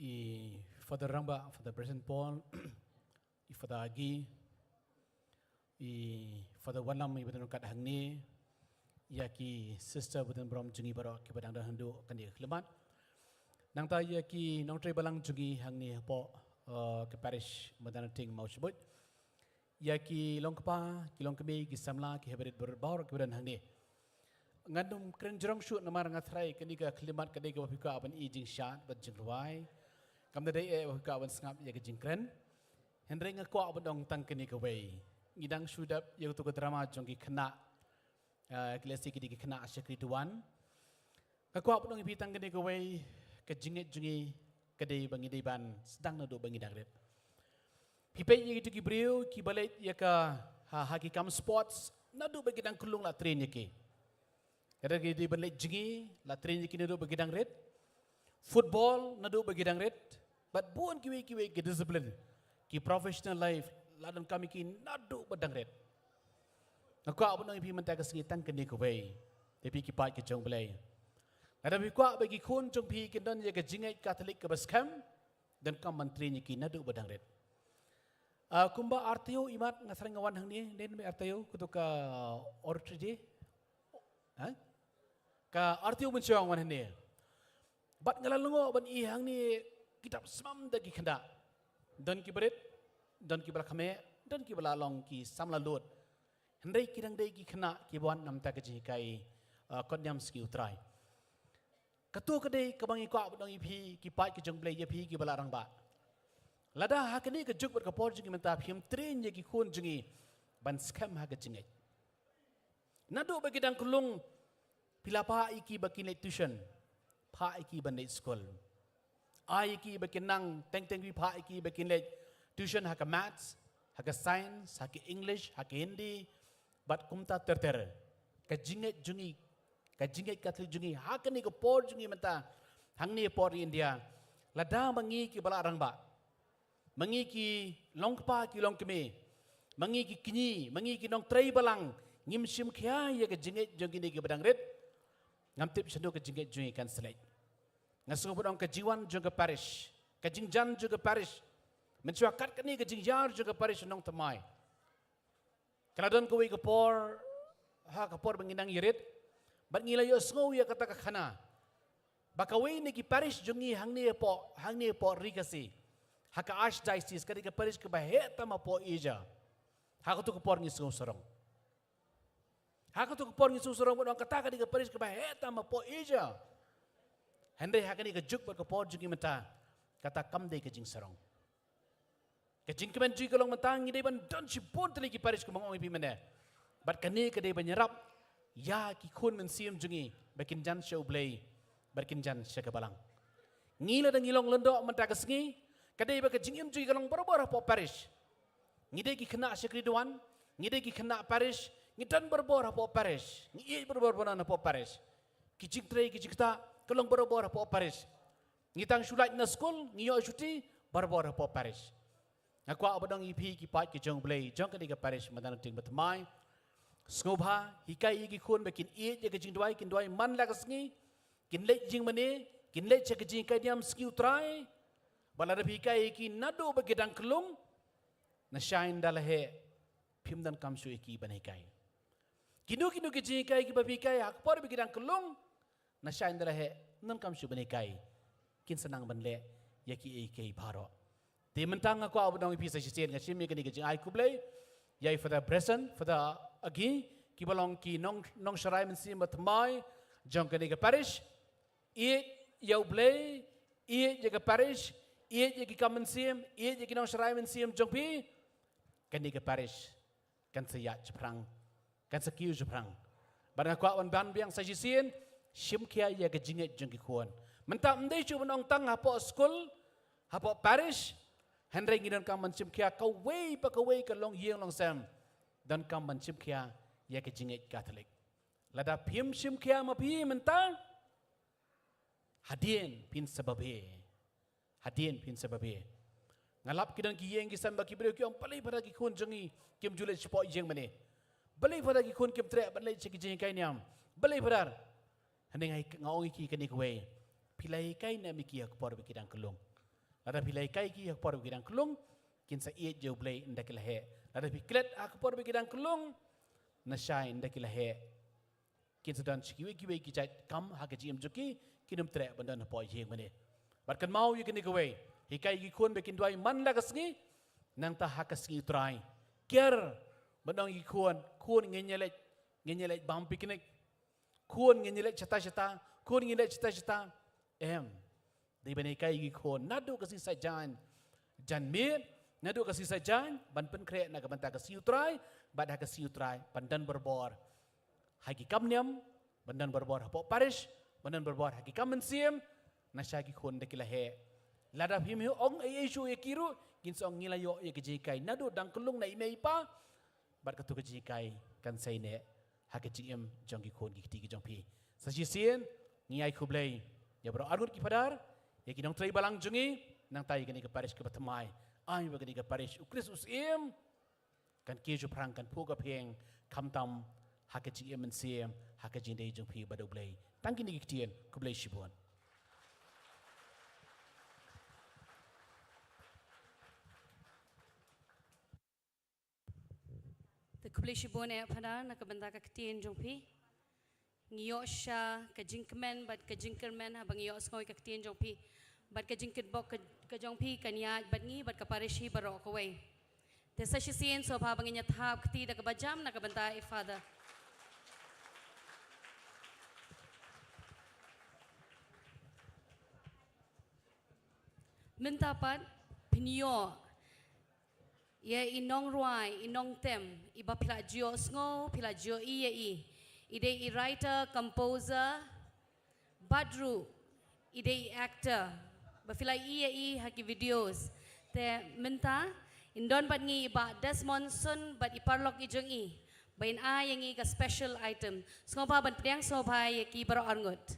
I Father Rangbah, Father President Paul, i Father Agi, i Father Wanlam, i ba don ryngkat hangne, ïa ki sister bad burom jong ngi baroh kiba dang don haduh kane ka khyllipmat. Nangta ïa ki nongtrei balang jong ngi hangne hapoh, eh, ka parish Madan Ting Mawshbuit. Ïa ki longkpa, ki longkmie, ki samla, ki hepdit baroh kiba don hangne. Ngan ym kren jrong shuh namar nga tharai kane ka khyllipmat ka dei kaba phi kwah ban i jingshad bad jingrwai. Kam da dei eh ba phi kwah ban sngap ïa ka jingkren. Hynrei nga kwah ban ong tang kane kawei. Ngi dang shu dep ïa uto ka drama jong ki khynnah. Ah, ki lehse ki dei ki khynnah shakri duwan. Nga kwah ban ong ïa phi tang kane kawei, ka jingngeit jong ngi ka dei ba ngi dei ban sdang naduh ba ngi dang rit. Phi peit ïa kito ki briew kiba leit ïa ka ha, ha ki kam sports, naduh ba ki dang khyllung la train ïa ki. Lada ki dei ban leit jngi, la train ïa ki naduh ba ki dang rit. Football, naduh ba ki dang rit. Bad bun kiwei kiwei ki discipline, ki professional life, la donkam ïa ki naduh ba dang rit. Nga kwah ban ong ïa phi mynta ka sngi tang kane kawei, ïa phi ki paid ki jong U Blei. Lada phi kwah ba ki khun jong phi kin don ïa ka jingngeit Katholik kaba skhem, donkam ban train ïa ki naduh ba dang rit. Ah, kumba artaïew imat nga sdang nga wan hangne, ne me artaïew, kato ka oratory day. Ha? Ka artaïew mynshwa nga wan hangne. Bad nga la lyngngoh ban i hangne ki dap smam da ki khynnah. Don kiba rit, don kiba la khmih, don kiba la long ki samla lud. Hynrei ki dang dei ki khynnah kiba wan namar ka jinghikai, ah, kot niam sngi U Trai. Kato ka dei kaba ngi kwah ban ong ïa phi, ki paid ki jong U Blei, ïa phi kiba la rangbah. Lada ha kane ka juk bad ka por jong ngi mynta phim train ïa ki khun jong ngi ban skhem ha ka jingngeit. Naduh ba ki dang khyllung, phi la phah ïa ki ba kin leit tuition, phah ïa ki ban leit skul. Ai ïa ki ba kin nang teng teng, phi phah ïa ki ba kin leit tuition ha ka maths, ha ka science, ha ka English, ha ka Hindi, bad kumta ter ter. Ka jingngeit jong ngi, ka jingngeit Katholik jong ngi ha kane ka por jong ngi mynta, hangne por India. Lada ma ngi kiba la rangbah, ma ngi ki longkpa ki longkmie, ma ngi ki kñi, ma ngi ki nongtrei balang, ngim shim khia ïa ka jingngeit jong kine kiba dang rit, Ngam tip shano ka jingngeit jong ngi kan sa leit. Nga sngew ban ong ka jingwan jong ka parish, ka jingjan jong ka parish, mynshuwa katne ka jingïar jong ka parish nongthymmai, ka la don kawei ka por, ha ka por ba ngi nang ïarit, bad ngi la ïohsngew ïa kata ka khana ba kawei na ki parish jong ngi hangne hapoh, hangne hapoh Ri Khasi, ha ka Archdiocese, ka dei ka parish kaba heh tam hapoh Asia. Ha kato ka por ngi sngew sarong. Ha kato ka por ngi sngew sarong ban ong kata ka dei ka parish kaba heh tam hapoh Asia. Hynrei ha kane ka juk bad ka por jong ngi mynta, kata kam dei ka jingsarong. Ka jingkmen jong ngi ka long mynta ngi dei ban don shibun tylli ki parish kumba nga ong ïa phi mynne. Bad kane ka dei ban ïarap ïa ki khun mynsiem jong ngi ba kin jan sha U Blei, ba kin jan sha ka balang. Ngi lada ngi long lyngdoh mynta ka sngi, ka dei ba ka jingim jong ngi ka long barabor hapoh parish. Ngi dei ki khynnah shakri duwan, ngi dei ki khynnah parish, ngi don barabor hapoh parish, ngi ïeit barabor ban don hapoh parish. Ki jingtrei ki jingktah ka long barabor hapoh parish. Ngi tang shu lait na skul, ngi ïoh shuti, barabor hapoh parish. Nga kwah ban ong ïa phi ki paid ki jong U Blei jong kane ka parish Madan Tingbathymmai, sngewbha hikai ïa ki khun ba kin ïeit ïa ka jingduwai, kin duwai man la ka sngi, kin leit jingmane, kin leit sha ka jinghikai niam Sngi U Trai. Bad lada phi hikai ïa ki naduh ba ki dang kyllung, nashai ynda la heh phim donkam shuh ïa ki ban hikai. Kino kino ki jinghikai kiba phi hikai ha ka por ba ki dang kyllung, nashai ynda la heh, ym donkam shuh ban hikai. Kin sa nang ban leh ïa kiei kiei baroh. Te mynta nga kwah ban ong ïa phi sa shisien, nga shim ïa kane ka jingai khublei ïa i Father Bresson, Father Agi, kiba long ki nong, nongsharai mynsiem bathymmai jong kane ka parish. Ïeit ïa U Blei, ïeit ïa ka parish, ïeit ïa ki kam mynsiem, ïeit ïa ki nongsharai mynsiem jong phi. Kane ka parish kan sa ïaid shaphrang, kan sa kiew shaphrang. Bad nga kwah ban ban biang sa shisien, shim khia ïa ka jingngeit jong ki khun. Mynta ym dei shuh ban ong tang hapoh skul, hapoh parish, hynrei ngi donkam ban shim khia kawei pa kawei ka longïing longsem. Donkam ban shim khia ïa ka jingngeit Katholik. Lada phim shim khia ma phi mynta, hadien phin sa babe. Hadien phin sa babe. Nga lap ki don ki ïing ki sem ba ki briew ki ong, balei Father ki khun jong ngi kim ju leit shapoh ïing mane? Balei Father ki khun kim treh ban leit sha ki jinghikai niam? Balei Father? Hynrei nga, nga ong ïa ki kane kawei. Phi la hikai niam ïa ki ha ka por ba ki dang kyllung. Lada phi la hikai ki ha ka por ba ki dang kyllung, kin sa ïeit ïa U Blei ynda ki la heh. Lada phi klet ha ka por ba ki dang kyllung, nashai ynda ki la heh, kin sa don sha kiwei kiwei ki jait kam ha ka jingim jong ki, kin ym treh ban don hapoh ïing mane. Bad kynmaw ïa kane kawei, hikai ïa ki khun ba kin duwai man la ka sngi, nangta ha ka Sngi U Trai, kiar ban ong ïa ki khun, khun ngin ïa leit, ngin ïa leit bam picnic, khun ngin ïa leit shata shata, khun ngin ïa leit shata shata. Em. Dei ban hikai ïa ki khun naduh ka sngi Saitjaiñ janmiet, naduh ka sngi Saitjaiñ ban pynkhreh na ka bynta ka Sngi U Trai, bad ha ka Sngi U Trai ban don barabor ha ki kam niam, ban don barabor hapoh parish, ban don barabor ha ki kam mynsiem, nashai ki khun da ki la heh. Lada phim ïoh ong ei ei shuh ïa ki ruh, kin sa ong ngi la ïoh ïa ka jinghikai naduh dang kyllung na i mei i pa. Bad kato ka jinghikai kan sa ïaineh ha ka jingim jong ki khun ki kti ki jong phi. Sa shisien ngi ai khublei ïa baroh arngut ki Father, ïa ki nongtrei balang jong ngi, nangta ïa kane ka parish kaba thymmai. Ai ba kane ka parish U Khrist U Syiem kan kiew shaphrang, kan phuh ka phieng, khamtam ha ka jingim mynsiem, ha ka jingdei jong phi bad U Blei. Tang kine ki ktien, khublei shibun. Te khublei shibun eh Father na ka bynta ka ktien jong phi. Ngi ïoh shisha ka jingkmen bad ka jingkyrmen haba ngi ïohsngew ïa ka ktien jong phi. Bad ka jingkitbok ka, ka jong phi kan ïaid bad ngi bad ka parish hi baroh kawei. Te sa shisien sngewbha ba ngin ïa thap kti da kaba jam na ka bynta i Father. Mynta pat phin ïoh ïa i nongrwai, i nongtem, iba phi la ju ïohsngew, phi la ju ïohi ïa i. I dei i writer, composer, bad ruh i dei i actor ba phi la ïohi ïa i ha ki videos. Te mynta ngin don bad ngi i Bah Desmond Sun bad i paralok i jong i ba in ai ïa ngi ka special item. Sngewbha ban pdiang sngewbha ïa ki baroh arngut.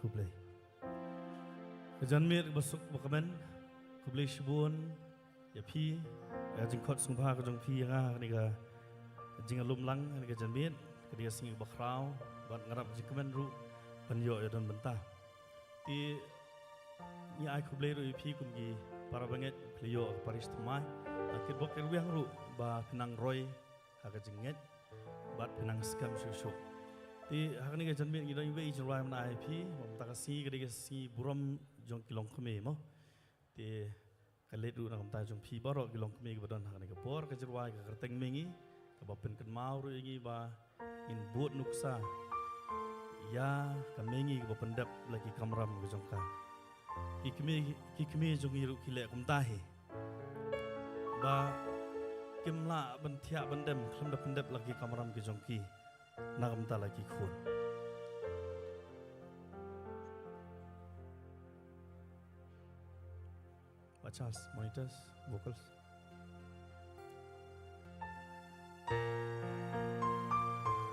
Khublei. Ka janmiet ba suk ba kmen. Khublei shibun ïa phi, ïa ka jingkhot sngewbha ka jong phi ïa nga ha kane ka jinglum lang ha kane ka janmiet, ka dei ka sngi ba khraw, bad nga dap jingkmen ruh ban ïoh ïa don bynta. Te ngi ai khublei ruh ïa phi kum ki para bangeit phi la ïoh ka parish thymmai. Nga kitbok kitrwiang ruh ba phi nang roi ha ka jingngeit bad phi nang skhem shuh shuh. Te ha kane ka janmiet ngi don iwei i jingrwai ban ai ïa phi, ba mynta ka sngi ka dei ka sngi burom jong ki longkmie mo. Te ka leit ruh na ka bynta jong phi baroh ki longkmie kiba don ha kane ka por, ka jingrwai ka kyrteng Mengi, kaba pynkynmaw ruh ïa ngi ba ngin bud nuksa ïa ka Mengi kaba pyndep la ki kamram ka jong ka. Ki kmie, ki kmie jong ngi ruh ki leh kumta hi, ba kim lah ban thiah ban dem khlem da pyndep la ki kamram ki jong ki na ka bynta la ki khun. Ba chance, monitors, vocals.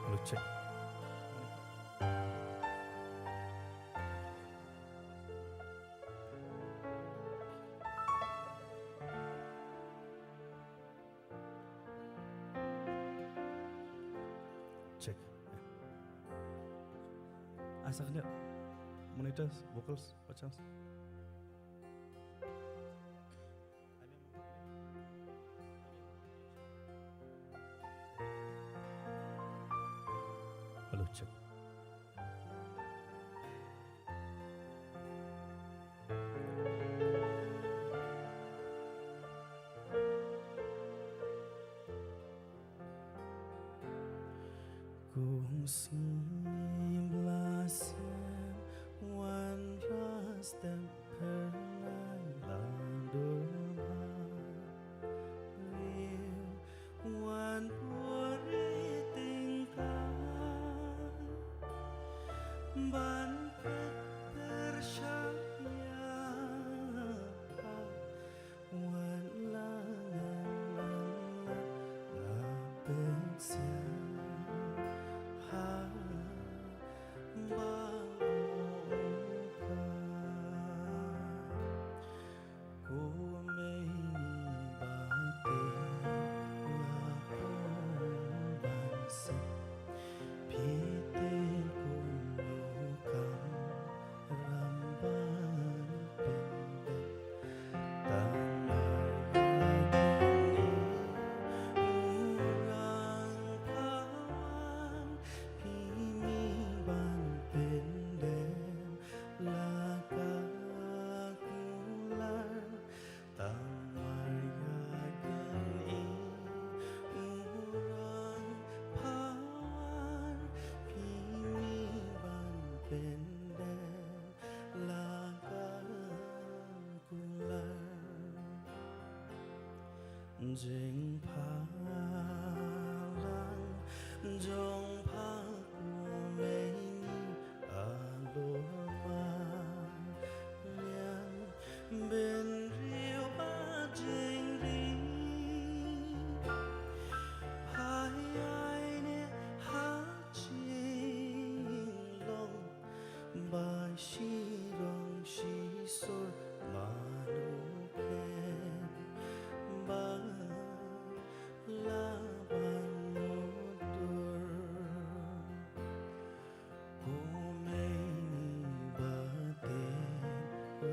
Hello, check. Check. Ai sa khyndiat. Monitors, vocals, ba chance. Hello, check. Kong sngi blasem wan rastem pernai la dur ba riu wan puri tingka ban pet percaya. Wan la ngan la la pynsiang ha ba ong ka. Ko mei ni ba te la ong ban sep. Phi te kumno kam ram ban pyndep. Tang mar ïa kine u rang phawan phi mih ban pyndep la ka kular. Tang mar ïa kine u rang phawan phi mih ban pyndep la ka kular. Jingphalang jong pha ko mei ni alor ma liang. Bynriew ba jingri pha ïaineh ha jinglong ba shirong shisur mano khlem ba la ban mudur. Ko mei ni ba te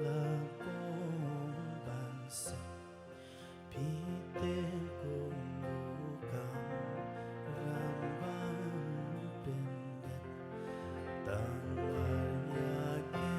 la pom ban sep. Phi te kumno kam ram ban pyndep. Tang mar ïa ki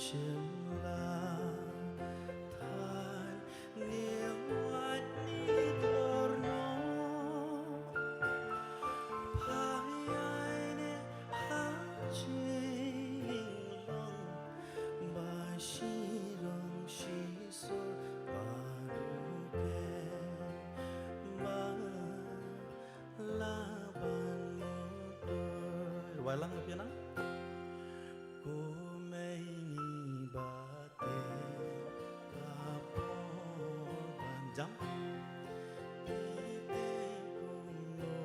Shim la thaiñ ne wat ne dor noh. Pha ïaineh ha jinglong ba shi rong shi sur ba ruh ba la ban mudur. Rwai lang, phi nang. Ko mei ngi ba teh la por ban jam. Phi teh kumno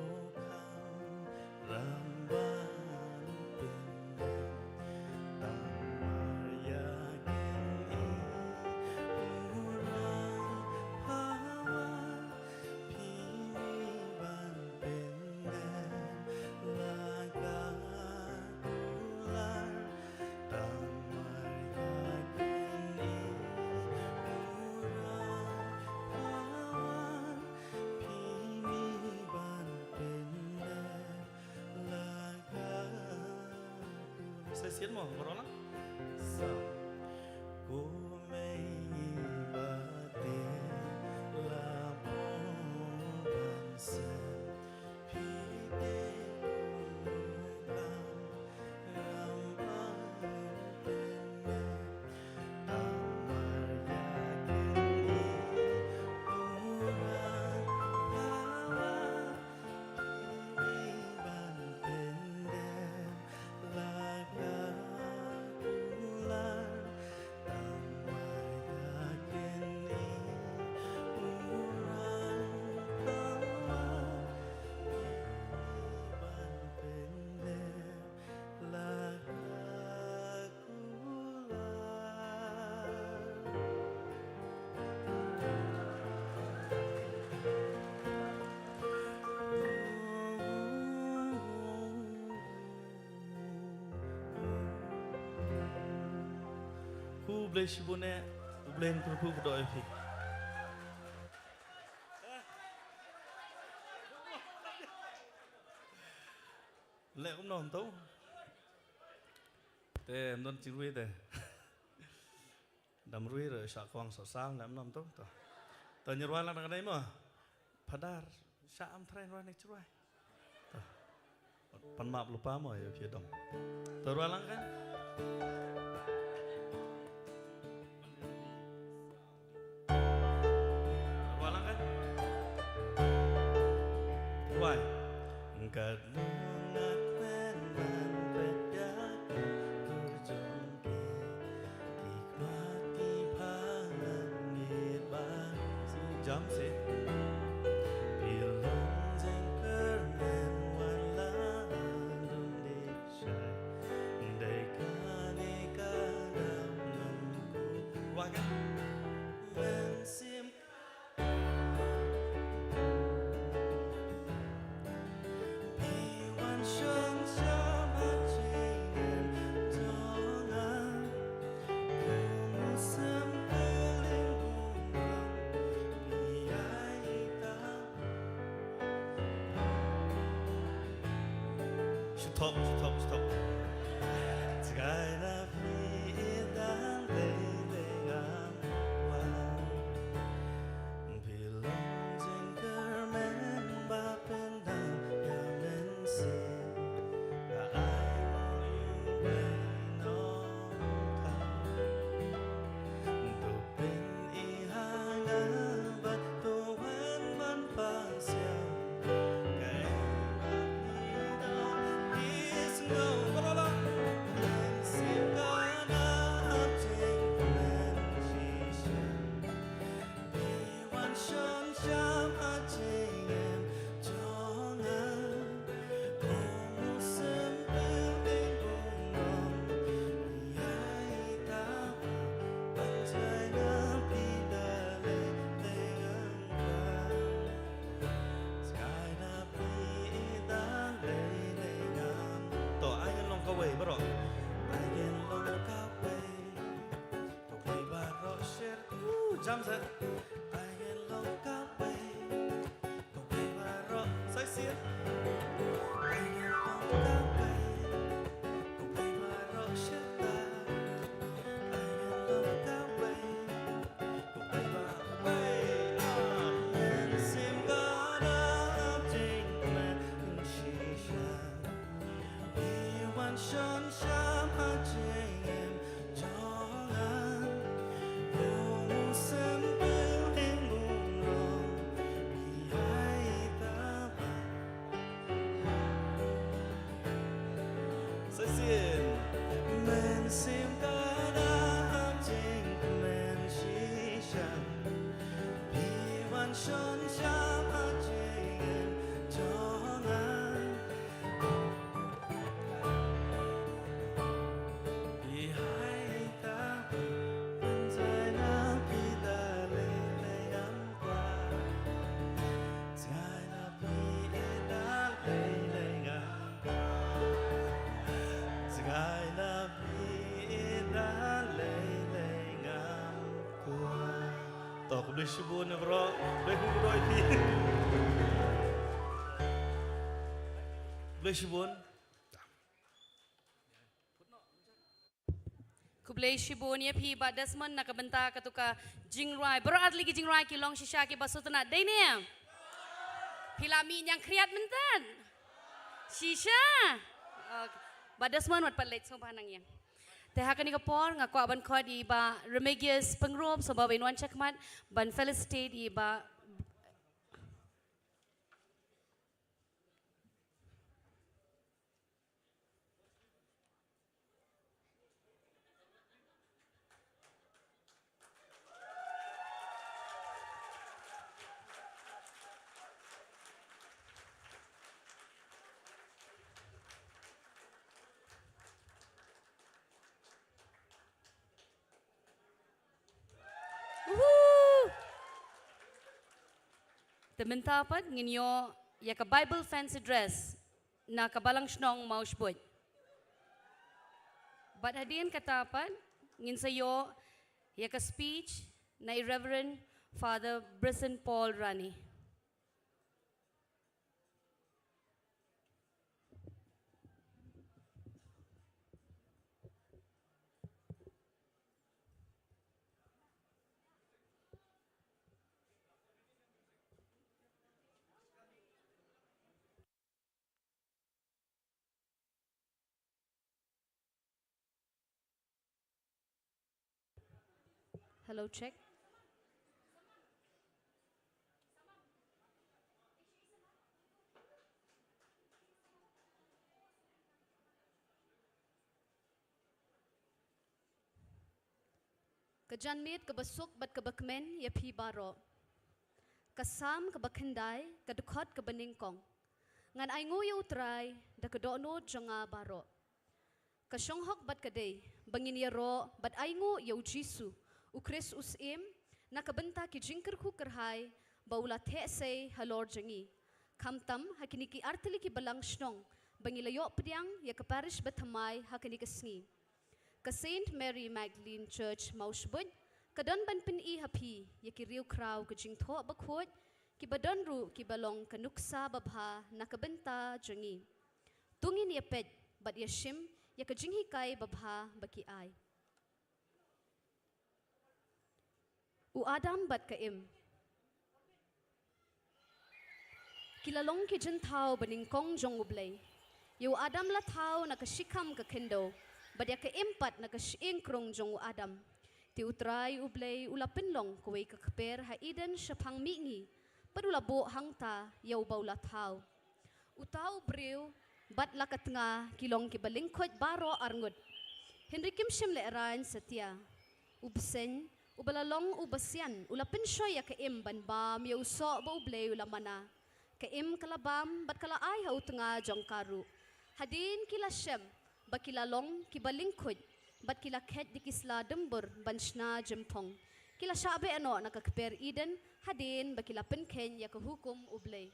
kham ram ban pyndem. Tang mar ïa kine u rang pawa. Phi mih ban pyndem la ka kular. Tang mar ïa kine u rang pawa. Phi mih ban pyndem la ka kular. Sa sien mo, baroh lang. Sa. Ko mei ngi ba teh la por ban sem. Phi teh kumno kham ram ban pyndem. Tang mar ïa kine u rang pawa. Phi mih ban pyndem la ka kular. Tang mar ïa kine u rang pawa. Phi mih ban pyndem la ka kular. Khublei shibun eh, U Blei un kyrkhu kyrdoh ïa phi. Leh kumno to. Te ym don jingrwai te. Dam rwai ruh shah kwang shah sam, leh kumno to. To ngi rwai lang da kane mo. Phadar, shah am trai rwai ne jingrwai. To. Pan map lypa mo ïa phi dom. To rwai lang kan. Rwai lang kan. Rwai. Ka nungat pen ban pet ïa ka kur jong ki. Ki khmat ki pha ngan ngeit ba si jam si. Phi long jingkyrmen wan la dum dik shai. Dei kane ka dap nang ku. Rwai kan. Mynsiem Stop, stop, stop. Try to be it and they, they are one. Phi long jingkyrmen ba pyndap ïa mynsiem. Ka ai mo ïa u Blei Nongthaw. To pyn-i ha nga bad to wan ban pasiam. Kaei ba phi dang ïohsngew, ba la la. Mynsiem ka dap jingkmen shisha. Phi wan shon sham ha jingim jong nga. Ko Mynsiem Bakhuid, pynbun ïa ita ban jai na phi da lei teng angkar. Skai na phi i da lei teng ang. To, ai ngin long kawei baroh. Ai ngin long kawei. Kawei baroh sher. Uh, jam set. Ai ngin long kawei. Kawei baroh sa shisien. Ai ngin long kawei. Kawei baroh sher ta. To, khublei shibun, bro. Khublei shibun, bro. Khublei shibun. Khublei shibun ïa phi Bah Desmond na ka bynta katu ka jingrwai. Baroh artylli ki jingrwai ki long shisha kiba sngewtynnat, dei ne? Phi la mih ñiangkhriat mynta? Shisha? Okay. Bah Desmond, wat pat leit, sngewbha nang ïeng. Te ha kane ka por nga kwah ban khot ïa i Bah Remigius Pyngrope, sngewbha ban wan shakhmat ban felicitate ïa i Bah. Woohoo! Te mynta pat ngin ïoh ïa ka Bible Fancy Dress na ka Balang Shnong Mawshbuit. Bad hadien kata pat ngin sa ïoh ïa ka speech na i Reverend Father Bryson Paul Rani. Hello, check. Ka janmiet kaba suk bad kaba kmen ïa phi baroh. Ka Salm kaba khyndai, ka dkhot kaba nyngkong. Ngan ainguh ïa U Trai da ka dohnud jong nga baroh. Ka shong hok bad ka dei ba ngin ïaroh bad ainguh ïa U Jisu, U Khrist U Syiem, na ka bynta ki jingkyrkhu kyrhai ba u la theh sei halor jong ngi. Khamtam ha kine ki artylli ki balang shnong ba ngi la ïoh pdiang ïa ka parish bathymmai ha kane ka sngi. Ka Saint Mary Magdalene Church Mawshbuit ka don ban pyni ha phi ïa ki riewkhraw ka jingthoh bakhuid, kiba don ruh kiba long ka nuksa babha na ka bynta jong ngi. To ngin ïa peit bad ïa shim ïa ka jinghikai babha ba ki ai. U Adam bad ka Im. Ki la long ki jingthaw ba nyngkong jong U Blei. Ïa u Adam la thaw na ka shikham ka khyndew, bad ïa ka Im pat na ka shyieng krung jong u Adam. Te U Trai U Blei u la pynlong kawei ka kper ha Eden shaphang mihngi, bad u la buh hangta ïa uba u la thaw. Uta u briew bad la ka tnga ki long kiba lyngkhuid baroh arngut. Hynrei kim shym lehraiñ satia. U bseiñ, uba la long uba sian, u la pynshoi ïa ka Im ban bam ïa u soh ba U Blei u la mana. Ka Im ka la bam bad ka la ai ha u tnga jong ka ruh. Hadien ki la shem ba ki la long kiba lyngkhuid, bad ki la kheit da ki sla dymbur ban shna jingphong. Ki la shah beh noh na ka kper Eden, hadien ba ki la pynkheiñ ïa ka hukum U Blei.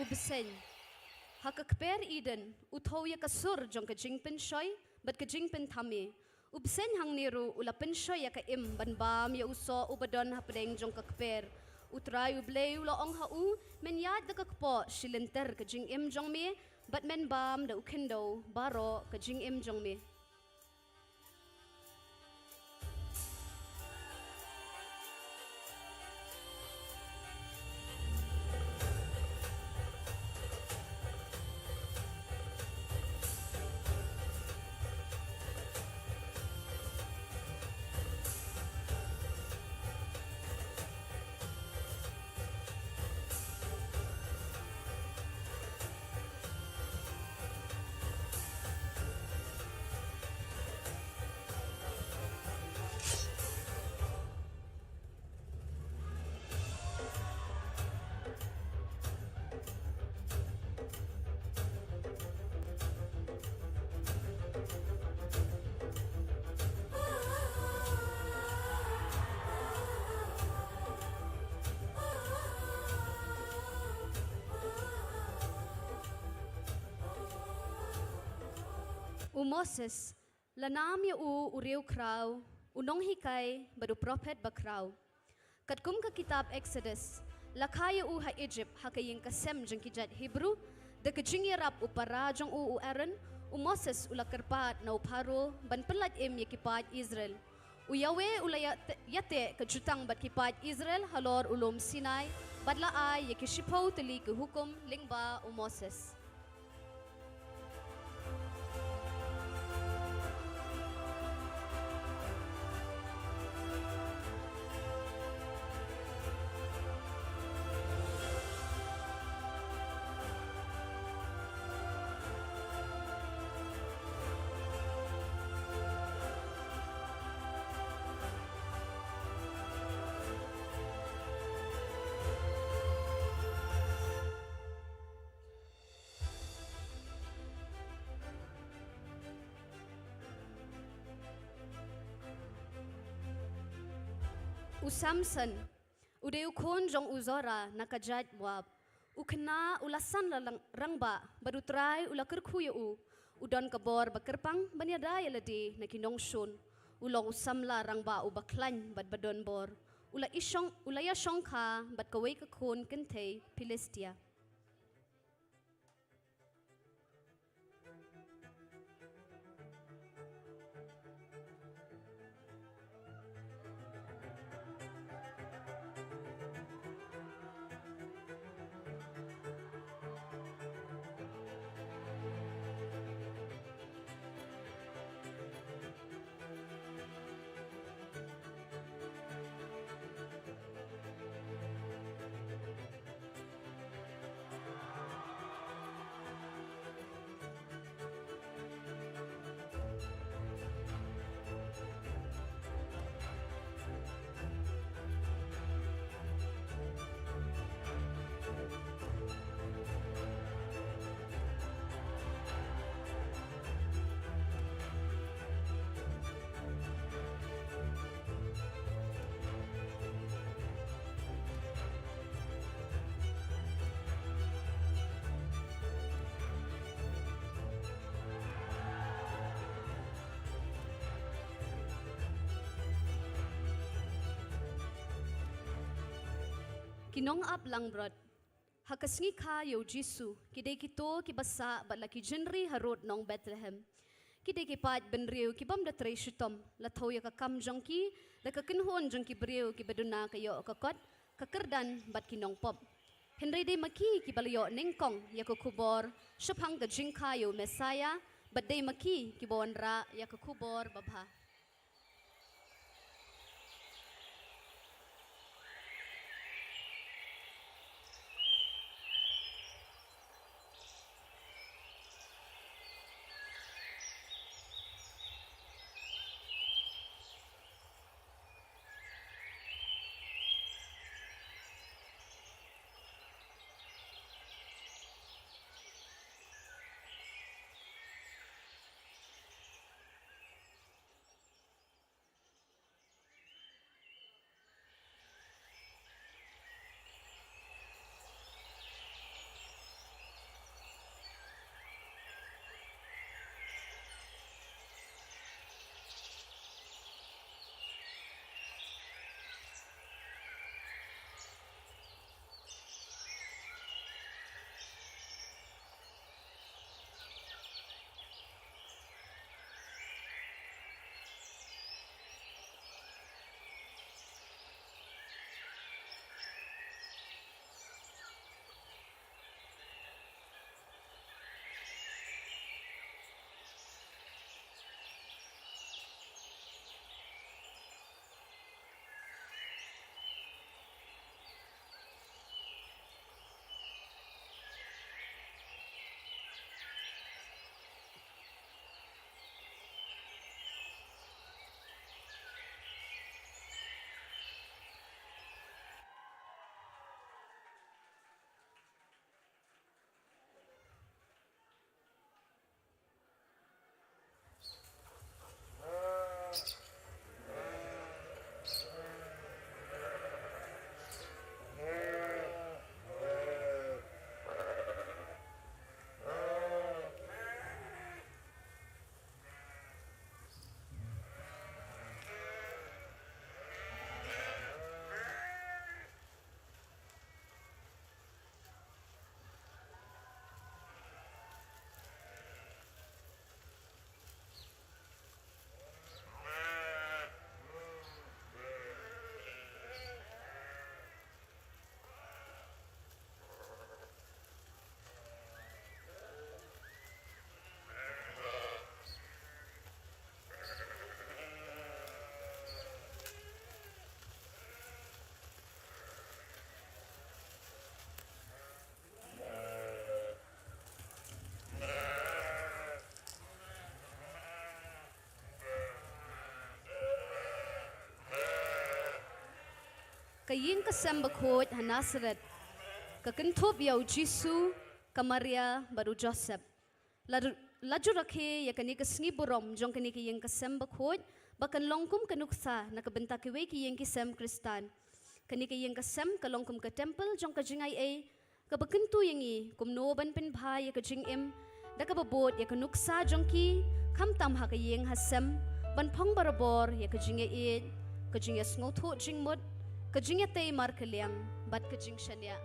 U bseiñ. Ha ka kper Eden, u thew ïa ka sur jong ka jingpynshoi bad ka jingpynthame. U bseiñ hangne ruh u la pynshoi ïa ka im ban bam ïa u soh uba don hapdeng jong ka kper. U Trai U Blei u la ong ha u, men ïaid da ka kpoh shi lynter ka jingim jong me, bad men bam da u khyndew baroh ka jingim jong me. U Moses, la nam ïa u u riewkhraw, u nonghikai bad u prophet bakhraw. Katkum ka kitab Exodus, la kha ïa u ha Egypt ha ka ïing ka sem jong ki jait Hebru, da ka jingïarap u para jong u u Aaron, u Moses u la kyrpad na u Pharaoh ban pyllait im ïa ki paid Israel. U Yahweh u la ïa te-, ïateh ka jutang bad ki paid Israel halor u lum Sinai, bad la ai ïa ki shiphew tylli ki hukum lyngba u Moses. U Samson, u dei u khun jong u Zora na ka jait Moab. U khynnah u la san la lang-, rangbah, bad u Trai u la kyrkhu ïa u. U don ka bor ba kyrpang ban ïada ïa lade na ki nongshun. U long u samla rangbah uba khlaiñ bad ba don bor. U la i shong, u la ïa shongkha bad kawei ka khun kynthei Philistia. Ki nongap langbrot. Ha ka sngi kha ïa u Jisu, ki dei kito kiba sah bad la ki jingri harud nong Bethlehem. Ki dei ki paid bynriew ki bym da trei shitom, la thew ïa ka kam jong ki, da ka kynhun jong ki briew kiba duna ka ïoh ka kot, ka kyrdan bad ki nongpop. Hynrei dei ma ki kiba la ïoh nyngkong ïa ka khubor shaphang ka jingkha ïa u Messaïah, bad dei ma ki kiba wanrah ïa ka khubor babha. Ka ïing ka sem bakhuid ha Nasareth, ka kynthup ïa u Jisu, ka Maria bad u Joseph. La, la ju rakhe ïa kane ka sngi burom jong kane ka ïing ka sem bakhuid ba kan long kum ka nuksa na ka bynta kiwei ki ïing ki sem Khristan. Kane ka ïing ka sem ka long kum ka temple jong ka jingaiei, kaba kyntu ïa ngi kumno ban pynbha ïa ka jingim da kaba bud ïa ka nuksa jong ki, khamtam ha ka ïing ha sem, ban phong barabor ïa ka jingïaieit, ka jingïasngewthuh jingmut, ka jingïatei markylliang bad ka jingshaniah.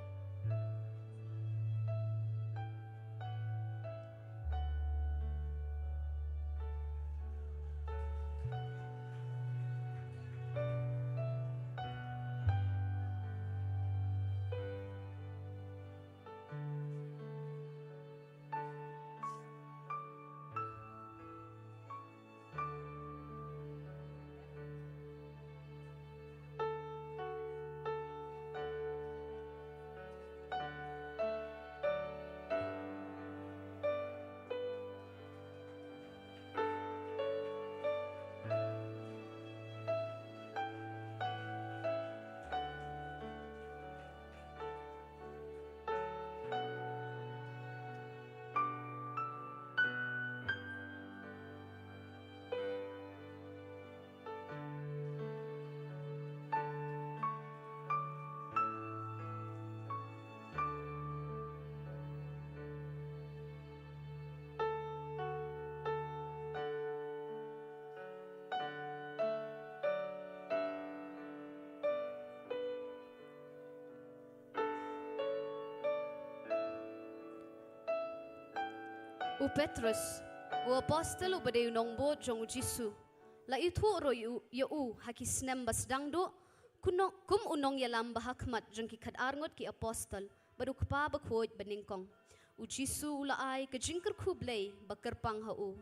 U Petrus, u apostol uba dei u nongbud jong u Jisu, la ithuh ruh ïa u, ïa u ha ki snem ba sdang duh, kum u nong-, kum u nongïalam ba ha khmat jong ki khatar ngut ki apostol bad u Kpa bakhuid banyngkong. U Jisu u la ai ka jingkyrkhu Blei ba kyrpang ha u.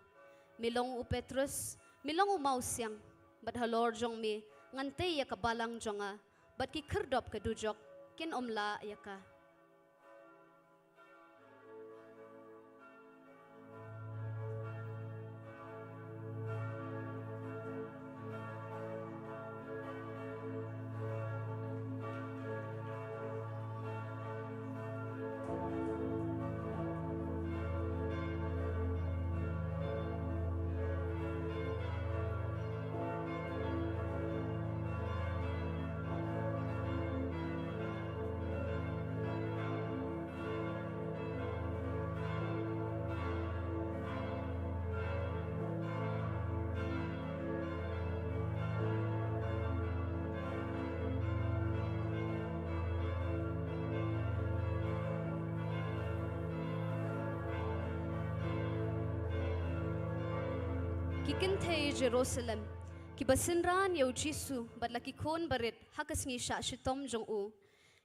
Me long u Petrus, me long u mawsiang, bad halor jong me ngan tei ïa ka balang jong nga, bad ki khyrdop ka dujok kin ym lah ïa ka. Ki kynthei Jerusalem, kiba synran ïa u Jisu bad la ki khun barit ha ka sngi shah shitom jong u,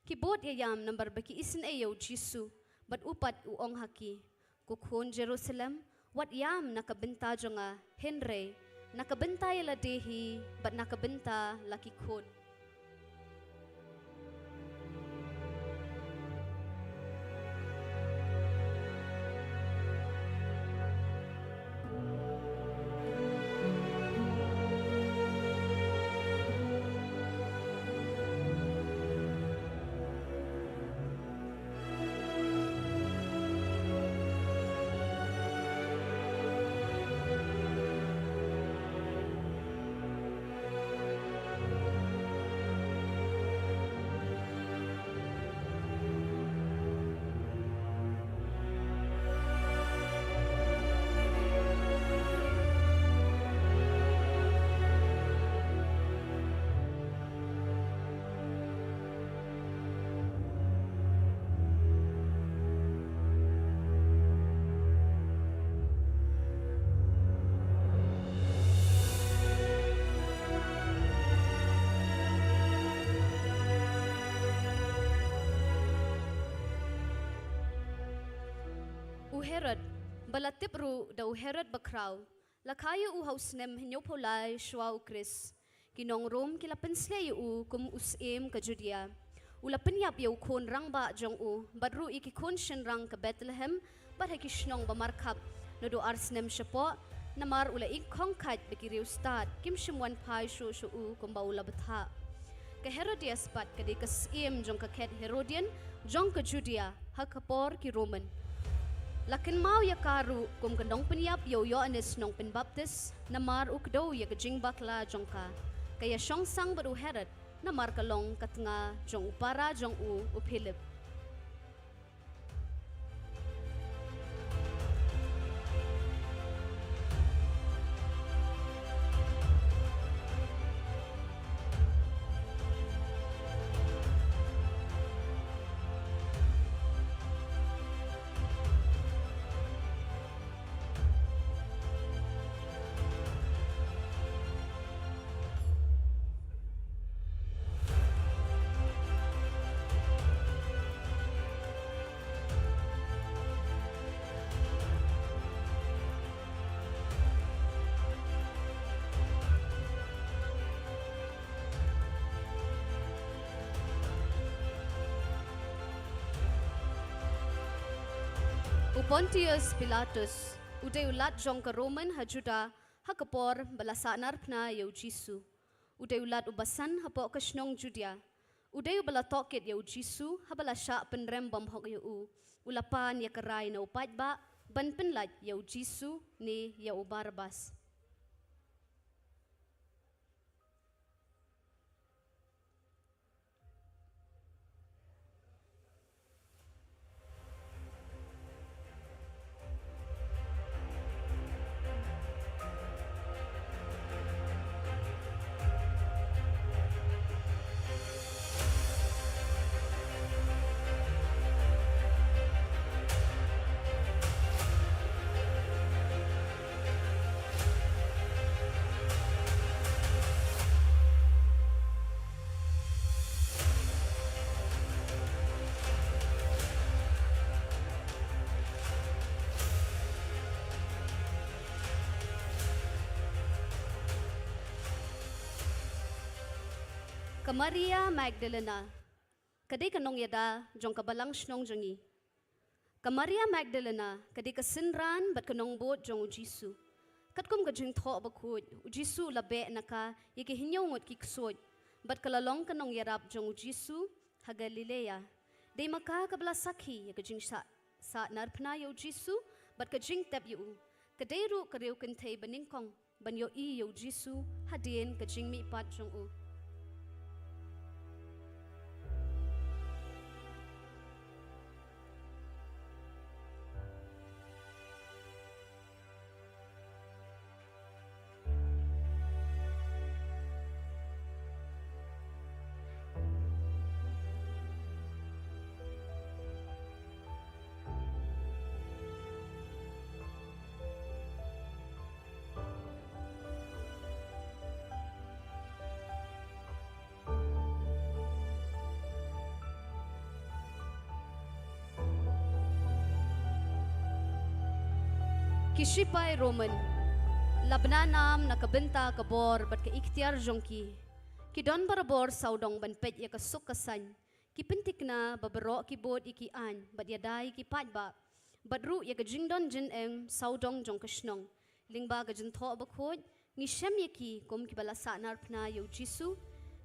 ki bud ïa ïam namar ba ki isynei ïa u Jisu, bad u pat u ong ha ki: Ko khun Jerusalem, wat ïam na ka bynta jong nga, hynrei na ka bynta ïa lade hi bad na ka bynta la ki khun. U Herod, ba la tip ruh da u Herod Bakhraw, la kha ïa u ha u snem hynñiewphew lai shuwa u Khrist. Ki nong Rom ki la pynshlei ïa u kum u syiem ka Judia. U la pynïap ïa u khun rangbah jong u, bad ruh ïa ki khun shynrang ka Bethlehem bad ha ki shnong ba markhap, naduh ar snem shapoh, namar u la ïeng khongkhait ba ki riewstad kim shym wan phai shuh sha u kumba u la bthah. Ka Herodias pat ka dei ka syiem jong ka khet Herodian jong ka Judea ha ka por ki Roman. La kynmaw ïa ka ruh kum ka nongpynïap ïa u Ïoannis Nongpynbaptis namar u kdew ïa ka jingbakla jong ka. Ka ïashong sang bad u Herod namar ka long ka tnga jong u para jong u, u Philip. U Pontius Pilatus, u dei u lat jong ka Roman ha Juda, ha ka por ba la sahnarphna ïa u Jisu. U dei u lat uba san hapoh ka shnong Judea. U dei uba la tohkit ïa u Jisu haba la shah pynrem bymhok ïa u. U la pan ïa ka rai na u paidbah ban pynlait ïa u Jisu ne ïa u Barabas. Ka Maria Magdalena ka dei ka nongïada jong ka balang shnong jong ngi. Ka Maria Magdalena ka dei ka synran bad ka nongbud jong u Jisu. Katkum ka Jingthoh Bakhuid, u Jisu u la beh na ka ïa ki hynñiew ngut ki ksuid, bad ka la long ka nongïarap jong u Jisu ha Galilea. Dei ma ka kaba la sakhi ïa ka jingsah, sahnarphna ïa u Jisu bad ka jingtep ïa u. Ka dei ruh ka riew kynthei banyngkong ban ïohi ïa u Jisu hadien ka jingmihpat jong u. Ki shipai Roman la bna nam na ka bynta ka bor bad ka iktiar jong ki. Ki don barabor sawdong ban peit ïa ka suk ka saiñ. Ki pynthikna ba baroh ki bud ïa ki aiñ bad ïada ïa ki paidbah, bad ruh ïa ka jingdon jingem sawdong jong ka shnong. Lyngba ka Jingthoh Bakhuid ngi shem ïa ki kum kiba la sahnarphna ïa u Jisu.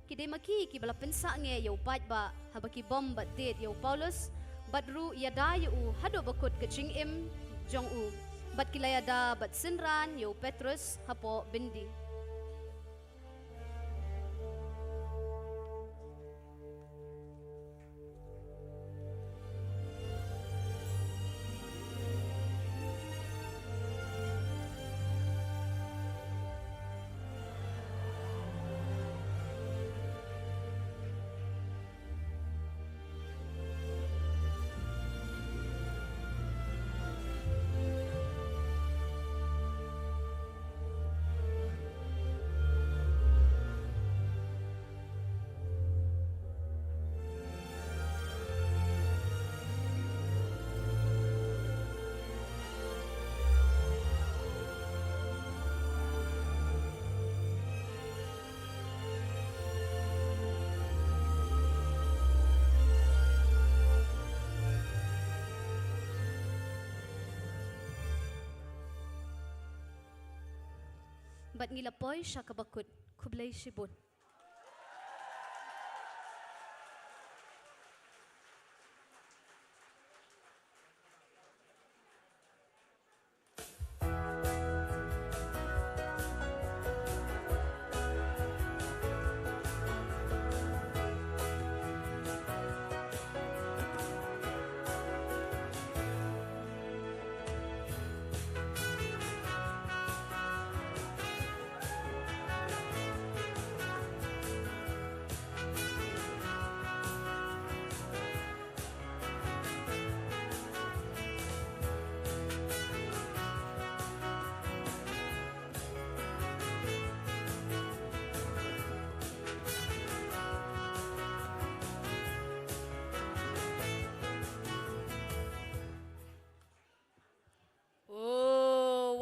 Ki dei ma ki kiba la pynsangeh ïa u paidbah haba ki bom bad tied ïa u Paulus, bad ruh ïada ïa u haduh ba kut ka jingim jong u. Bad ki la ïada bad synran ïa u Petrus hapoh byndi. Bad ngi la poi sha kaba kut. Khublei shibun.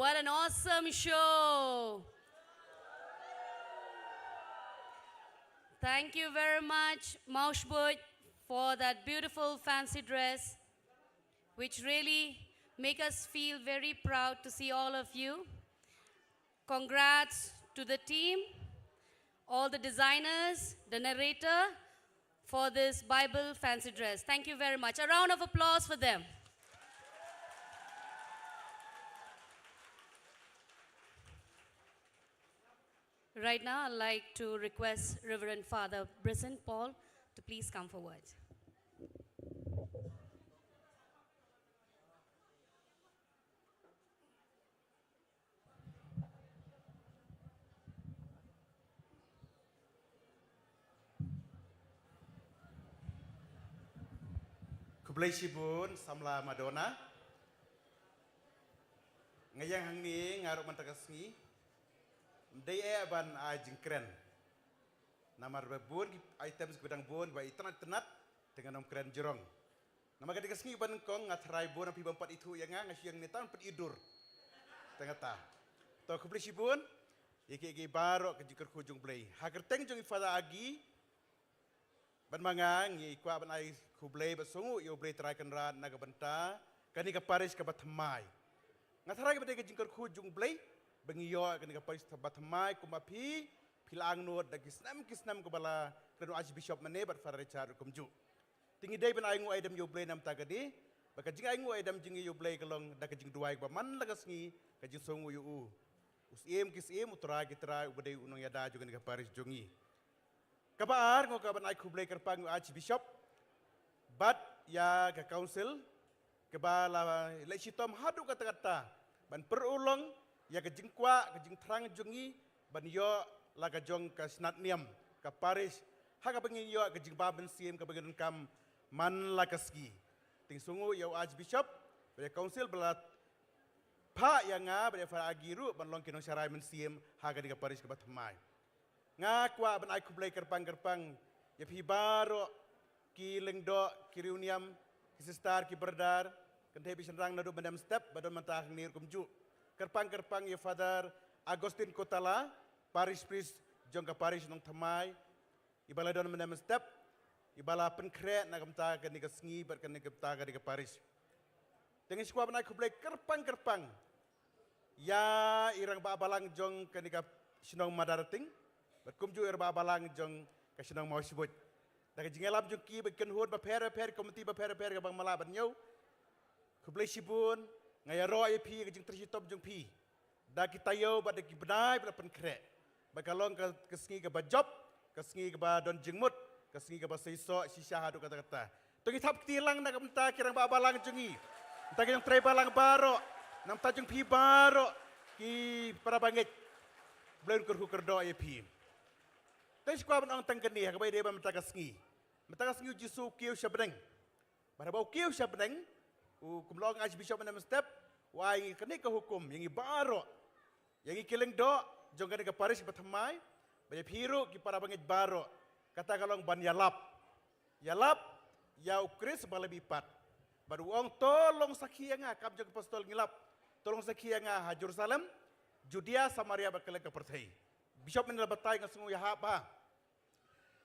What an awesome show! Thank you very much, Mawshbuit, for that beautiful fancy dress, which really make us feel very proud to see all of you. Congrats to the team, all the designers, the narrator, for this Bible fancy dress. Thank you very much. A round of applause for them. Right now, I'd like to request Reverend Father Brisson Paul to please come forward. Khublei shibun samla Madonna. Nga ïeng hangne nga ruh mynta ka sngi. Ym dei eh ban ai jingkren. Namar ba bun ki items ki ba dang bun ba itynnat tynnat te ngan ym kren jrong. Namar ka dei ka sngi ba nyngkong nga tharai bun na phi bym pat ithuh ïa nga, nga shu ïeng ne tang pynitdur. Te nga ta. To khublei shibun ïa ki, ki baroh ka jingkyrkhu jong U Blei. Ha kyrteng jong i Father Agi bad ma nga ngi kwah ban ai khublei bad sngewnguh ïa U Blei Trai Kynrad na ka bynta kane ka parish kaba thymmai. Nga tharai kaba dei ka jingkyrkhu jong U Blei ba ngi ïoh kane ka parish kaba thymmai kumba phi, phi la angnud da ki snem ki snem kaba la kren u Archbishop mynne bad Father Richard kumjuh. Te ngi dei ban ainguh aidem ïa U Blei na ka bynta kane. Ba ka jingainguh aidem jong ngi ïa U Blei ka long da ka jingduwai kaba man la ka sngi, ka jingsngewnguh ïa u, u Syiem ki syiem, u Trai ki trai, uba dei u nongïada jong kane ka parish jong ngi. Kaba ar, nga kwah ban ai khublei kyrpang ïa u Archbishop bad ïa ka council kaba la leh shitom haduh katta katta ban pyrshang ïa ka jingkwah ka jingthrang jong ngi ban ïoh la ka jong ka snat niam ka parish, ha kaba ngin ïoh ka jingbam mynsiem kaba ngin donkam man la ka sngi. Te nga sngewnguh ïa u Archbishop bad ïa ka council ba la phah ïa nga bad ïa Father Agi ruh ban long ki nongsharai mynsiem ha kane ka parish kaba thymmai. Nga kwah ban ai khublei kyrpang kyrpang ïa phi baroh ki lyngdoh, ki riewniam, ki sister, ki brother, kynthei bad shynrang naduh Myndem Step ba don mynta hangne ruh kumjuh. Kyrpang kyrpang ïa Father Augustine Kotala, parish priest jong ka parish Nongthymmai, iba la don Myndem Step, iba la pynkhreh na ka bynta kane ka sngi bad kane ka bynta kane ka parish. Te nga sngewbha ban ai khublei kyrpang kyrpang ïa i rangbah balang jong kane ka shnong Madarateng bad kumjuh i rangbah balang jong ka shnong Mawshbuit. Da ka jingïalam jong ki bad ki kynhun bapher bapher, komiti bapher bapher kaba nga la ban ñiew. Khublei shibun, nga ïaroh ïa phi ka jingtrei shitom jong phi da ki taïew bad da ki bnai ba la pynkhreh. Ba ka long ka, ka sngi kaba jop, ka sngi kaba don jingmut, ka sngi kaba seisoh shisha haduh katta katta. To ngin thap kti lang na ka bynta ki rangbah balang jong ngi, na ka bynta ki nongtrei balang baroh, na ka bynta jong phi baroh ki para bangeit. Blei un kyrkhu kyrdoh ïa phi. Te nga sngewbha ban ong tang kane ha kaba ïadei bad mynta ka sngi. Mynta ka sngi u Jisu u kiew sha bneng. Bad haba u kiew sha bneng, u, kumba la ong u Archbishop Myndem Step, u ai ïa ngi kane ka hukum ïa ngi baroh, ïa ngi ki lyngdoh jong kane ka parish ba thymmai, bad ïa phi ruh ki para bangeit baroh, kata ka long ban ïalap. Ïalap ïa u Khrist ba la mihpat. Bad u ong, to long sakhi ïa nga, kam jong ki apostol ngi lap. To long sakhi ïa nga ha Jerusalem, Judea, Samaria bad kylleng ka pyrthei. Bishop mynne la batai, nga sngew ïahap bha.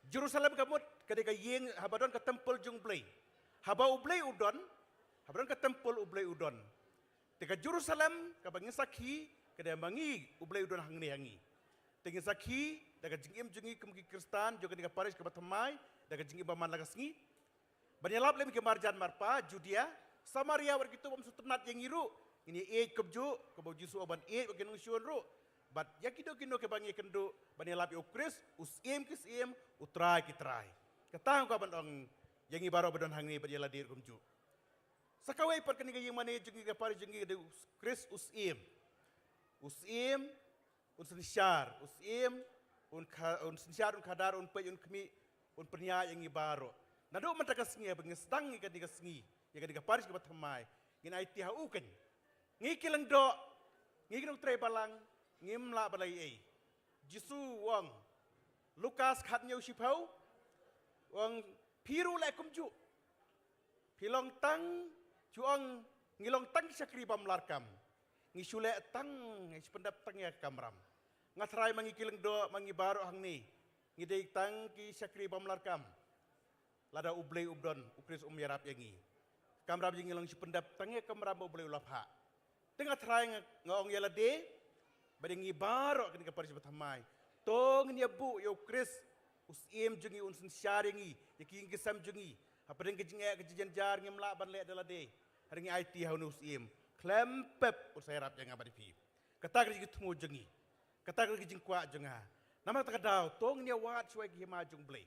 Jerusalem ka mut ka dei ka ïing haba don ka templ jong U Blei. Haba U Blei u don, haba don ka templ U Blei u don. Te ka Jerusalem kaba ngin sakhi ka dei ma ngi, U Blei u don hangne ha ngi. Te ngin sakhi da ka jingim jong ngi kum ki Khristan jong kane ka parish kaba thymmai, da ka jingim ba man la ka sngi. Ban ïalap lem ki marjan marpa, Judea, Samaria, wat kito bym sngewtynnat ïa ngi ruh, ngin ïa ïeit kumjuh, kumba u Jisu u ong ban ïeit wat ki nongshun ruh. Bad ïa kino kino kiba ngi kynduh ban ïalap ïa u Khrist, u Syiem ki syiem, u Trai ki trai. Kata nga kwah ban ong ïa ngi baroh ba don hangne bad ïa lade ruh kumjuh. Sa kawei pat kane ka ïing mane jong ngi, ka parish jong ngi, ka dei u Khrist u Syiem. U Syiem un synshar, u Syiem un kha-, un synshar, un khadar, un peit, un khmih, un pynïaid ïa ngi baroh. Naduh mynta ka sngi ba ngin sdang ïa kane ka sngi, ïa kane ka parish kaba thymmai, ngin aiti ha u keiñ. Ngi ki lyngdoh, ngi ki nongtrei balang, ngim lah ban leh ei ei. Jisu u ong, Lukas khathynñiew shiphew, u ong, phi ruh leh kumjuh. Phi long tang, u ong, ngi long tang ki shakri bym lah kam. Ngi shu leh tang, ngi shu pyndep tang ïa ka kamram. Nga tharai ma ngi ki lyngdoh, ma ngi baroh hangne, ngi dei tang ki shakri bym lah kam. Lada U Blei um don, U Khrist um ïarap ïa ngi. Kamram ïa ngi long shu pyndep tang ïa kamram ba U Blei u la phah. Te nga tharai nga, nga ong ïa lade bad ïa ngi baroh kane ka parish ba thymmai, to ngin ïa buh ïa U Khrist, u Syiem jong ngi, un synshar ïa ngi, ïa ki ïing ki sem jong ngi. Hapdeng ka jingeh ka jingjynjar ngim lah ban leh da lade. Hynrei ngi aiti ha une u Syiem, khlem pep un sa ïarap ïa nga bad ïa phi. Kata ka dei ka jingthmu jong ngi. Kata ka dei ka jingkwah jong nga. Namar kata ka daw, to ngin ïa wad shuwa ïa ka hima jong U Blei.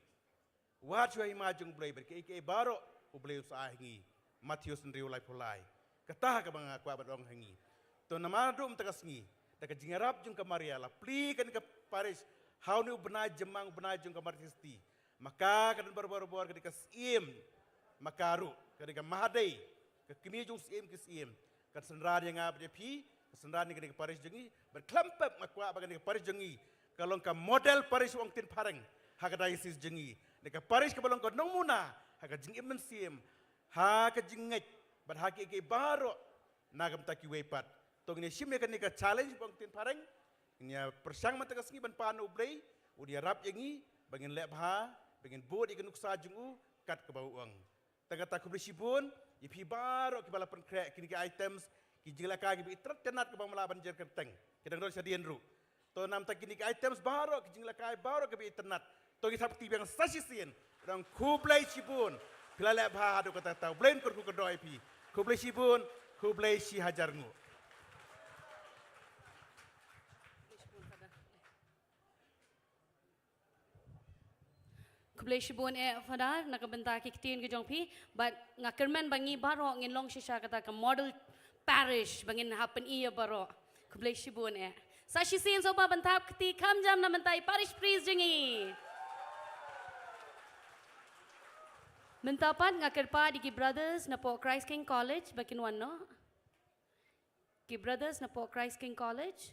Wad shuwa ïa ka hima jong U Blei bad kiei kiei baroh U Blei u sa ai ha ngi. Mathaios hynriew laiphew lai. Kata kaba nga kwah ban ong ha ngi. To namar naduh mynta ka sngi, da ka jingïarap jong ka Maria, la plie kane ka parish ha une u bnai jymmang, u bnai jong ka Martyrs' Day. Ma ka, ka don barabor, ka dei ka Syiem. Ma ka ruh ka dei ka Mahadei, ka kmie jong u Syiem ki syiem. Kan synran ïa nga bad ïa phi, kan synran ïa kane ka parish jong ngi. Bad khlem pep nga kwah ba kane ka parish jong ngi ka long ka model parish u ong ktien phareng ha ka diocese jong ngi. Kane ka parish kaba long ka nongmuna ha ka jingim mynsiem, ha ka jingngeit bad ha kiei kiei baroh na ka bynta kiwei pat. To ngin ïa shim ïa kane ka challenge ba u ong ktien phareng. Ngin ïa pyrshang mynta ka sngi ban pan na U Blei, un ïarap ïa ngi ba ngin leh bha, ba ngin bud ïa ka nuksa jong u kat kaba u ong. Tang kata khublei shibun ïa phi baroh kiba la pynkhreh kine ki items, ki jingïalehkai kiba itynnat itynnat kiba ym lah ban jer kyrteng, ki dang don shadien ruh. To namar kine ki items baroh, ki jingïalehkai baroh kiba itynnat, to ngi thap kti biang sa shisien. Dang khublei shibun. Phi la leh bha haduh katta katta, U Blei un kyrkhu kyrdoh ïa phi. Khublei shibun. Khublei shi hajar nguh. Khublei shibun eh Father na ka bynta ki ktien ki jong phi, bad nga kyrmen ba ngi baroh ngin long shisha kata ka model parish ba ngin hap pyni ïa baroh. Khublei shibun eh. Sa shisien sngewbha ban thap kti kham jam na bynta i parish priest jong ngi. Mynta pat nga kyrpad ïa ki brothers napoh Christ King College ba kin wan noh. Ki brothers napoh Christ King College.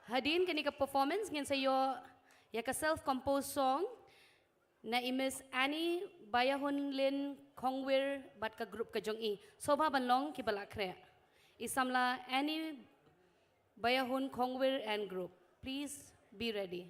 Hadien kane ka performance ngin sa ïoh ïa ka self composed song na i Miss Annie Bayahun Lin Khongwir bad ka group ka jong i. Sngewbha ban long kiba la khreh. I samla Annie Bayahun Khongwir and group. Please be ready.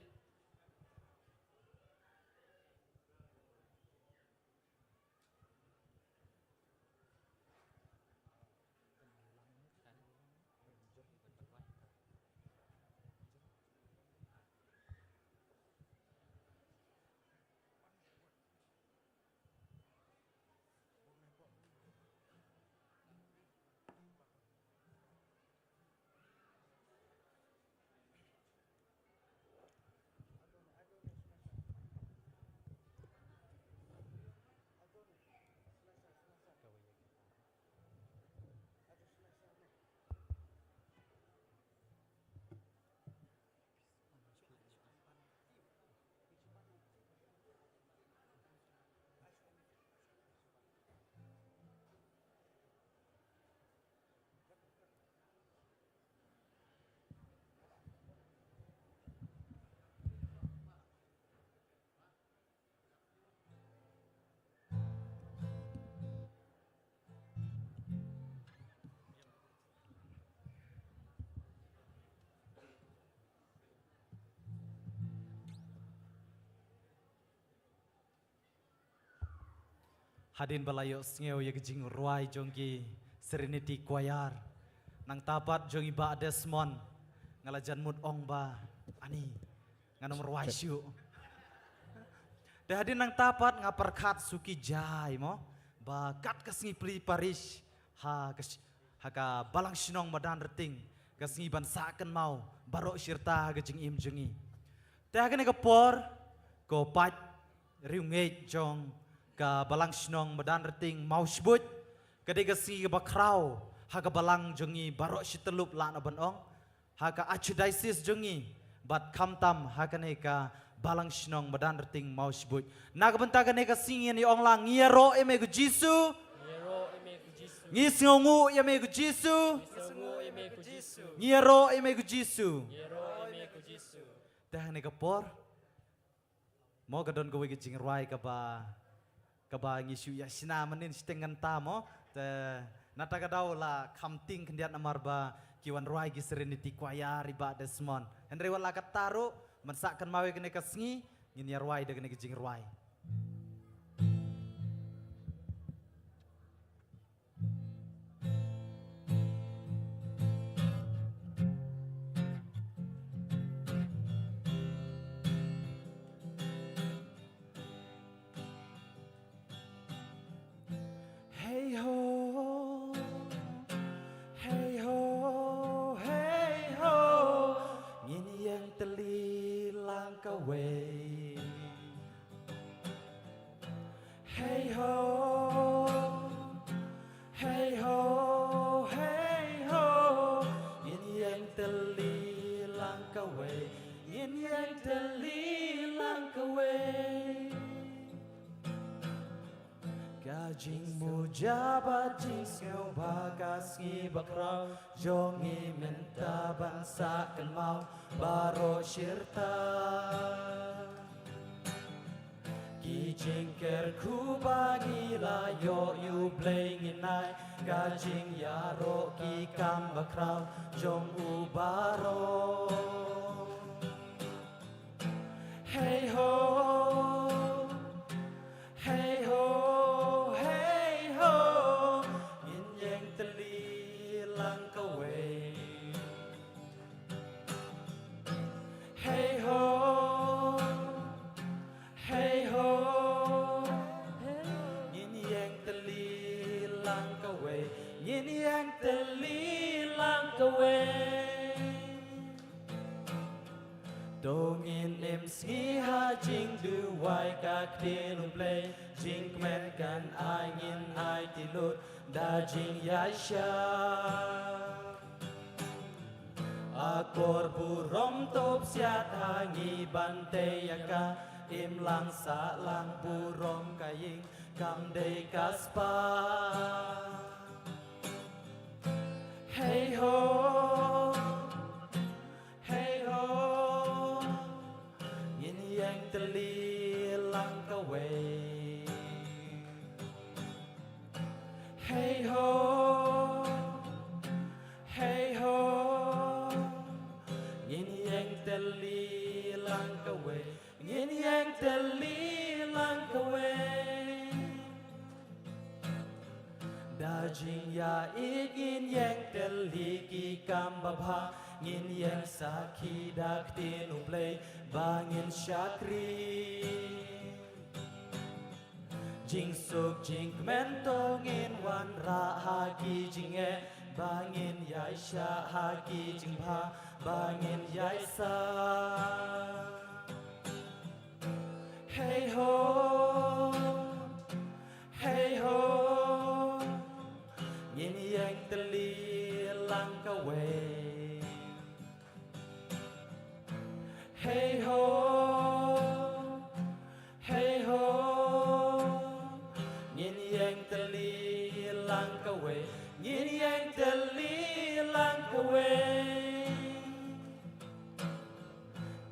Hadien ba la ïohsngew ïa ka jingrwai jong ki Serenity Choir, nangta pat jong i Bah Desmond, nga la jan mut ong ba, ani, ngan ym rwai shuh. Te hadien nangta pat nga pyrkhat suki jai mo, ba kat ka sngi plie parish ha ka, ha ka Balang Shnong Madan Rting, ka sngi ban sah kynmaw baroh shirta ha ka jingim jong ngi. Te ha kane ka por, ko pait riewngeit jong ka Balang Shnong Madan Rting Mawshbuit, ka dei ka sngi kaba khraw ha ka balang jong ngi baroh shi tyllup lah na ban ong, ha ka Archdiocese jong ngi, bad khamtam ha kane ka Balang Shnong Madan Rting Mawshbuit. Na ka bynta kane ka sngi ngin ïa ong lang, ngi ïaroh ïa me ko Jisu. Ngi ïaroh ïa me ko Jisu. Ngi sngewnguh ïa me ko Jisu. Ngi sngewnguh ïa me ko Jisu. Ngi ïaroh ïa me ko Jisu. Ngi ïaroh ïa me ko Jisu. Te ha kane ka por, mo ka don kawei ka jingrwai kaba Kaba ngi shu ïa shna mynnin shiteng ngam tang mo. Te nata ka daw la kham tieng khyndiat namar ba ki wan rwai ki Serenity Choir i Bah Desmond. Hynrei wat la katta ruh, ban sah kynmaw ïa kane ka sngi, ngin ïa rwai da kane ka jingrwai. Hey ho, hey ho, hey ho, ngin ïeng tylli lang kawei. Hey ho, hey ho, hey ho, ngin ïeng tylli lang kawei, ngin ïeng tylli lang kawei. Ka jingmuja bad jingsngewbha ka sngi bakhraw jong ngi mynta ban sah kynmaw baroh shirta. Ki jingkyrkhu ba ngi la ïoh ïa U Blei ngin ai, ka jingïaroh ki kam bakhraw jong u baroh. Hey ho, hey ho, hey ho, ngin ïeng tylli lang kawei. Hey ho, hey ho, ngin ïeng tylli lang kawei, ngin ïeng tylli lang kawei. To ngin im sngi ha jingduwai ka ktien U Blei, jingkmen kan ai ngin aiti lut da jingïaishah. Akor burom to psiat ha ngi ban tei ïa ka, im lang sah lang burom ka ïing kam dei ka spah. Hey ho, hey ho, ngin ïeng tylli lang kawei. Hey ho, hey ho, ngin ïeng tylli lang kawei, ngin ïeng tylli lang kawei. Da jingïa-ïeit ngin ïeng tylli ki kam babha, ngin ïeng sakhi da ktien U Blei ba ngin shakri. Jingsuk jingkmen to ngin wanrah ha ki jingeh, ba ngin ïaishah ha ki jingbha ba ngin ïaisah. Hey ho, hey ho, ngin ïeng tylli lang kawei. Hey ho, hey ho, ngin ïeng tylli lang kawei, ngin ïeng tylli lang kawei.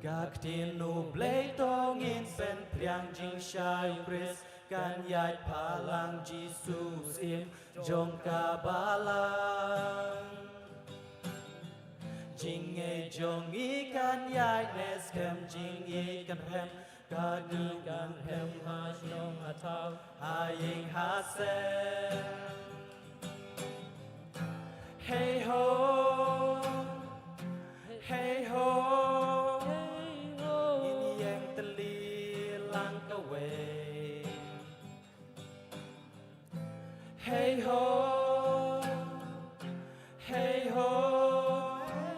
Ka ktien U Blei to ngin pynpriang, jingshai U Khrist kan ïaid phalang, Jisu u Syiem jong ka balang. Jingngeit jong ngi kan ïaid ne skhem, jingngeit kan rhem, ka ngi kan rhem ha shnong ha thaw, ha ïing ha sem. Hey ho, hey ho, ngin ïeng tylli lang kawei. Hey ho, hey ho,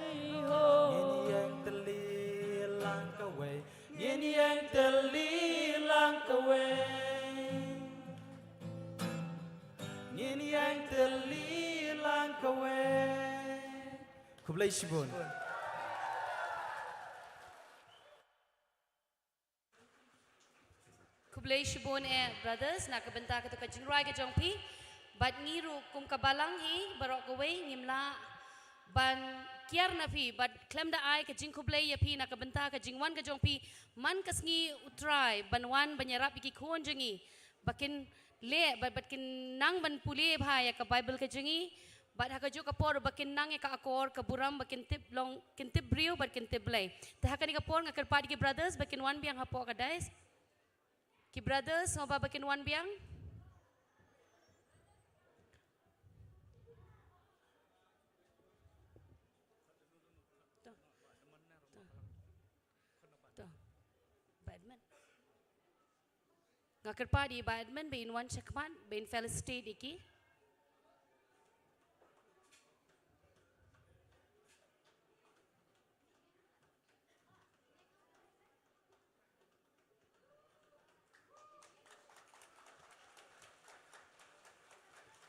hey ho, ngin ïeng tylli lang kawei, ngin ïeng tylli lang kawei, ngin ïeng tylli lang kawei. Khublei shibun. Khublei shibun eh brothers, na ka bynta katu ka jingrwai ka jong phi. Bad ngi ruh kum ka balang hi baroh kawei ngim lah ban kiar na phi, bad khlem da ai ka jingkhublei ïa phi na ka bynta ka jingwan ka jong phi man ka sngi U Trai ban wan ban ïarap ïa ki khun jong ngi. ba kin leh bad, bad kin nang ban pule bha ïa ka Bible ka jong ngi, bad ha kajuh ka por ba kin nang ïa ka akor ka burom ba kin tip long, kin tip briew bad kin tip Blei. Te ha kane ka por nga kyrpad ïa ki brothers ba kin wan biang hapoh ka dais. Ki brothers, sngewbha ba kin wan biang. To. To. To. Ba admin. Nga kyrpad ïa ba admin ba in wan shakhmat ba in felicitate ïa ki.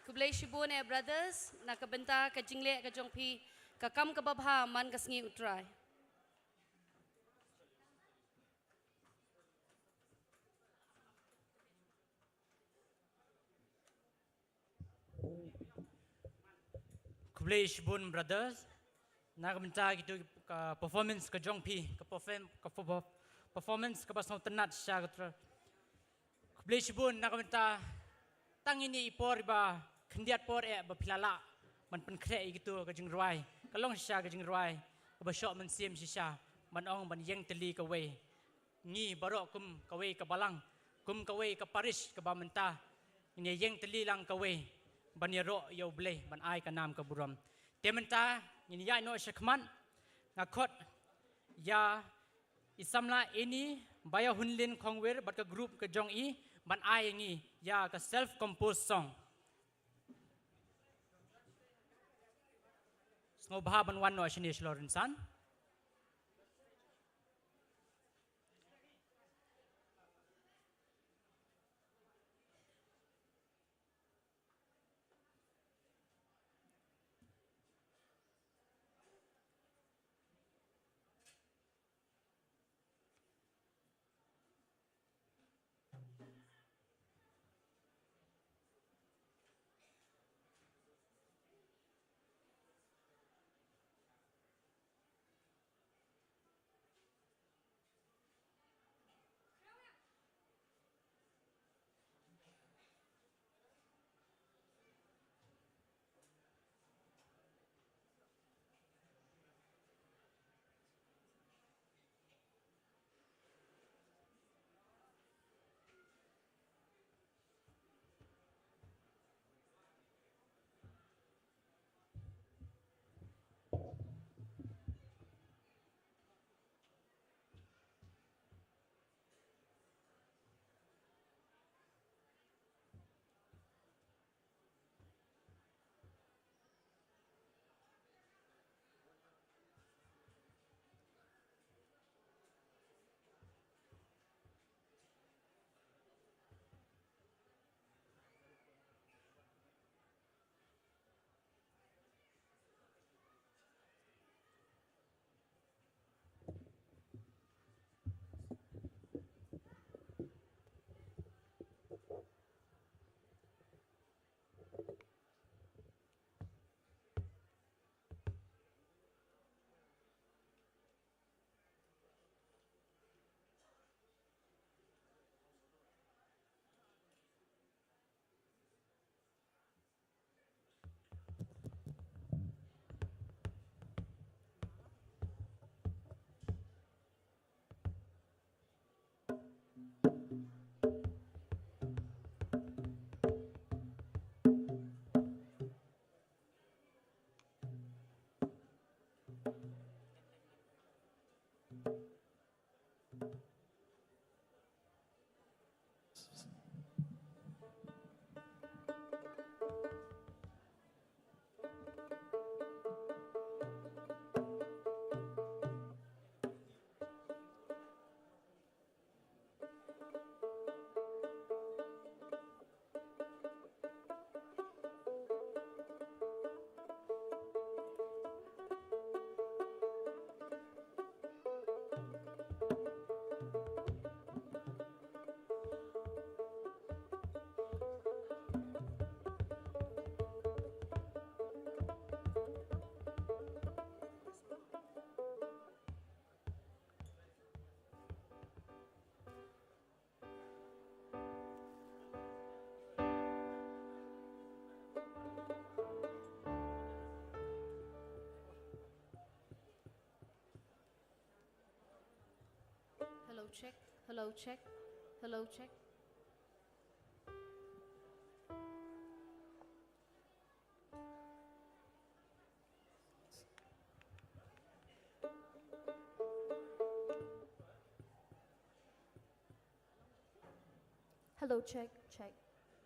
Khublei shibun eh brothers, na ka bynta ka jingleh ka jong phi, ka kam kaba bha man ka sngi U Trai. Khublei shibun brothers. Na ka bynta kito ka performance ka jong phi, ka perform-, ka perform-, performance kaba sngewtynnat shisha ka tra. Khublei shibun na ka bynta tang ine i por iba khyndiat por eh ba phi la lah ban pynkhreh ïa kito ka jingrwai. Ka long shisha ka jingrwai kaba shoh mynsiem shisha ban ong ban ïeng tylli kawei. Ngi baroh kum kawei ka balang, kum kawei ka parish kaba mynta ngin ïeng tylli lang kawei ban ïaroh ïa U Blei ban ai ka nam ka burom. Te mynta ngin ïaid noh shakhmat, nga khot ïa i samla Eni Baïahunlin Khongwir bad ka group ka jong i ban ai ïa ngi ïa ka self composed song. Sngewbha ban wan noh shane shlur rynsan. Check, hello, check, hello, check. Hello, check, check.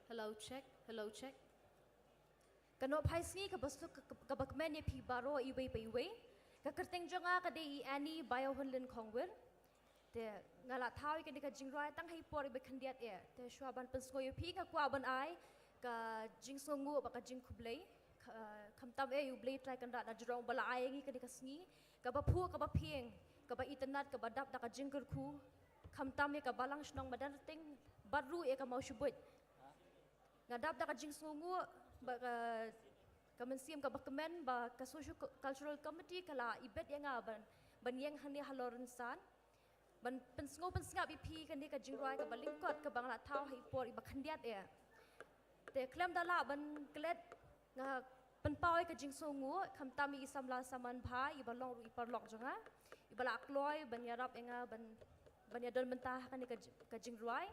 Hello, check, hello, check. Ka nongphai sngi kaba suk, ka, ka, kaba kmen ïa phi baroh iwei pa iwei. Ka kyrteng jong nga ka dei i Annie Bayohunlin Khongwir. Te nga la thaw ïa kane ka jingrwai tang ha i por iba khyndiat eh. Te shuwa ban pynsngew ïa phi nga kwah ban ai ka jingsngewnguh bad ka jingkhublei. Kha-, khamtam eh ïa U Blei Trai Kynrad na jrong ba la ai ïa ngi kane ka sngi kaba phuh, kaba phieng, kaba itynnad, kaba dap da ka jingkyrkhu. Khamtam ïa ka Balang Shnong Madanrting bad ruh ïa ka Mawshbuit. Nga dap da ka jingsngewnguh ba ka, ka mynsiem kaba kmen ba ka Socio Cultural Committee ka la ibit ïa nga ban, ban ïeng hangne halor rynsan ban pynsngew pynsngap ïa phi kane ka jingrwai kaba lyngkot kaba nga la thaw ha i por iba khyndiat eh. Te khlem da lah ban klet, nga pynpaw ïa ka jingsngewnguh, khamtam ïa i samla samla bha iba long ruh i paralok jong nga, iba la kloi ban ïarap ïa nga ban, ban ïadon bynta ha kane ka ji-, ka jingrwai.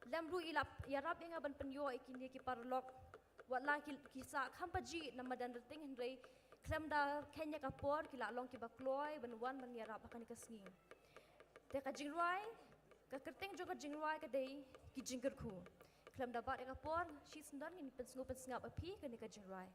Lem ruh i la ïarap ïa nga ban pynïoh ïa kine ki paralok. Wat la ki, ki sah kham pajih na Madanrting hynrei khlem da kheiñ ïa ka por ki la long kiba kloi ban wan ban ïarap ha kane ka sngi. Te ka jingrwai, ka kyrteng jong ka jingrwai ka dei Ki Jingkyrkhu. Khlem da bat ïa ka por, shisyndon ngin pynsngew pynsngap ïa phi kane ka jingrwai.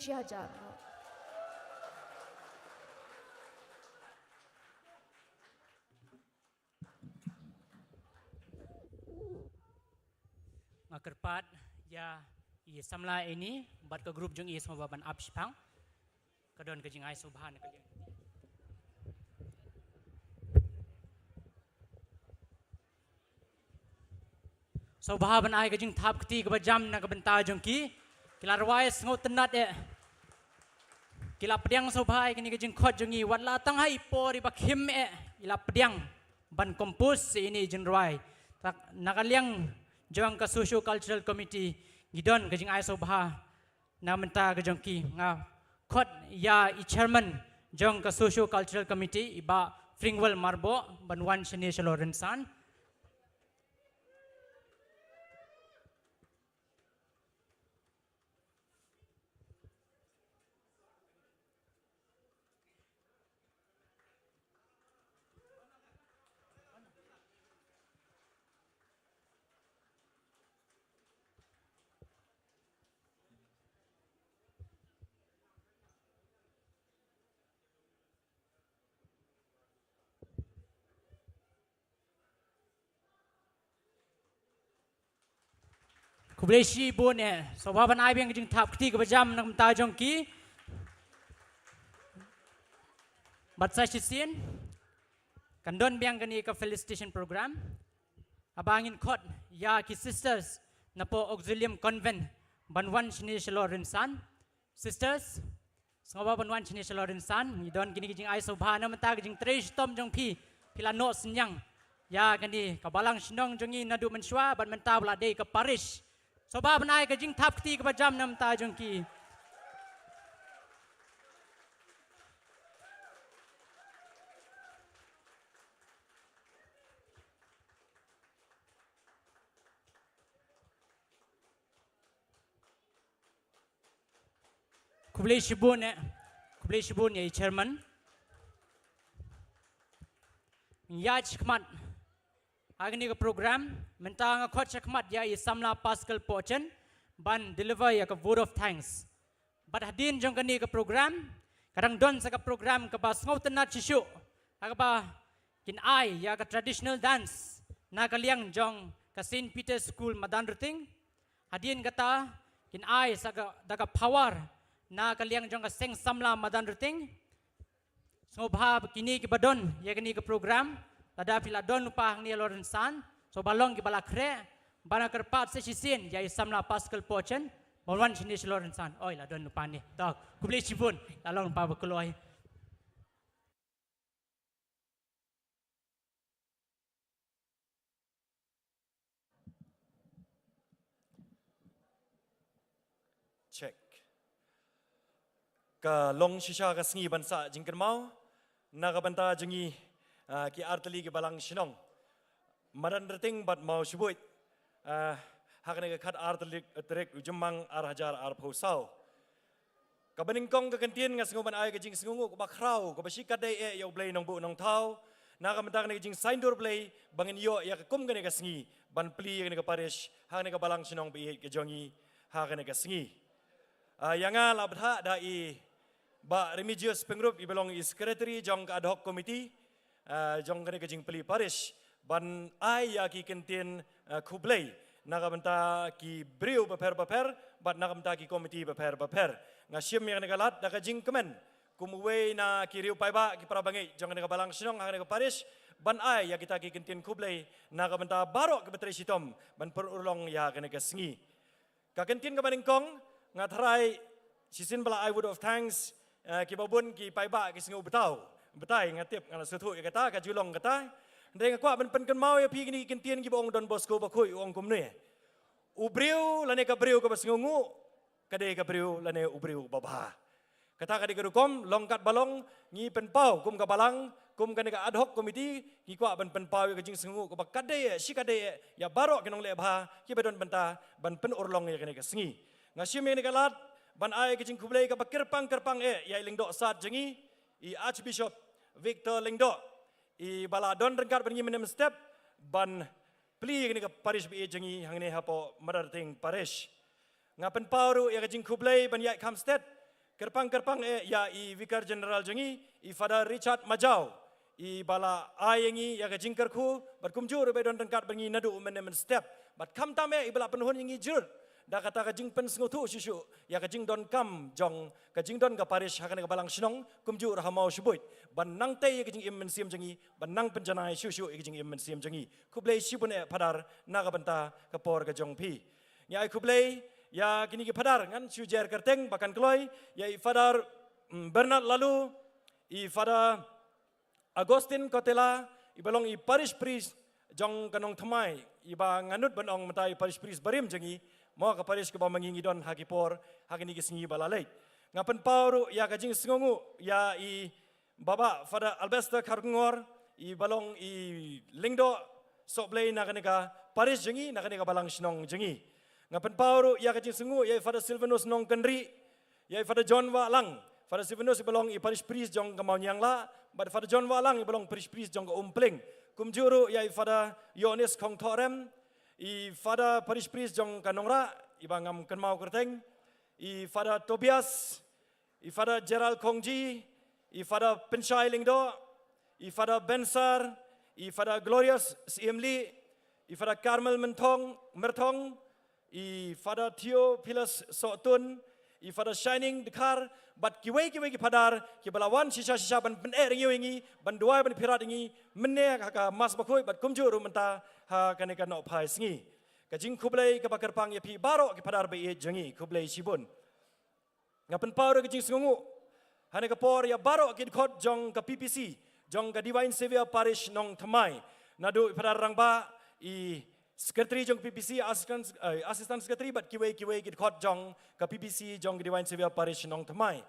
Shi hajar. Nga kyrpad ïa i samla ini bad ka group jong i sngewbha ban ap shipang. Ka don ka jingai sngewbha na ka liang. Sngewbha ban ai ka jingthap kti kaba jam na ka bynta jong ki. Ki la rwai sngewtynnat eh. Ki la pdiang sngewbha ïa kane ka jingkhot jong i, wat la tang ha i por iba khim eh, i la pdiang ban compose ïa ine i jingrwai. Tak, na ka liang jong ka Socio Cultural Committee ngi don ka jingai sngewbha na ka bynta ka jong ki. Nga khot ïa i chairman jong ka Socio Cultural Committee, i Bah Pringwell Marbok, ban wan shane sha Lawrence San. Khublei shibun eh, sngewbha ban ai biang ka jingthap kti kaba jam na ka bynta jong ki. Bad sa shisien kan don biang kane ka felicitation program. Haba ngin khot ïa ki sisters na poh Auxilium Convent ban wan shane sha Lawrence San. Sisters, sngewbha ban wan shane sha Lawrence San, ngi don kine ki jingai sngewbha na ka bynta ka jingtrei shitom jong phi, phi la noh synñiang ïa kane ka balang shnong jong ngi naduh mynshuwa bad mynta ba la dei ka parish. Sngewbha ban ai ka jingthap kti kaba jam na ka bynta jong ki. Khublei shibun eh. Khublei shibun ïa i chairman. Ïa shakhmat ha kane ka program, mynta nga khot shakhmat ïa i samla Pascal Pohchen ban deliver ïa ka vote of thanks. Bad hadien jong kane ka program ka dang don sa ka program kaba sngewtynnat shisha, ha kaba kin ai ïa ka traditional dance na ka liang jong ka Saint Peter's School Madanrting. Hadien kata kin ai sa ka, da ka phaw ar na ka liang jong ka Seng Samla Madanrting. Sngewbha kine kiba don ïa kane ka program, lada phi la don lypa hangne Lawrence San, sngewbha long kiba la khreh, bad nga kyrpad sa shisien ïa i samla Pascal Pohchen ban wan shane sha Lawrence San. Oi, la don lypa ne. To, khublei shibun, la long lypa ba kloi. Check. Ka long shisha ka sngi ban sah jingkynmaw na ka bynta jong ngi, ah, ki artylli ki balang shnong Madanrting bad Mawshbuit, ah, ha kane ka khat ar tarik, tarik u Jymmang ar hajar arphew saw. Kaba nyngkong ka kyntien nga sngew ban ai ka jingsngewnguh kaba khraw kaba shikatdei eh ïa U Blei Nongbuh Nongthaw na ka bynta kane ka jingsaindur Blei ba ngin ïoh ïa ka kum kane ka sngi ban plie ïa kane ka parish ha kane ka balang shnong ba ïeit ka jong ngi ha kane ka sngi. Ah, ïa nga la bthah da i Bah Remigius Pyngrope, iba long i secretary jong ka ad hoc committee, ah, jong kane ka jingplie parish, ban ai ïa ki kyntien, ah, khublei na ka bynta ki briew bapher bapher bad na ka bynta ki komiti bapher bapher. Nga shim ïa kane ka lad da ka jingkmen kum uwei na ki riew paidbah, ki para bangeit jong kane ka balang shnong ha kane ka parish, ban ai ïa kita ki kyntien khublei na ka bynta baroh kiba trei shitom ban pynurlong ïa kane ka sngi. Ka kyntien kaba nyngkong, nga tharai shisien ba la ai vote of thanks, eh, kiba bun ki paidbah ki sngew bthaw, bthai, nga tip, nga la sngewthuh ïa kata, ka ju long kata. Hynrei nga kwah ban pynkynmaw ïa phi kine ki kyntien kiba ong Don Bosco Bakhuid, u ong kumne: U briew lane ka briew kaba sngewnguh ka dei ka briew lane u briew uba bha. Kata ka dei ka rukom, long katba long, ngi pynpaw kum ka balang, kum kane ka ad hoc committee, ngi kwah ban pynpaw ïa ka jingsngewnguh kaba katdei eh, shikatdei eh ïa baroh ki nongleh bha kiba don bynta ban pynurlong ïa kane ka sngi. Nga shim ïa kane ka lad ban ai ka jingkhublei kaba kyrpang kyrpang eh ïa i Lyngdoh Sad jong ngi, i Archbishop Victor Lyngdoh, iba la don ryngkat bad ngi mynne mynstep ban plie ïa kane ka parish ba ïeit jong ngi hangne hapoh Madanrting Parish. Nga pynpaw ruh ïa ka jingkhublei ban ïaid kham stet Kyrpang kyrpang eh ïa i Vicar General jong ngi, i Father Richard Majaw, i ba la ai ïa ngi ïa ka jingkyrkhu bad kumjuh ruh ba don ryngkat bad ngi naduh mynne mynstep. Bad khamtam eh i ba la pynhun ïa ngi jur da kata ka jingpynsngewthuh shuh shuh ïa ka jingdonkam jong ka jingdon ka parish ha kane ka balang shnong kumjuh ruh ha Mawshbuit, ban nangtei ïa ka jingim mynsiem jong ngi, ban nang pynjanai shuh shuh ïa ka jingim mynsiem jong ngi. Khublei shibun eh Phadar na ka bynta ka por ka jong phi. Ngi ai khublei ïa kine ki Phadar, ngan shu jer kyrteng ba kan kloi, ïa i Father, mm, Bernard Lalu, i Father Augustine Kotela, i ba long i parish priest jong ka Nongthymmai, i ba ngan nud ban ong mynta i parish priest barim jong ngi, mo, ka parish kaba ma ngi ngi don ha ki por ha kine ki sngi ba la leit. Nga pynpaw ruh ïa ka jingsngewnguh ïa i Baba Father Albester Kharkongor, i ba long i lyngdoh sohblei na kane ka parish jong ngi, na kane ka balang shnong jong ngi. Nga pynpaw ruh ïa ka jingsngewnguh ïa i Father Silvanus Nongkynrih, ïa i Father John Wahlang. Father Silvanus i ba long i parish priest jong ka Mawniangla, bad Father John Wahlang i ba long parish priest jong ka Umpling. Kumjuh ruh ïa i Father Ioannis Khongthohrem, i Father parish priest jong ka Nongrah, i ba ngam kynmaw kyrteng, i Father Tobias, i Father Gerald Khongji, i Father Pynshai Lyngdoh, i Father Bensar, i Father Glorious Siemli, i Father Carmel Mentong, Mertong, i Father Theophilus Sohtun, i Father Shining Dkhar, bad kiwei kiwei ki Phadar, ki ba la wan shisha shisha ban pyneh rngiew ïa ngi, ban duwai ban phirat ïa ngi, mynne ha ka Mass Bakhuid, bad kumjuh ruh mynta ha kane ka Nohphai Sngi. Ka jingkhublei kaba kyrpang ïa phi baroh ki Phadar ba ïeit jong ngi, khublei shibun. Nga pynpaw ruh ka jingsngewnguh hane ka por ïa baroh ki dkhot jong ka P P C, jong ka Divine Saviour Parish Nongthymmai. Naduh i Phadar Rangbah, i secretary jong ka P P C, assistant, eh, assistant secretary, bad kiwei kiwei ki dkhot jong ka P P C jong ka Divine Saviour Parish Nongthymmai.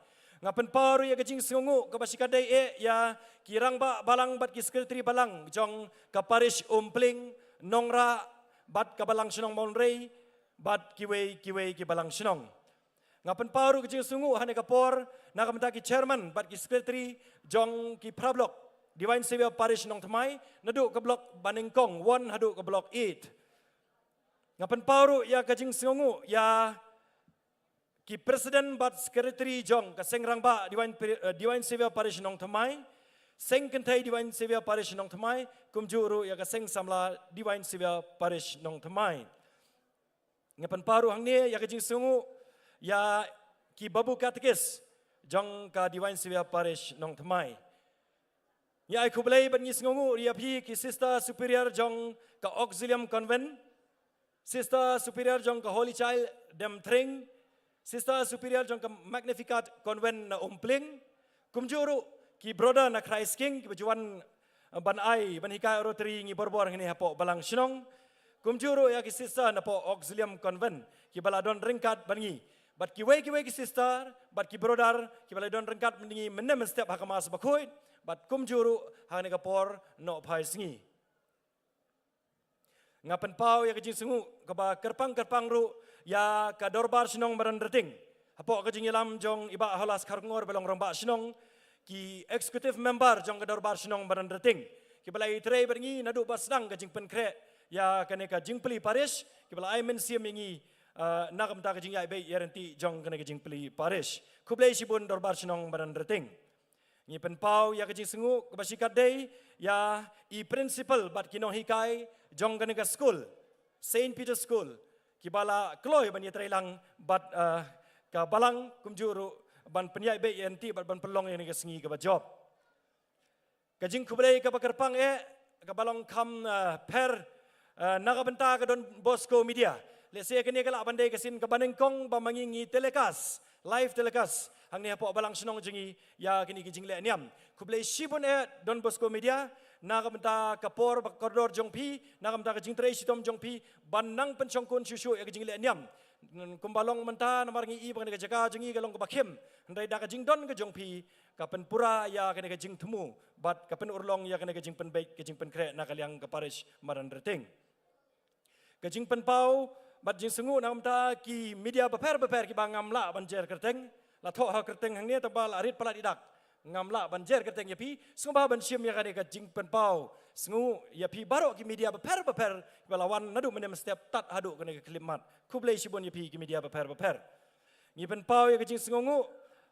Nga pynpaw ruh ïa ka jingsngewnguh kaba shikatdei eh ïa ki rangbah balang bad ki secretary balang jong ka parish Umpling, Nongrah, bad ka balang shnong Mawlynrei, bad kiwei kiwei ki balang shnong. Nga pynpaw ruh ka jingsngewnguh hane ka por na ka bynta ki chairman bad ki secretary jong ki phra block Divine Saviour Parish Nongthymmai, naduh ka block banyngkong one haduh ka block eight. Nga pynpaw ruh ïa ka jingsngewnguh ïa ki president bad secretary jong ka seng rangbah Divine Pri-, eh, Divine Saviour Parish Nongthymmai, seng kynthei Divine Saviour Parish Nongthymmai, kumjuh ruh ïa ka seng samla Divine Saviour Parish Nongthymmai. Nga pynpaw ruh hangne ïa ka jingsngewnguh ïa ki babu katekis jong ka Divine Saviour Parish Nongthymmai. Ngi ai khublei bad ngi sngewnguh ïa phi ki sister superior jong ka Auxilium Convent, sister superior jong ka Holy Child Demthring, sister superior jong ka Magnificat Convent na Umpling, kumjuh ruh ki brother na Christ King kiba ju wan, eh, ban ai, ban hikai oratory ngi borbor hangne hapoh balang shnong. Kumjuh ruh ïa ki sister napoh Auxilium Convent kiba la don ryngkat bad ngi. Bad kiwei kiwei ki sister bad ki brother kiba la don ryngkat bad ngi mynne mynstep ha ka Mass Bakhuid, bad kumjuh ruh ha kane ka por Nohphai Sngi. Nga pynpaw ïa ka jingsngewnguh kaba kyrpang kyrpang ruh ïa ka Dorbar Shnong Madanrting. Hapoh ka jingïalam jong i Bah Hawlas Kharkongor ba long Rangbah Shnong, ki executive member jong ka Dorbar Shnong Madanrting kiba la ïatrei bad ngi naduh ba sdang ka jingpynkhreh ïa kane ka jingplie parish, kiba la ai mynsiem ïa ngi, eh, na ka bynta ka jingïaibeiñ ïaryntih jong kane ka jingplie parish. Khublei shibun Dorbar Shnong Madanrting. Ngi pynpaw ïa ka jingsngewnguh kaba shikatdei ïa i principal bad ki nonghikai jong kane ka skul, Saint Peter's School, kiba la kloi ban ïatreilang bad, eh, ka balang kumjuh ruh ban pynïaibeiñ ïaryntih bad ban pynlong ïa kane ka sngi kaba jop. Ka jingkhublei kaba kyrpang eh kaba long kham, eh, pher, eh, na ka bynta ka Don Bosco Media. Lehse kane ka lah ban dei ka sien kaba nyngkong ba ma ngi ngi telecast, live telecast hangne hapoh balang shnong jong ngi ïa kine ki jingleh niam. Khublei shibun eh Don Bosco Media na ka bynta ka por bad ka kordor jong phi, na ka bynta ka jingtrei shitom jong phi ban nang pynshongkun shuh shuh ïa ka jingleh niam. Kumba long mynta namar ngi i ba kane ka jaka jong ngi ka long kaba khim, hynrei da ka jingdon ka jong phi ka pynpura ïa kane ka jingthmu bad ka pynurlong ïa kane ka jingpynbeit ka jingpynkhreh na ka liang ka parish Madanrting. Ka jingpynpaw bad jingsngewnguh na ka bynta ki media bapher bapher kiba ngam lah ban jer kyrteng, la thoh ha kyrteng hangne tangba la rit palat i dak, ngam lah ban jer kyrteng ïa phi. Sngewbha ban shim ïa kane ka jingpynpaw sngewnguh ïa phi baroh ki media bapher bapher kiba la wan naduh mynne mynstep tad haduh kane ka khyllipmat. Khublei shibun ïa phi ki media bapher bapher. Ngi pynpaw ïa ka jingsngewnguh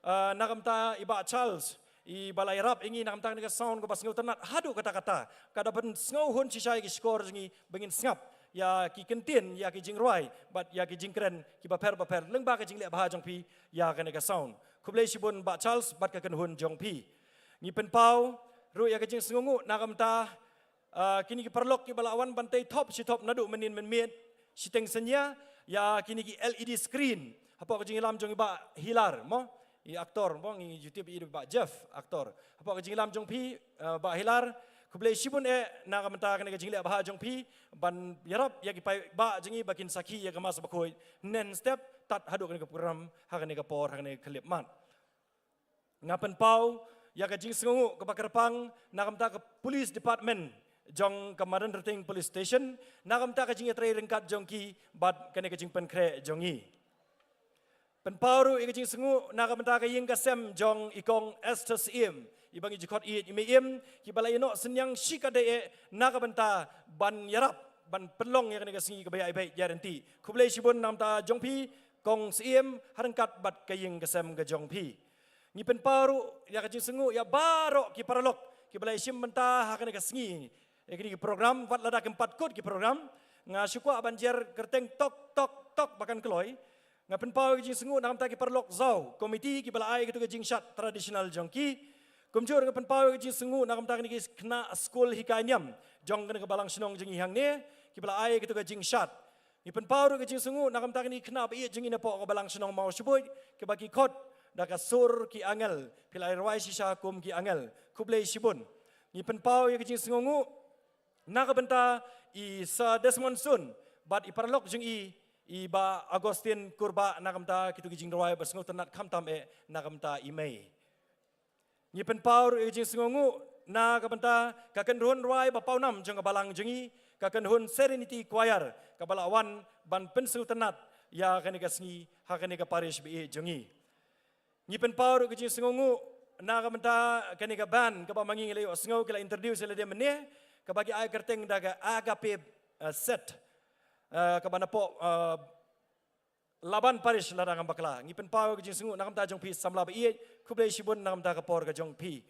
Ah, na ka bynta i Bah Charles, i ba la ïarap ïa ngi na ka bynta kane ka sound kaba sngewtynnat haduh katta katta. Ka da pynsngewhun shisha ïa ki shkor jong ngi ba ngin sngap ïa ki kyntien, ïa ki jingrwai bad ïa ki jingkren kiba pher ba pher lyngba ka jingleh bha jong phi ïa kane ka sound. Khublei shibun Bah Charles bad ka kynhun jong phi. Ngi pynpaw ruh ïa ka jingsngewnguh na ka bynta, ah, kine ki paralok kiba la wan ban tei thop shi thop naduh mynnin mynmiet shiteng synñia ïa kine ki L E D screen hapoh ka jingïalam jong i Bah Hilar, mo, i aktor, mo, ngi ju tip i Bah Jeff, aktor. Hapoh ka jingïalam jong phi, ah, Bah Hilar, khublei shibun eh na ka bynta kane ka jingleh bha jong phi ban ïarap ïa ki paidbah jong ngi ba kin sakhi ïa ka Mass Bakhuid hynne step tad haduh kane ka program ha kane ka por, ha kane ka khyllipmat. Nga pynpaw ïa ka jingsngewnguh kaba kyrpang na ka bynta ka Police Department jong ka Madanrting Police Station na ka bynta ka jingïatrei ryngkat jong ki bad kane ka jingpynkhreh jong ngi. Pynpaw ruh ïa ka jingsngewnguh na ka bynta ka ïing ka sem jong i Kong Esther Syiem, i ba ngi ju khot ïeit i Mei Im, kiba la ïehnoh synñiang shikatdei eh na ka bynta ban ïarap ban pynlong ïa kane ka sngi kaba ïaibeit ïaryntih. Khublei shibun na ka bynta jong phi Kong Syiem ha ryngkat bad ka ïing ka sem ka jong phi. Ngi pynpaw ruh ïa ka jingsngewnguh ïa baroh ki paralok kiba la ïashim bynta ha kane ka sngi. Ïa kine ki program, wat lada kim pat kut ki program, nga shu kwah ban jer kyrteng tok tok tok ba kan kloi. Nga pynpaw ïa ka jingsngewnguh na ka bynta ki paralok Zaw Committee kiba la ai kito ki jingshad traditional jong ki. Kumjuh ruh nga pynpaw ïa ka jingsngewnguh na ka bynta kine ki khynnah skul hikai niam jong kane ka balang shnong jong ngi hangne kiba la ai kito ki jingshad. Ngi pynpaw ruh ka jingsngewnguh na ka bynta kine ki khynnah ba ïeit jong ngi napoh ka balang shnong Mawshbuit, kiba ki khot da ka sur ki angel, phi la rwai shisha kum ki angel. Khublei shibun. Ngi pynpaw ïa ka jingsngewnguh na ka bynta i Sir Desmond Sun bad i paralok jong i, i Bah Augustine Kurbah, na ka bynta kito ki jingrwai ba sngewtynnat khamtam eh na ka bynta i Mei. Ngi pynpaw ruh ïa ka jingsngewnguh na ka bynta ka kynhun rwai ba pawnam jong ka balang jong ngi, ka kynhun Serenity Choir, kaba la wan ban pynsngewtynnat ïa kane ka sngi ha kane ka parish ba ïeit jong ngi. Ngi pynpaw ruh ïa ka jingsngewnguh na ka bynta kane ka band kaba ma ngi ngi la ïohsngew ki la introduce ïa lade mynne, kaba ki ai kyrteng da ka Agape, eh, Set, eh, kaba napoh, eh, Laban Parish lada ngam bakla. Ngi pynpaw ïa ka jingsngewnguh na ka bynta jong phi samla ba ïeit, khublei shibun na ka bynta ka por ka jong phi.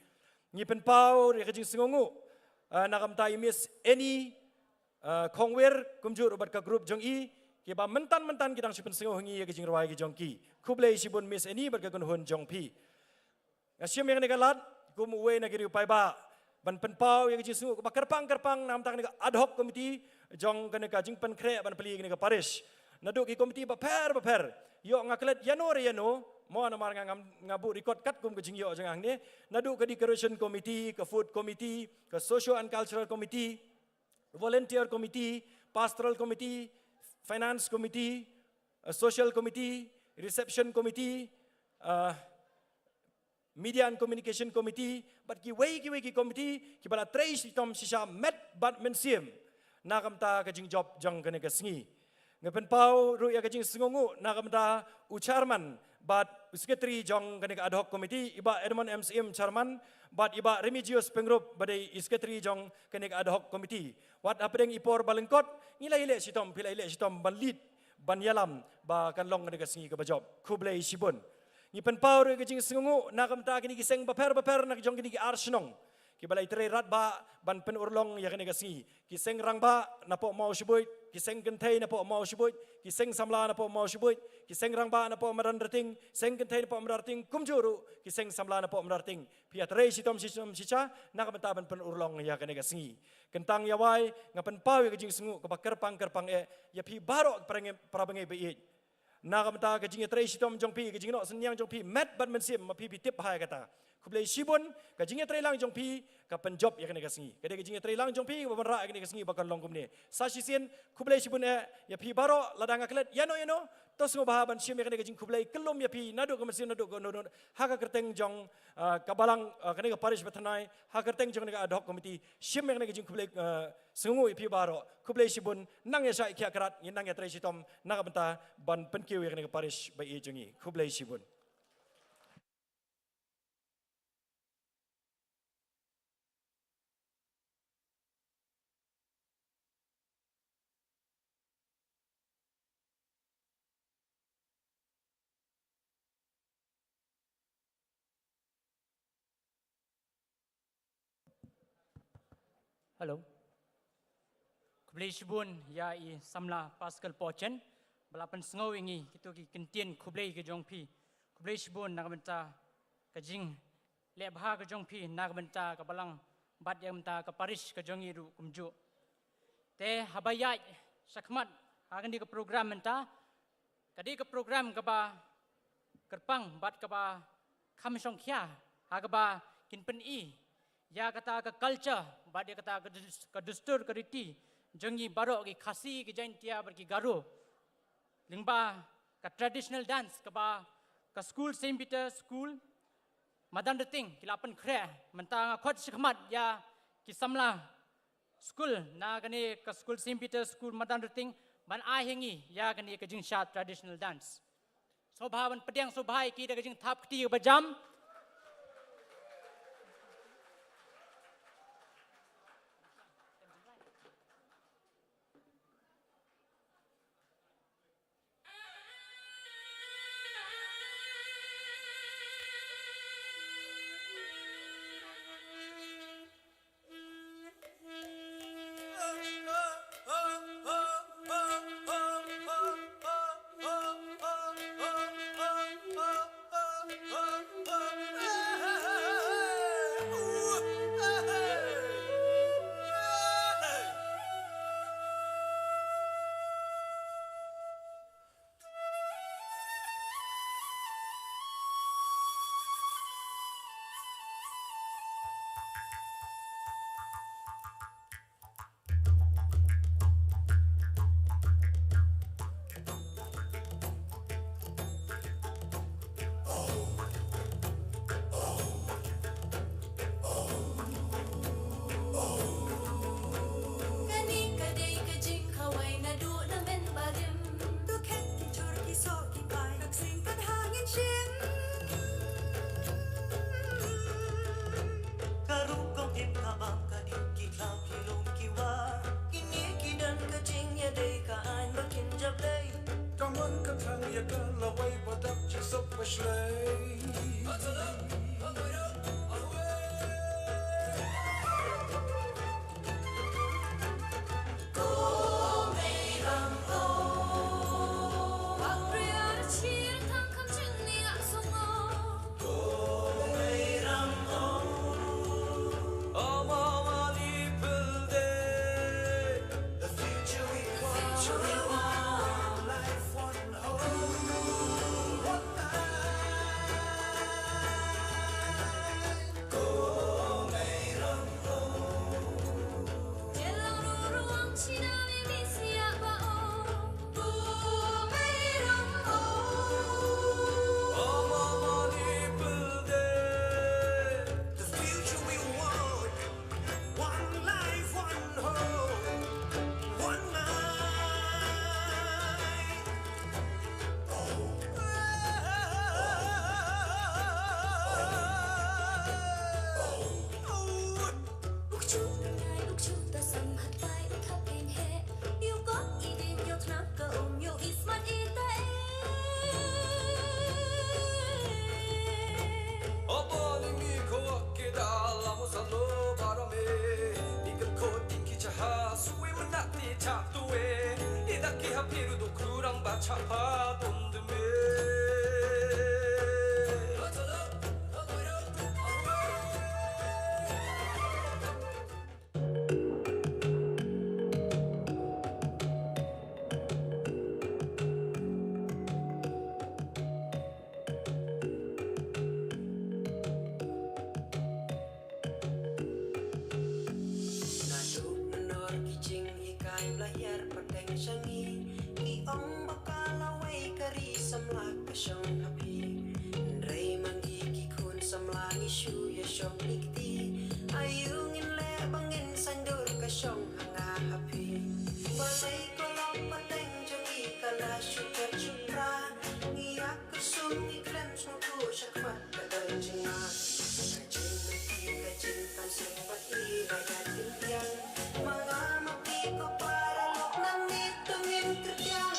Ngi pynpaw ïa ka jingsngewnguh, eh, na ka bynta i Miss Annie, eh, Khongwir, kumjuh ruh bad ka group jong i, kiba mynta mynta ki dang shu pynsngew ha ngi ïa ka jingrwai ka jong ki. Khublei shibun Miss Annie bad ka kynhun jong phi. Nga shim ïa kane ka lad kum uwei na ki riew paidbah ban pynpaw ïa ka jingsngewnguh kaba kyrpang kyrpang na ka bynta kane ka ad hoc committee jong kane ka jingpynkhreh ban plie kane ka parish. Naduh ki committee bapher bapher, ïoh nga klet ïano re ïano, mo, namar nga ngam, nga buh record katkum ka jingïoh jong nga hangne. Naduh ka decoration committee, ka food committee, ka socio and cultural committee, volunteer committee, pastoral committee, finance committee, uh, social committee, reception committee, uh, Media and Communication Committee, bad kiwei kiwei ki committee kiba la trei shitom shisha met bad mynsiem na ka bynta ka jingjop jong kane ka sngi. Nga pynpaw ruh ïa ka jingsngewnguh na ka bynta u chairman bad u secretary jong kane ka ad hoc committee, i Bah Edmund M Syiem, chairman, bad i Bah Remigius Pyngrope ba dei i secretary jong kane ka ad hoc committee. Wat hapdeng i por ba lyngkot ngi la ïaleh shitom, phi la ïaleh shitom ban lead, ban ïalam ba kan long kane ka sngi kaba jop. Khublei shibun. Ngi pynpaw ruh ïa ka jingsngewnguh na ka bynta kine ki seng bapher bapher na ka jong kine ki ar shnong kiba la ïatrei radbah ban pynurlong ïa kane ka sngi. Ki seng rangbah napoh Mawshbuit, ki seng kynthei napoh Mawshbuit, ki seng samla napoh Mawshbuit, ki seng rangbah napoh Madanrting, seng kynthei napoh Madanrting, kumjuh ruh ki seng samla napoh Madanrting. Phi ïatrei shitom shitom shisha na ka bynta ban pynurlong ïa kane ka sngi. Kyntang ïa wai, nga pynpaw ïa ka jingsngewnguh kaba kyrpang kyrpang eh ïa phi baroh para bangeit, para bangeit ba ïeit. Na ka bynta ka jingïatrei shitom jong phi, ka jingïoh synñiang jong phi met bad mynsiem, ma phi phi tip bha ïa kata. Khublei shibun, ka jingïatrei lang jong phi ka pynjop ïa kane ka sngi. Ka dei ka jingïatrei lang jong phi kaba wanrah ïa kane ka sngi ba kan long kumne. Sa shisien, khublei shibun eh ïa phi baroh, lada nga klet ïano ïano, to sngewbha ban shim ïa kane ka jingkhublei kyllum ïa phi naduh ka mynsiem naduh ka nunut, ha ka kyrteng jong, ah, ka balang, ah, kane ka parish ba thynnai, ha ka kyrteng jong kane ka ad hoc committee, shim ïa kane ka jingkhublei, ah, sngewnguh ïa phi baroh. Khublei shibun, nang ïa shah ïa khiah khrat, ngin nang ïatrei shitom na ka bynta ban pynkiew ïa kane ka parish ba ïeit jong ngi. Khublei shibun. Hello. Khublei shibun ïa i samla Pascal Pochen ba la pynsngew ïa ngi kito ki kyntien khublei ki jong phi. Khublei shibun na ka bynta ka jingleh bha ka jong phi na ka bynta ka balang bad ïa ka bynta ka parish ka jong ngi ruh kumjuh. Te haba ïaid shakhmat ha kane ka program mynta, ka dei ka program kaba kyrpang bad kaba kham shongkhia ha kaba kin pyni ïa kata ka culture bad ïa kata ka dus-, ka dustur ka riti jong ngi baroh ki Khasi, ki Jaintia bad ki Garo. Lyngba ka traditional dance kaba ka school Saint Peter School Madanrting ki la pynkhreh, mynta nga khot shakhmat ïa ki samla school na kane ka school Saint Peter School Madanrting ban ai ha ngi ïa kane ka jingshad traditional dance. Sngewbha ban pdiang sngewbha ïa ki da ka jingthap kti kaba jam. Kane ka dei ka jingkhawai naduh na mynbarim. To khet ki jhur ki soh ki pai, ka ksing ka dha ngin shim. Ka rukom im ka bam ka dih ki khlaw ki lum ki war. Kine ki don ka jingïadei ka aiñ ba kin jop dei. Ka mon ka thang ïa ka lawei ba dap jingshop ba shlei. The future we want. One life, one home, one night. Oh. Oh. Oh. U kjuh ngai, u kjuh ta sam hat pai, u thap eng he. Yu kok i din, yu khnap ka um, yu ismat i ta e. O boni mi khawak ke da la mo sa lo ba ro me. I ka ko tin ki cha ha, su e mna ti cha tu e. I da ki ha pi ru do kru rang ba cha pa don de me. Naduh mynor ki jinghikai ba la hiar pateng sha ngi, ki ong ba ka lawei ka ri samla ka shong ha phi. Hynrei ma ngi ki khun samla ngi shu ïa shong ïa kti. Aïu ngin leh ba ngin saiñdur ka shong ha nga ha phi. Balei ka long pateng jong ngi ka la shu ker shu pra. Ngi ïa ka sum ngi khlem sngewthuh shakhmat ka dei jingma. Ka jingmyntoi ka jingpynshong bad i la ïa kyntiang. Ma nga ma phi ko para lok nang nit to ngin kyrtiang.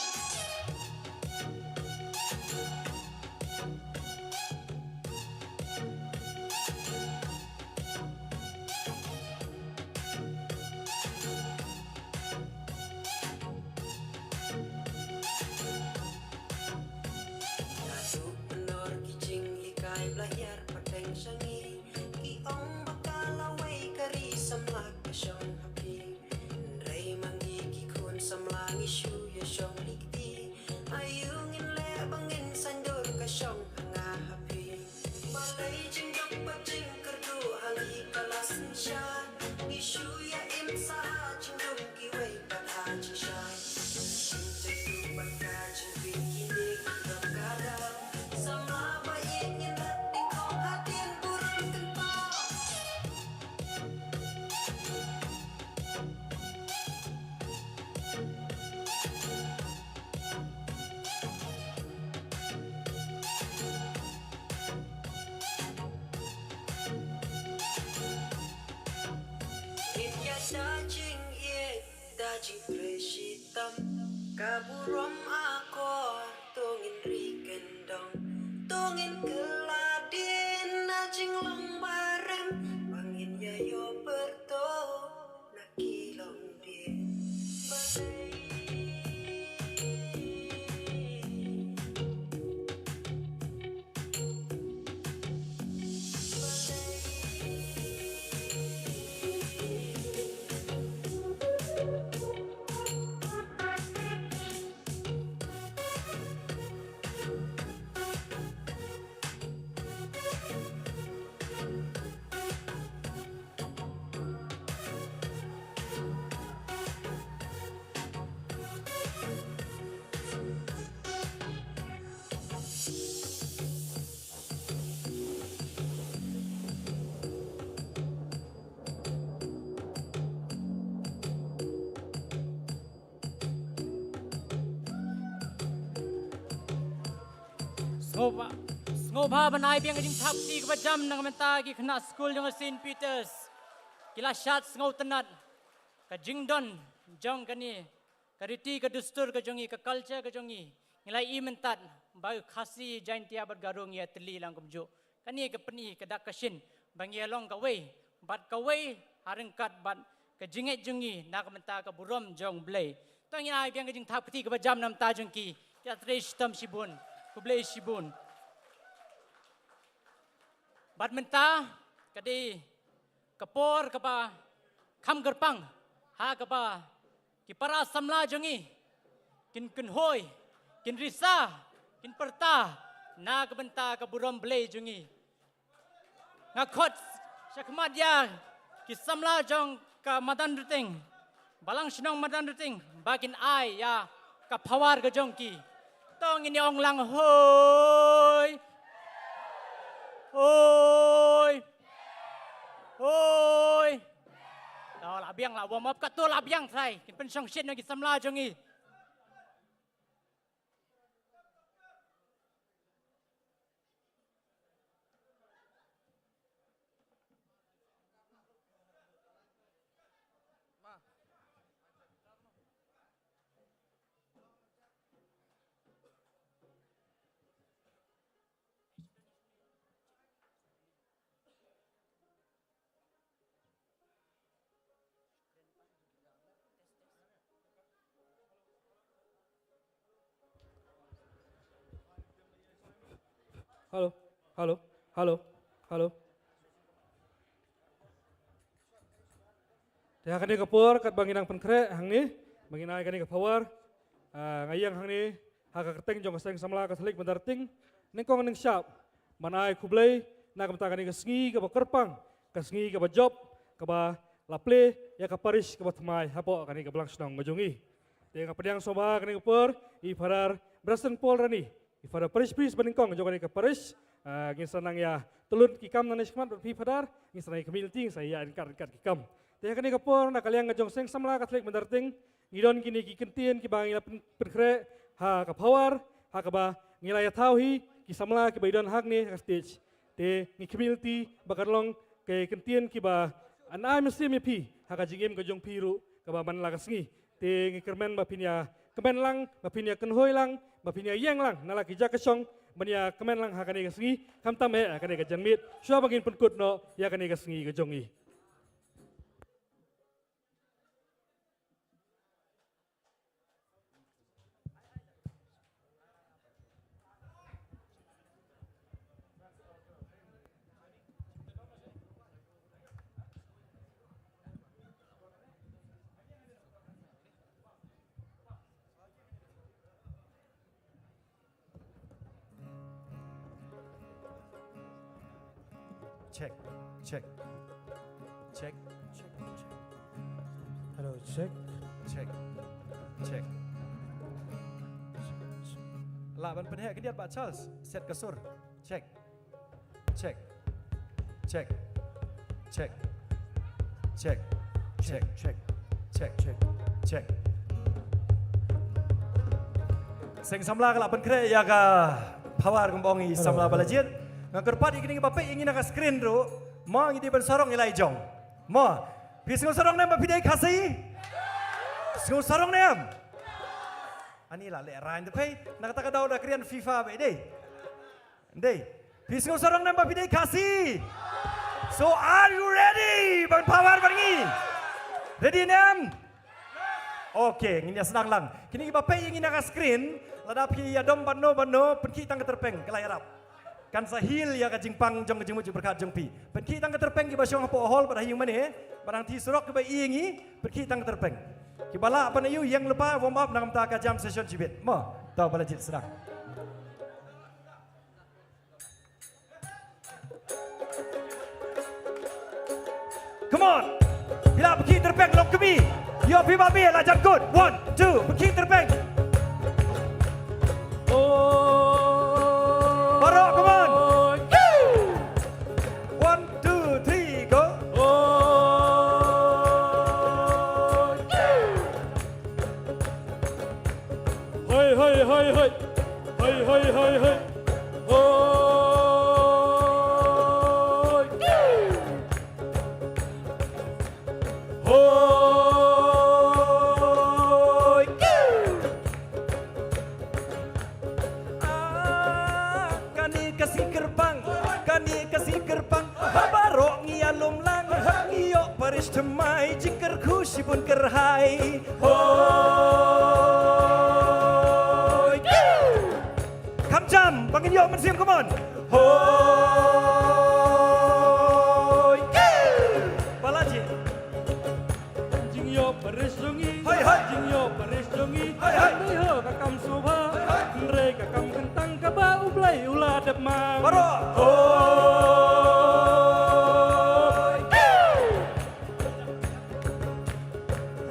Ïa da jingïeit da jingtrei shitom, ka burom akor to ngin ri kyndong, to ngin kylla dien na jinglong barem ba ngin ïa ïoh pyrto na ki longdien. Sngewbha, sngewbha ban ai biang ka jingthap kti kaba jam na ka bynta ki khynnah skul jong ka Saint Peters. Ki la shad sngewtynnat ka jingdon jong kane ka riti ka dustur ka jong ngi, ka culture ka jong ngi. Ngi la ïohi mynta ba Khasi, Jaintia bad Garo ngi ïatylli lang kumjuh. Kane ka pyni ka dak ka shin ba ngi ïa long kawei bad kawei ha ryngkat bad ka jingngeit jong ngi na ka bynta ka burom jong U Blei. To ngin ai biang ka jingthap kti kaba jam na ka bynta jong ki. Ki ïatrei shitom shibun. Khublei shibun. Bad mynta ka dei ka por kaba kham kyrpang ha kaba ki para samla jong ngi kin kynhoi, kin risa, kin pyrta na ka bynta ka burom Blei jong ngi. Nga khot shakhmat ïa ki samla jong ka Madan Rting, Balang Shnong Madan Rting, ba kin ai ïa ka phawar ka jong ki. To ngin ïa ong lang hoi. Hoi. Hoi. To la biang, la warm up katto, la biang trai. Kin pynshong shit na ki samla jong ngi. Hello, hello, hello, hello. Te ha kane ka por katba ngi nang pynkhreh hangne ba ngin ai kane ka phawar, ah, nga ïeng hangne ha ka kyrteng jong ka Seng Samla Katholik Madan Rting, nyngkong nyngshap ban ai khublei na ka bynta kane ka sngi kaba kyrpang, ka sngi kaba jop, kaba la plie ïa ka parish kaba thymmai hapoh kane ka Balang Shnong ka jong ngi. Te nga pdiang sngewbha kane ka por ïa i Father Branston Paul Rani, i Father Parish Priest banyngkong jong kane ka parish, ah, ngin sa nang ïa tylli ki kam nangne shakhmat bad phi Father, ngin sa nang ïa khmih lynti, ngin sa ïa ïaid ryngkat ryngkat ki kam. Te ha kane ka por na ka liang ka jong Seng Samla Katholik Madan Rting, ngi don kine ki kyntien kiba ngi la pyn-, pynkhreh ha ka phawar, ha kaba ngi la ïathaw hi ki samla kiba i don hangne ha ka stage. Te ngi khmih lynti ba kan long ki kyntien kiba yn ai mynsiem ïa phi ha ka jingim ka jong phi ruh kaba man la ka sngi. Te ngi kyrmen ba phin ïa kmen lang, ba phin ïa kynhoi lang, ba phin ïa ïeng lang na la ki jaka shong ban ïa kmen lang ha kane ka sngi, khamtam eh ha kane ka janmiet, shuwa ba ngin pynkut noh ïa kane ka sngi ka jong ngi. Check, check, check, check, check. Hello, check. Check, check. Lah ban pynheh khyndiat Bah Charles. Set ka sur. Check. Check. Check. Check. Check. Check. Check. Check. Check. Check. Seng samla ka la pynkhreh ïa ka power kumba ong i samla ba la jied. Nga kyrpad ïa kine kiba peit ïa ngi na ka screen ruh. Mo ngi dei ban sarong ïa la i jong. Mo. Phi sngew sarong ne em ba phi dei Khasi? Sngew sarong ne em? Ani la leh rain te phi. Na kata ka daw da ka rian FIFA ba i dei. Dei. Phi sngew sarong ne em ba phi dei Khasi? So are you ready? Ban power bad ngi. Ready ne em? Okay, ngin ïa sdang lang. Kine kiba peit ïa ngi na ka screen, lada phi ïadom bad no bad no, pynkhih tang ka tyrpeng, ka la ïarap. Kan sa heal ïa ka jingpang jong ka jingmut jingpyrkhat jong phi. Pynkhih tang ka tyrpeng kiba shong hapoh hall bad ha ïing mane, bad hangtei surok kiba ïa ngi, pynkhih tang ka tyrpeng. Kiba lah ban ïoh ïeng lypa warm up na ka bynta ka jam session jibit. Mo, to ba la jied sdang. Come on. Phi lah pynkhih tyrpeng long kmie. Ïoh phi ba phi la jan kut. One, two, pynkhih tyrpeng. Baroh, come on. One, two, three, go. Hoi, hoi, hoi, hoi. Hoi, hoi, hoi, hoi. Hoi. Hoi. Ah, kane ka sngi kyrpang, kane ka sngi kyrpang, baroh ngi ïalum lang, ngi ïoh baris thymmai, jingkyrkhu shibun kyrhai. Hoi. Kham jam, ba ngin ïoh mynsiem, come on. Hoi. Ba la jied. Jingïoh baris jong ngi. Hoi, hoi. Jingïoh baris jong ngi. Hoi, hoi. Hynrei ho ka kam sngewbha. Hoi, hoi. Hynrei ka kam kyntang kaba U Blei u la dep mang. Baroh. Hoi.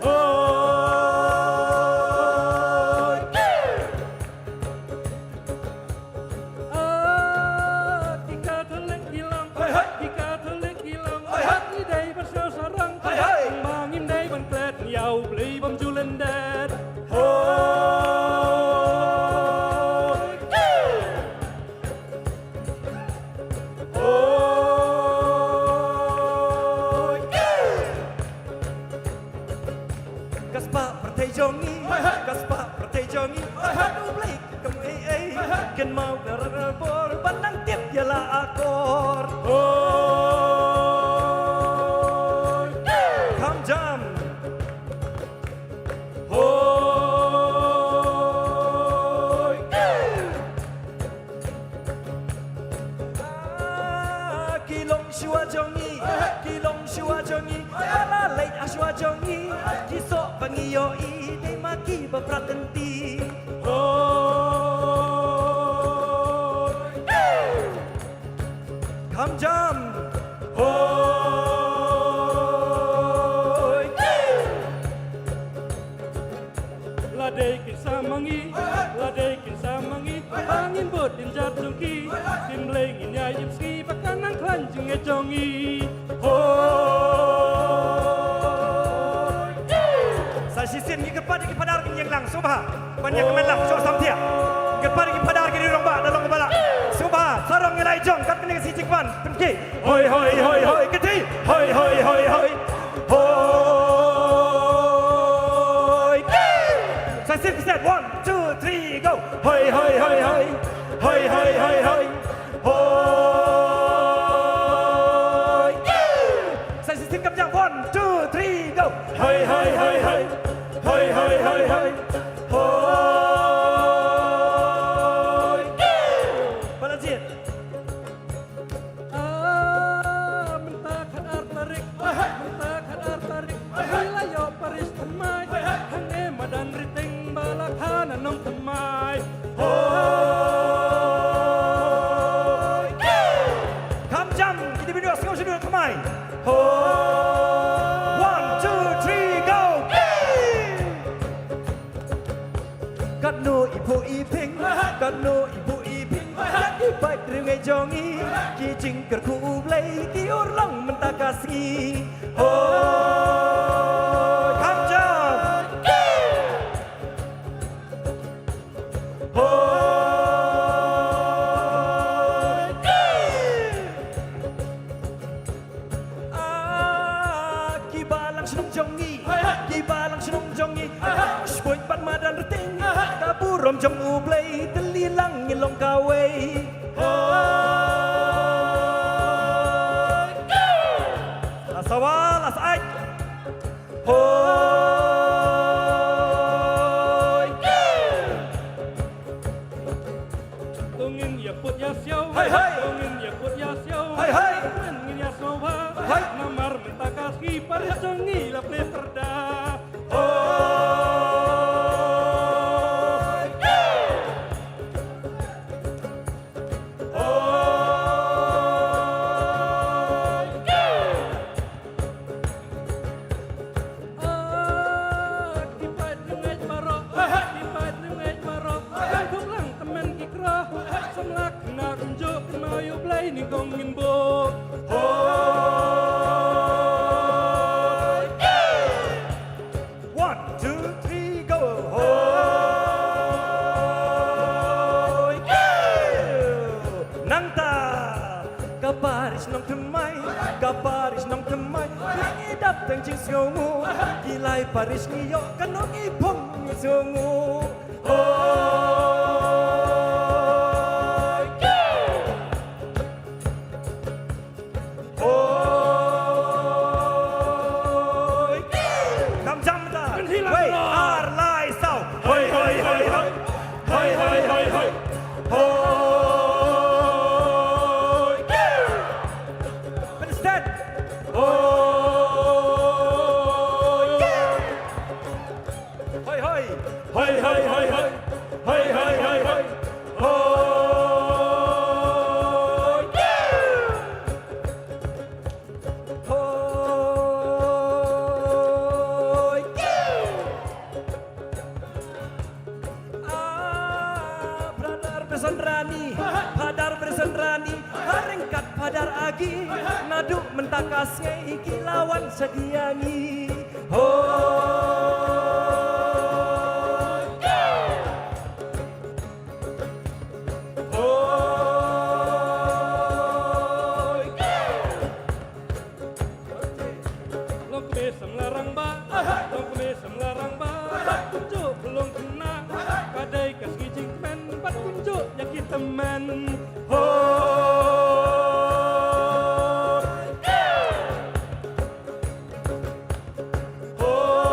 Hoi. Ah, ki Katholik ki lam. Hoi, hoi. Ki Katholik ki lam. Hoi, hoi. Ngi dei ban sngewsarong. Hoi, hoi. Tang ba ngim dei ban klet ïa U Blei bym ju lyndet. Hoi. Hoi. Ka spah pyrthei jong ngi, ka spah pyrthei jong ngi, hoi, hoi. U Blei kam ei ei, hoi, hoi. Kynmaw ka rang bor, ban nang tip ïa la akor. Hoi. Kham jam. Hoi. Ah, ki longshuwa jong ngi, ki longshuwa jong ngi, ba la leit shuwa jong ngi, ki soh ba ngi ïohi, dei ma ki ba prat lynti. Hoi. Kham jam. Hoi. La dei kin sa ma ngi, la dei kin sa ma ngi, ba ngin bud din jar jong ki. Kin Blei ngin ïa im sngi ba kan nang khlaiñ jingngeit jong ngi. Hoi. Sa shisien ngi kyrpad ïa ki phadar kin ïeng lang sngewbha. Ban ïa kmen lang shuh samthiah. Kyrpad ïa ki phadar ki rangbah da long ba lah. Sngewbha sarong ïa la i jong kat kane ka sngi jingkmen. Pynkhih. Hoi hoi hoi hoi kynti. Hoi hoi hoi hoi. Hoi. Sa shisien ki set. One, two, three, go. Hoi hoi hoi hoi. Hoi hoi hoi hoi. Hoi. Sa shisien kham jam. One, two, three, go. Hoi hoi hoi hoi. Hoi hoi hoi hoi. Hoi. Ba la jied. Ah, mynta khatar tarik. Mynta khatar tarik. Hoi la ïoh baris thymmai. Hangne madan Riteng ba la kha na nongthymmai. Hoi. Kham jam, ki dei ban ïoh sngew shuh thymmai. Hoi. One, two, three, go. Katno i phuh i ping, katno Ryngai jong ngi, ki jingkyrkhu U Blei, ki urlong mynta ka sngi. Ho, kham jam. Ho. Ah, ki balang shnong jong ngi, ki balang shnong jong ngi, Shpoit bad madan rting, ka burom jong U Blei, tylli lang ngi long kawei. Hoi. La sawa, la sait. Hoi. To ngin ïa put ïa siaw. Hai, hai. To ngin ïa put ïa siaw. Hai, hai. Ngin ïa sngewbha. Hai. Namar mynta ka sngi baroh jong ngi la plie pyrda. Hoi. Hoi. Ah, ki paid ryngai baroh, ki paid ryngai baroh, ki khop lang tymmen ki kro, samla khynnah kumjuh kynmaw ïa U Blei nyngkong ngin buh. Hoi. One, two, three, go. Hoi. Nangta. Ka parish Nongthymmai, ka parish Nongthymmai, ngi dap tang jingsngewnguh. Ki lai parish ngi ïoh, ka nong ngi phong jingsngewnguh. Hoi. Hoi. Kam jam da. Kan hilang. Wei, da. Ar, lai, saw. Hoi, hoi, hoi, hoi. Hoi, hoi, hoi, hoi. Hoi. Pynstad. Hoi. Hoi, hoi. Hoi, hoi, hoi, hoi. Hoi, hoi, hoi, hoi. Hoi. Hoi. Ah, brother Beson Rani, Father Beson Rani, ha ryngkat Father Agi, naduh mynta ka sngi ki la wan sha ki ïa ngi. Hoi. Hoi. Long kmie samla rangbah, long kmie samla rangbah, kumjuh ka long khynnah, ka dei ka sngi jingkmen, bad kumjuh ïa ki tymmen. Hoi. Hoi.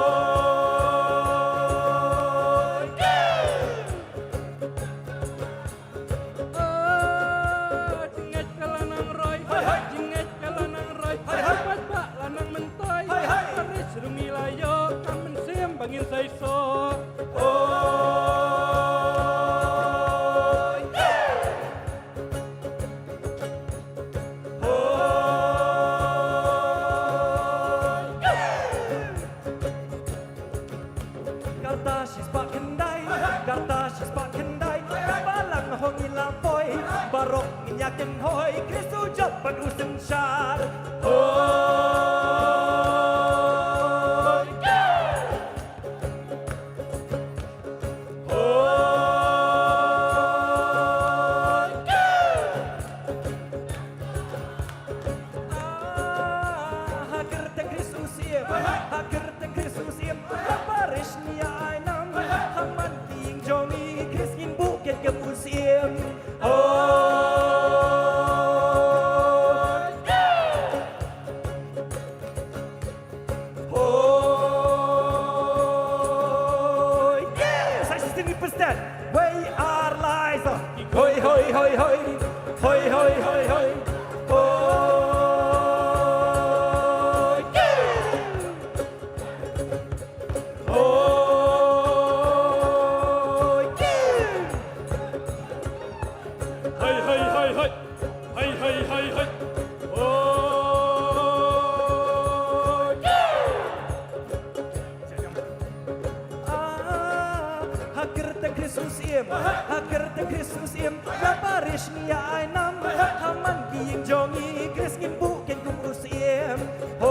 Ah, jingngeit ka la nang roi, jingngeit ka la nang roi, paidbah la nang myntoi, parish ruh ngi la ïoh, kam mynsiem ba ngin seisoh. Hoi. Hoi. Karta shispah khyndai, karta shispah khyndai, ka balang hoi ngi la poi, baroh ngin ïa kynhoi, Khrist u jop bad u synshar. Hoi. Hoi. Ah, ha kyrteng Khrist u Syiem, ha kyrteng Khrist u Syiem, ha parish ngi ïa ai nam, ha man ki ïing jong ngi Khrist ngin buh kyrteng u Syiem. Hoi. Hoi. Sa shisien ngi pynstad. Wei ar lai sa. Hoi, hoi, hoi, hoi. Hoi, hoi, hoi, hoi. Hoi. Hoi. Hoi, hoi, hoi, hoi. Hoi, hoi, hoi, hoi. Hoi. Ah, ha kyrteng Khrist u Syiem, Ha kyrteng Khrist u Syiem, la parish ngi ïa ai nam. Ha man ki ïing jong ngi, Khrist ngin buh keiñ kum u Syiem. Hoi.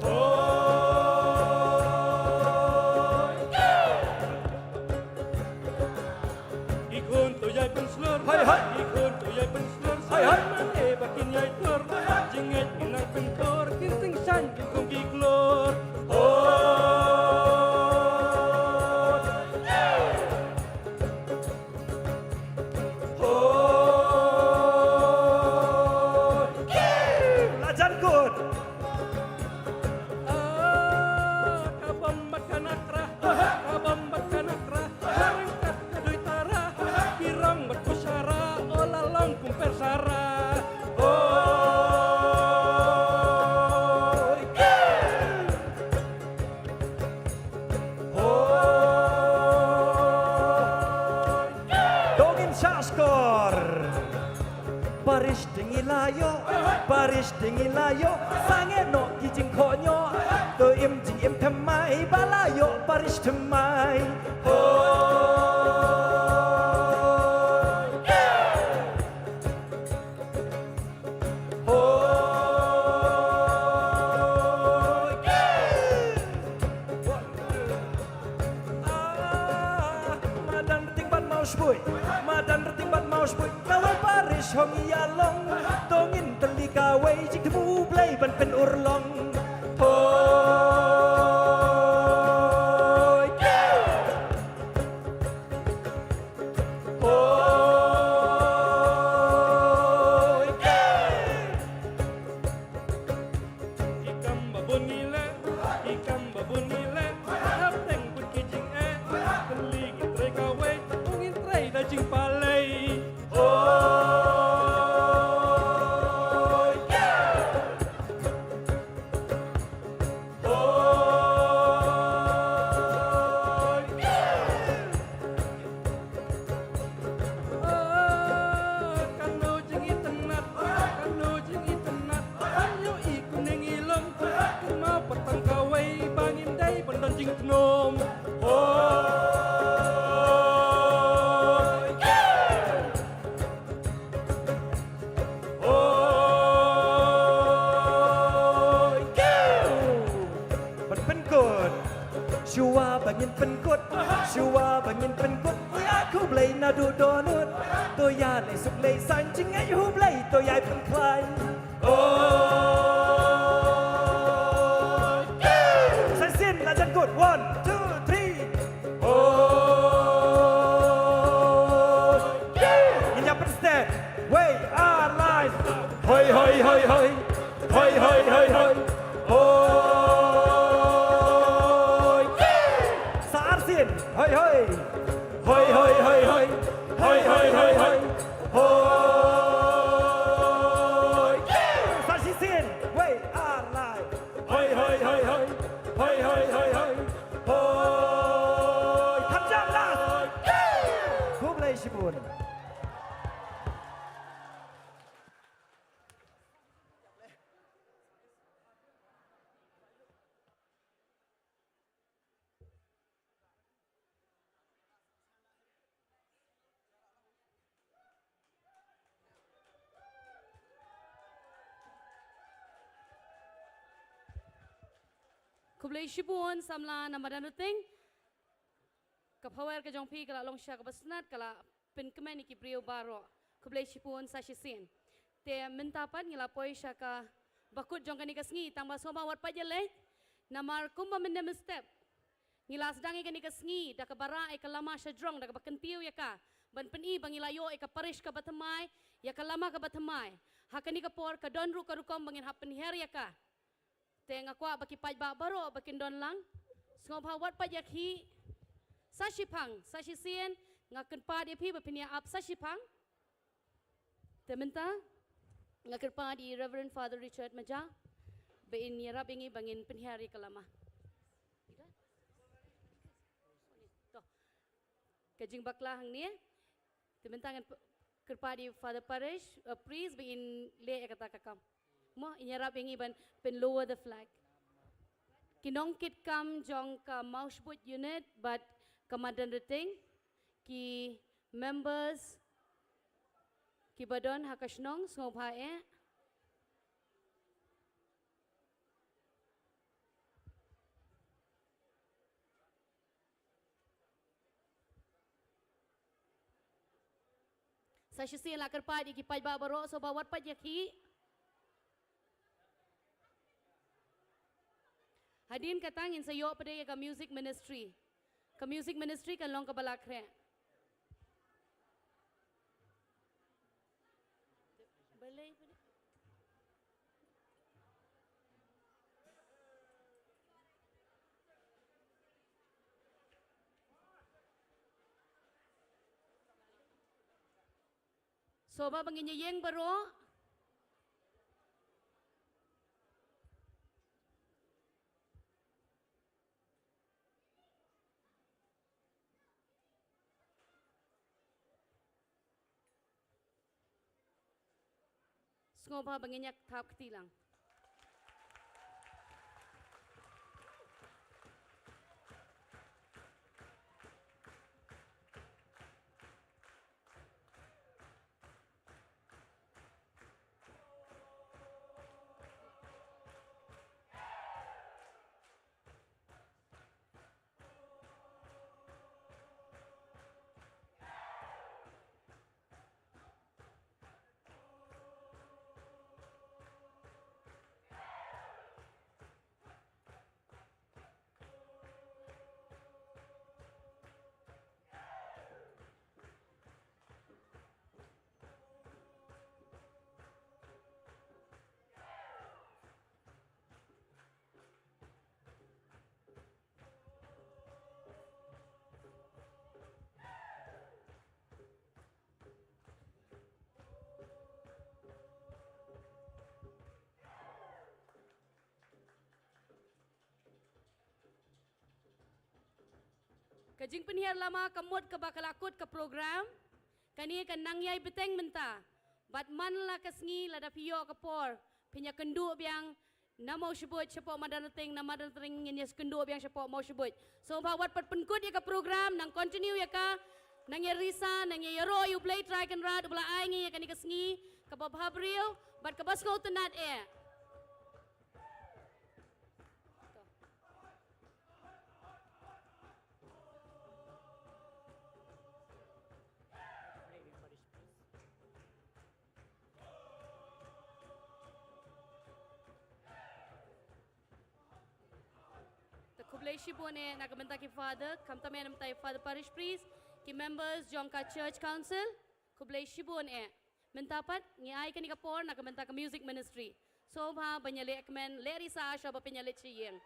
Hoi. Ki khun to ïai pynslur. Hai, hai. Ki khun to ïai pynslur. Hai, hai. Mane ba kin ïai tur. Jingngeit kin nang pyntur. Kin sing shaiñ kin kum ki klur. Hoi. Hoi. La jan kut. Ah, ka bom bad ka nakra, ka bom bad ka nakra, ka ryngkat ka doi tara, ki rong bad ku shara, o la long kum per sara. Hoi. Hoi. To ngin shah shkor. Parish te ngi la ïoh, parish te ngi la ïoh, sangeh noh ki jingkhohñioh. To im jingim thymmai, ba la ïoh parish thymmai. Hoi. Hoi. Ah, madan Rting bad Mawshbuh, madan Rting bad Mawshbuh, kawei parish hong ïa long, to ngin tylli kawei jingthmu Blei ban pynurlong. Hoi. Hoi. Ki kam ba bun ngi leh, ki kam ba bun ngi leh, hapdeng bun ki jingeh, tylli ngin trei kawei, ngin trei da jingpalei. Hoi. Hoi. Ah, kano jingitynnat, kano jingitynnat, kan ïohi kumne ngi long, kynmaw pat tang kawei ba ngim dei ban don jingtnum. Hoi. Hoi. Ban pynkut. Shuwa ba ngin pynkut. Shuwa ba ngin pynkut. Ïa khublei naduh dohnud. To ïa leh suk leh saiñ jingngeit U Blei to ïai pynkhlaiñ. Hoi. Sa shisien la jan kut. One, two, three. Hoi. Ngin ïa pynsted. Wei ar lai. Hoi, hoi, hoi, hoi. Hoi, hoi, hoi, hoi. Hoi. Sa arsien. Hoi, hoi. Hoi, hoi, hoi, hoi. Hoi, hoi, hoi, hoi. Hoi. Sa shisien. Wei ar lai. Hoi, hoi, hoi, hoi. Hoi, hoi, hoi, hoi. Hoi. Khamjam last. Khublei shibun. Khublei shibun samla na madan Rting. Ka phawer ka jong phi ka la long sha kaba sngewtynnat, ka la pynkmen ïa ki briew baroh. Khublei shibun sa shisien. Te mynta pat ngi la poi sha kaba kut jong kane ka sngi, tang ba sngewbha wat pat ïaleh. Namar kumba mynne mynstep ngi la sdang ïa kane ka sngi da kaba rah ïa ka lama shajrong, da kaba kyntiew ïa ka, ban pyni ba ngi la ïoh ïa ka parish kaba thymmai, ïa ka lama kaba thymmai. Ha kane ka por ka don ruh ka rukom ba ngin hap pynhiar ïa ka. Te nga kwah ba ki paidbah baroh ba kin don lang. Sngewbha wat pat ïakhih sa shiphang, sa shisien, nga kyrpad ïa phi ba phin ïa ap sa shiphang. Te mynta nga kyrpad ïa i Reverend Father Richard Maja ba in ïarap ïa ngi ba ngin pynhiar ïa ka lama. To. Ka jingbakla hangne. Te mynta ngan p-, kyrpad ïa i Father Parish, uh, Priest, ba in leh ïa kata ka kam. Mo, in ïarap ïa ngi ban pyn lower the flag. Ki nongkitkam jong ka Mawshbuit unit bad ka Madanrting, ki members kiba don ha ka shnong, sngewbha eh. Sa shisien la kyrpad ïa ki paidbah baroh, sngewbha wat pait ïa ki. Hadien kata ngin sa ïoh pat ïa ka music ministry. Ka music ministry kan long kaba la khreh. Balei pat? Sngewbha ba ngin ïeng baroh. Sngewbha ba ngin ïa thap kti lang. Ka jingpynhiar lama ka mut kaba ka la kut ka program. Kane ka nang ïai bteng mynta. Bad man la ka sngi lada phi ïoh ka por, phin ïa kynduh biang na Mawshbuit shapoh Madanrting, na Madanrting ngin ïa kynduh biang shapoh Mawshbuit. Sngewbha wat pat pynkut ïa ka program, nang continue ïa ka, nang ïa risa, nang ïa ïaroh ïa U Blei Trai Kynrad uba la ai ngi ïa kane ka sngi kaba bha briew bad kaba sngewtynnat eh. Te khublei shibun eh na ka bynta ki father, khamtam eh na bynta ki father parish priest, ki members jong ka church council, khublei shibun eh. Mynta pat ngi ai kane ka por na ka bynta ka music ministry. Sngewbha ban ïaleh kmen, leh risa shuwa ba phin ïaleit sha ïing.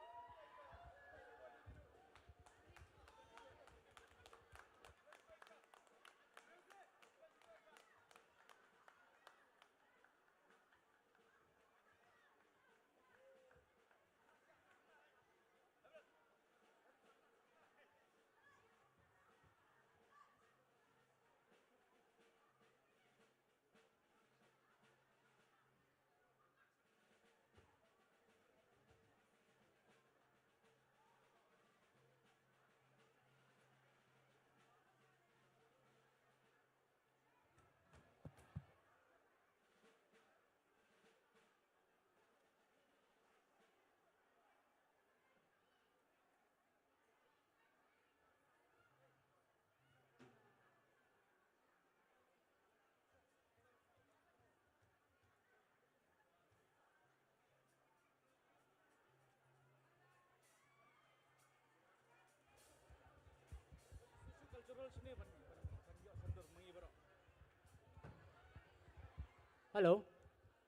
Hello.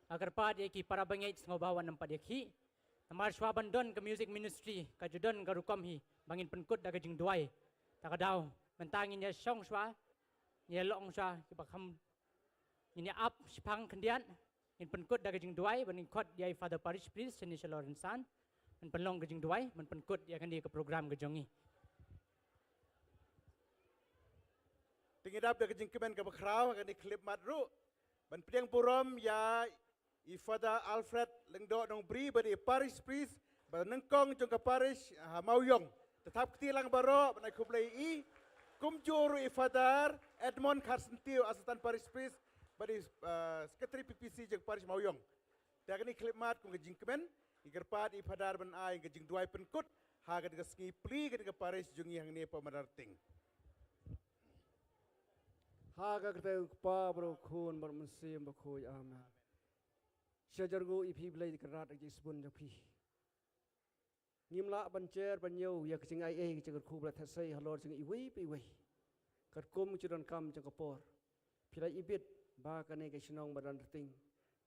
Nga kyrpad ïa ki para bangeit sngewbha wan ym pat ïakhih. Namar shuwa ban don ka music ministry ka ju don ka rukom hi ba ngin pynkut da ka jingduwai. Ta ka daw mynta ngin ïa shong shuwa, ngin ïa long shuwa kiba kham, ngin ïa ap shipang khyndiat, ngin pynkut da ka jingduwai, ban ngin khot ïa i Father Parish Priest shane sha Lawrence San ban pynlong ka jingduwai, ban pynkut ïa kane ka program ka jong ngi. Te ngi dap da ka jingkmen kaba khraw ha kane ka khyllipmat ruh ban pdiang burom ïa i Father Alfred Lyngdoh Nongbri, ba dei Parish Priest Bad nyngkong jong ka parish ha Mawïong. Te thap kti lang baroh, ban ai khublei ïa i. Kumjuh ruh i Father Edmond Kharsyntiew, Assistant Parish Priest, bad i, ah, Secretary P P C jong parish Mawïong. Te ha kane ka khyllipmat kum ka jingkmen, ngi kyrpad ïa i Father ban ai ka jingduwai pynkut ha kane ka sngi plie kane ka parish jong ngi hangne hapoh Madarting. Ha ka kyrteng u Kpa bad u Khun bad u Mynsiem Bakhuid. Amen. Sha jong u i phi Blei Kynrad, ka jingsbun jong phi. Ngim lah ban jer ban ñiew ïa ka jingaiei ka jingkyrkhu ba la theh sei halor jong iwei pa iwei. Katkum ka jingdonkam jong ka por, phi la ibit ba kane ka shnong Madarting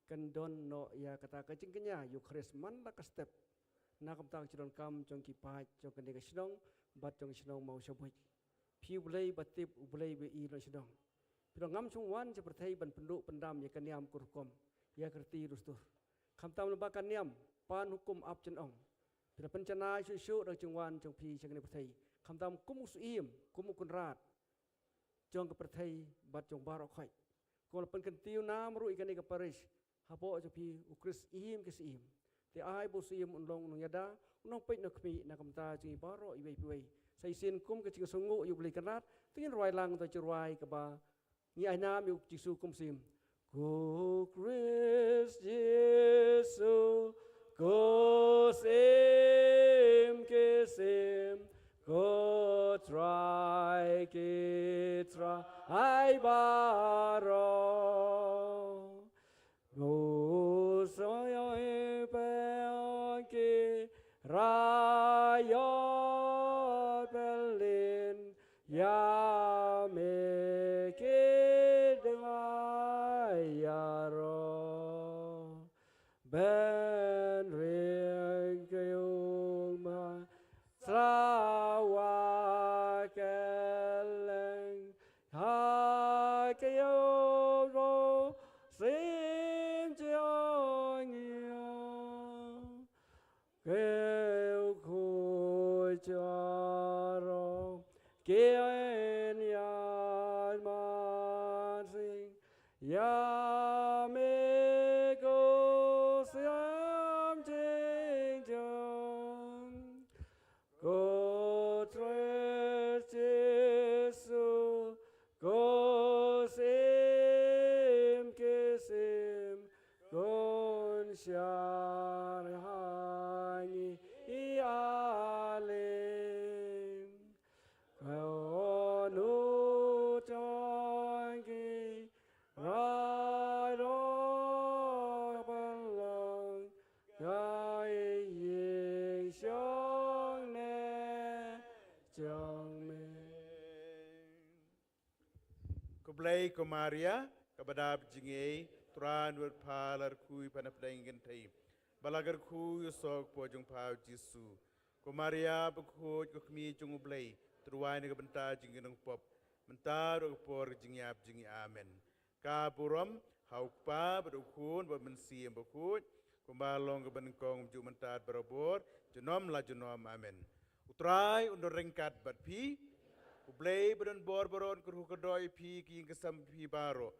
kan don noh ïa kata ka jingkñia ïa u Khrist man la ka step. Na ka bynta ka jingdonkam jong ki paid jong kane ka shnong bad jong ka shnong Mawshabuit. Phi U Blei ba tip, U Blei ba ïohi noh shnong. Phi la ngam shym wan sha pyrthei ban pynduh pyndam ïa ka niam ka rukom, ïa ka riti dustur. Khamtam lyngba ka niam pan hukum ap jynong, phi la pynjanai shuh shuh da ka jingwan jong phi sha kane ka pyrthei. Khamtam kum u syiem, kum u kynrad jong ka pyrthei bad jong baroh khoit. Kum la pynkyntiew nam ruh ïa kane ka parish hapoh jong phi, U Khrist Syiem ki syiem. Te ai ba u syiem un long u nongïada, u nongpeit nongkhmih na ka bynta jong ngi baroh iwei pa iwei. Sa shisien kum ka jingsngewnguh ïa U Blei Kynrad, te ngin rwai lang da ka jingrwai kaba ngi ai nam ïa U Jisu kum u Syiem. Ko Khrist Jisu, ko Syiem ki syiem, ko Trai ki trai baroh. Ko soi oi pe ki rai oi pe lin ïa me ki dnga ïaroh. Ben ring ki umma sawa kylleng ha ki ïew syiem jong ngi. Ki ïew khuid ïaroh ki ïeng ïaid marsien ïa me ko Syiem jingjngai. Ko Trai Jisu, ko Syiem ki syiem, ko Mynsiem ha ngi ïa lyngngoh. Ko nu jong ki rai ro pynlong ka ïing shong ne jong me. Khublei ko Maria, kaba dap jingaiei, Trai u don bad pha, la kyrkhu ïa pha na pdeng ki kynthei, bad la kyrkhu ïa u soh ka por jong pha U Jisu. Ko Maria bakhuid, ko kmie jong U Blei, to duwai na ka bynta jong ngi ki nongpop, mynta bad ha ka por ka jingïap jong ngi. Amen. Ka burom ha U Kpa bad U Khun bad U Mynsiem Bakhuid, kumba long kaba nyngkong, kumjuh mynta bad barabor, junom la junom. Amen. U Trai un don ryngkat bad phi. U Blei ba don bor baroh un kyrkhu kyrdoh ïa phi, ki ïing ki sem phi baroh.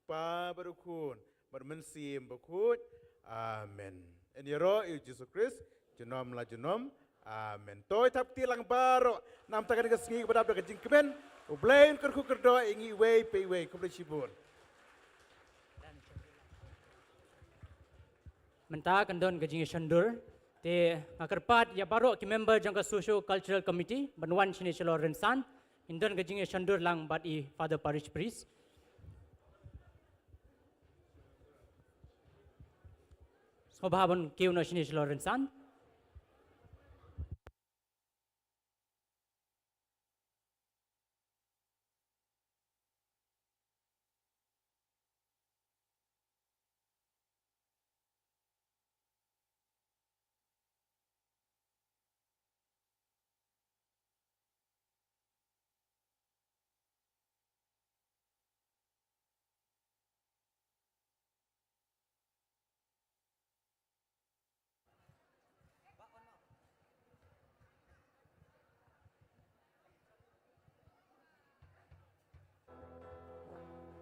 Kpa bad U Khun bad U Mynsiem Bakhuid. Amen. Yn ïaroh ïa U Jisu Khrist junom la junom. Amen. To ïa thap kti lang baroh namar kane ka sngi kaba dap da ka jingkmen. U Blei un kyrkhu kyrdoh ïa ngi iwei pa iwei. Khublei shibun. Mynta kan don ka jingïashondur. Te nga kyrpad ïa baroh ki member jong ka Socio Cultural Committee ban wan shane sha lor rynsan. Ngin don ka jingïashondur lang bad i Father Parish Priest. Sngewbha ban kiew noh shane sha lor rynsan.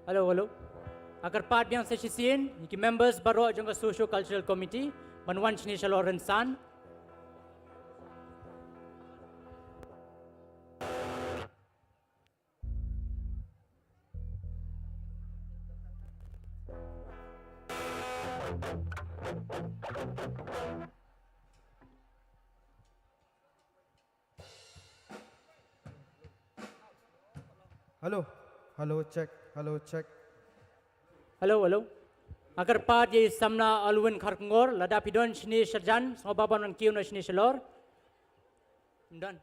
Hello, hello. Nga kyrpad biang sa shisien ïa ki members baroh jong ka Socio Cultural Committee ban wan shane sha lor rynsan. Hello, hello, check, hello, check. Hello, hello. Nga kyrpad ïa i samla Alwyn Kharkongor, lada phi don shane shajan, sngewbha ban wan kiew noh shane shalor. Ym don.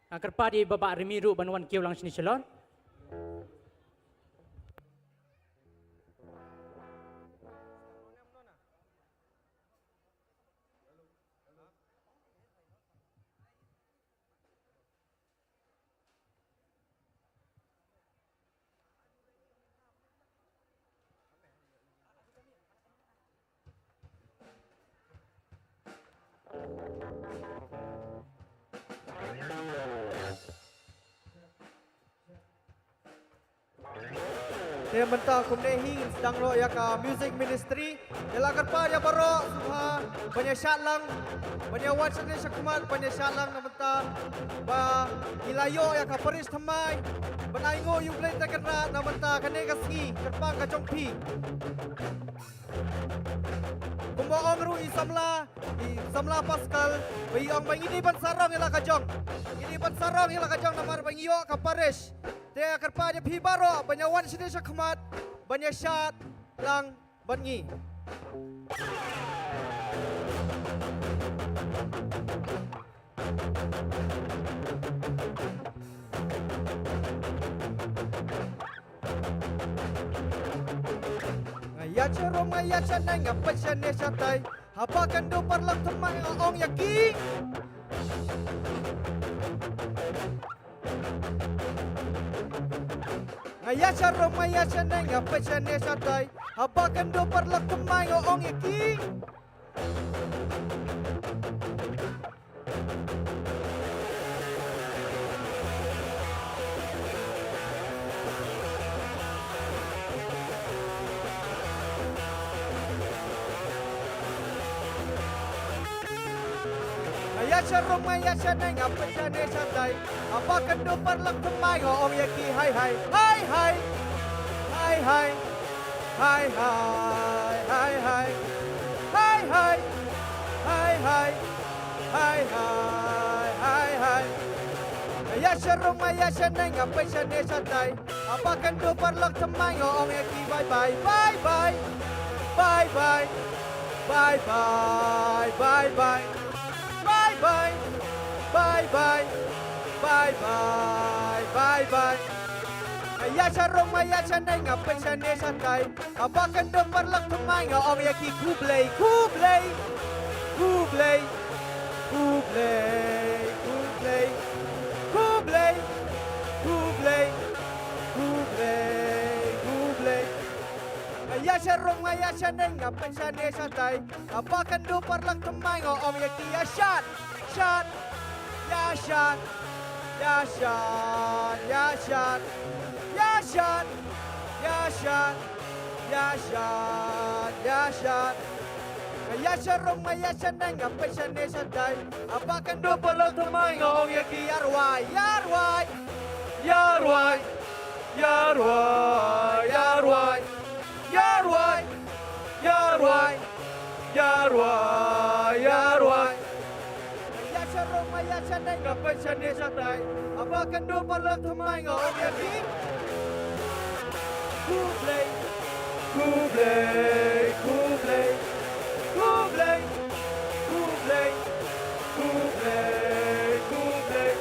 Nga kyrpad ïa i Bah Rimi ruh ban wan kiew lang shane shalor. Te mynta kumne hi ngin sdang noh ïa ka music ministry. Te la kyrpad ïa baroh sngewbha ban ïa shad lang, ban ïa wan shane shakhmat, ban ïa shad lang na mynta ba ngi la ïoh ïa ka parish thymmai ban ai nguh ïa U Blei Trai Kynrad na mynta kane ka sngi kyrpang ka jong phi. Kumba ong ruh i samla, i samla Pascal, ba i ong ba ngi dei ban sarong ïa la ka jong. Ngi dei ban sarong ïa la ka jong namar ba ngi ïoh ka parish. Te kyrpad ïa phi baroh ban ïa wan shane shakhmat ban ïa shad lang bad ngi. Nga ïa sharum, nga ïa shaneng, nga peit shane shatai. Haba kan duh paralok thymmai nga ong ïa ki. Nga ïa sharum, nga ïa shaneng, nga peit shane shatai. Haba kan duh paralok thymmai nga ong ïa ki. Nga ïa sharum, nga ïa shaneng, nga peit shane shatai. Haba kan duh paralok thymmai nga ong ïa ki hai hai. Hai hai. Hai hai. Hai hai. Hai hai. Hai hai. Hai hai. Hai hai. Hai hai. Nga ïa sharum, nga ïa shaneng, nga peit shane shatai. Haba kan duh paralok thymmai nga ong ïa ki bye bye. Bye bye. Bye bye. Bye bye. Bye bye. Bye bye. Bye bye. Bye bye. Bye bye. Nga ïa sharum, nga ïa shaneng, nga peit shane shatai. Haba kan duh paralok thymmai nga ong ïa ki khublei, khublei. Khublei. Khublei. Khublei. Khublei. Khublei. Khublei. Khublei. Nga ïa sharum, nga ïa shaneng, nga peit shane shatai. Haba kan duh paralok thymmai nga ong ïa ki ïa shad. Shad. Ïa shad. Ïa shad. Ïa shad. Ïa shad. Ïa shad. Ïa shad. Ïa shad. Nga ïa sharum, nga ïa shaneng, nga peit shane shatai. Haba kan duh paralok thymmai nga ong ïa ki ïa rwai. Ïa rwai. Ïa rwai. Ïa rwai, ïa rwai, ïa rwai, ïa rwai, ïa rwai, ïa rwai. Ïa sharum, ïa shaneng, nga peit shane shatai. Haba kan duh paralok thymmai nga ong ïa ki. Khublei, khublei, khublei, khublei, khublei, khublei, khublei.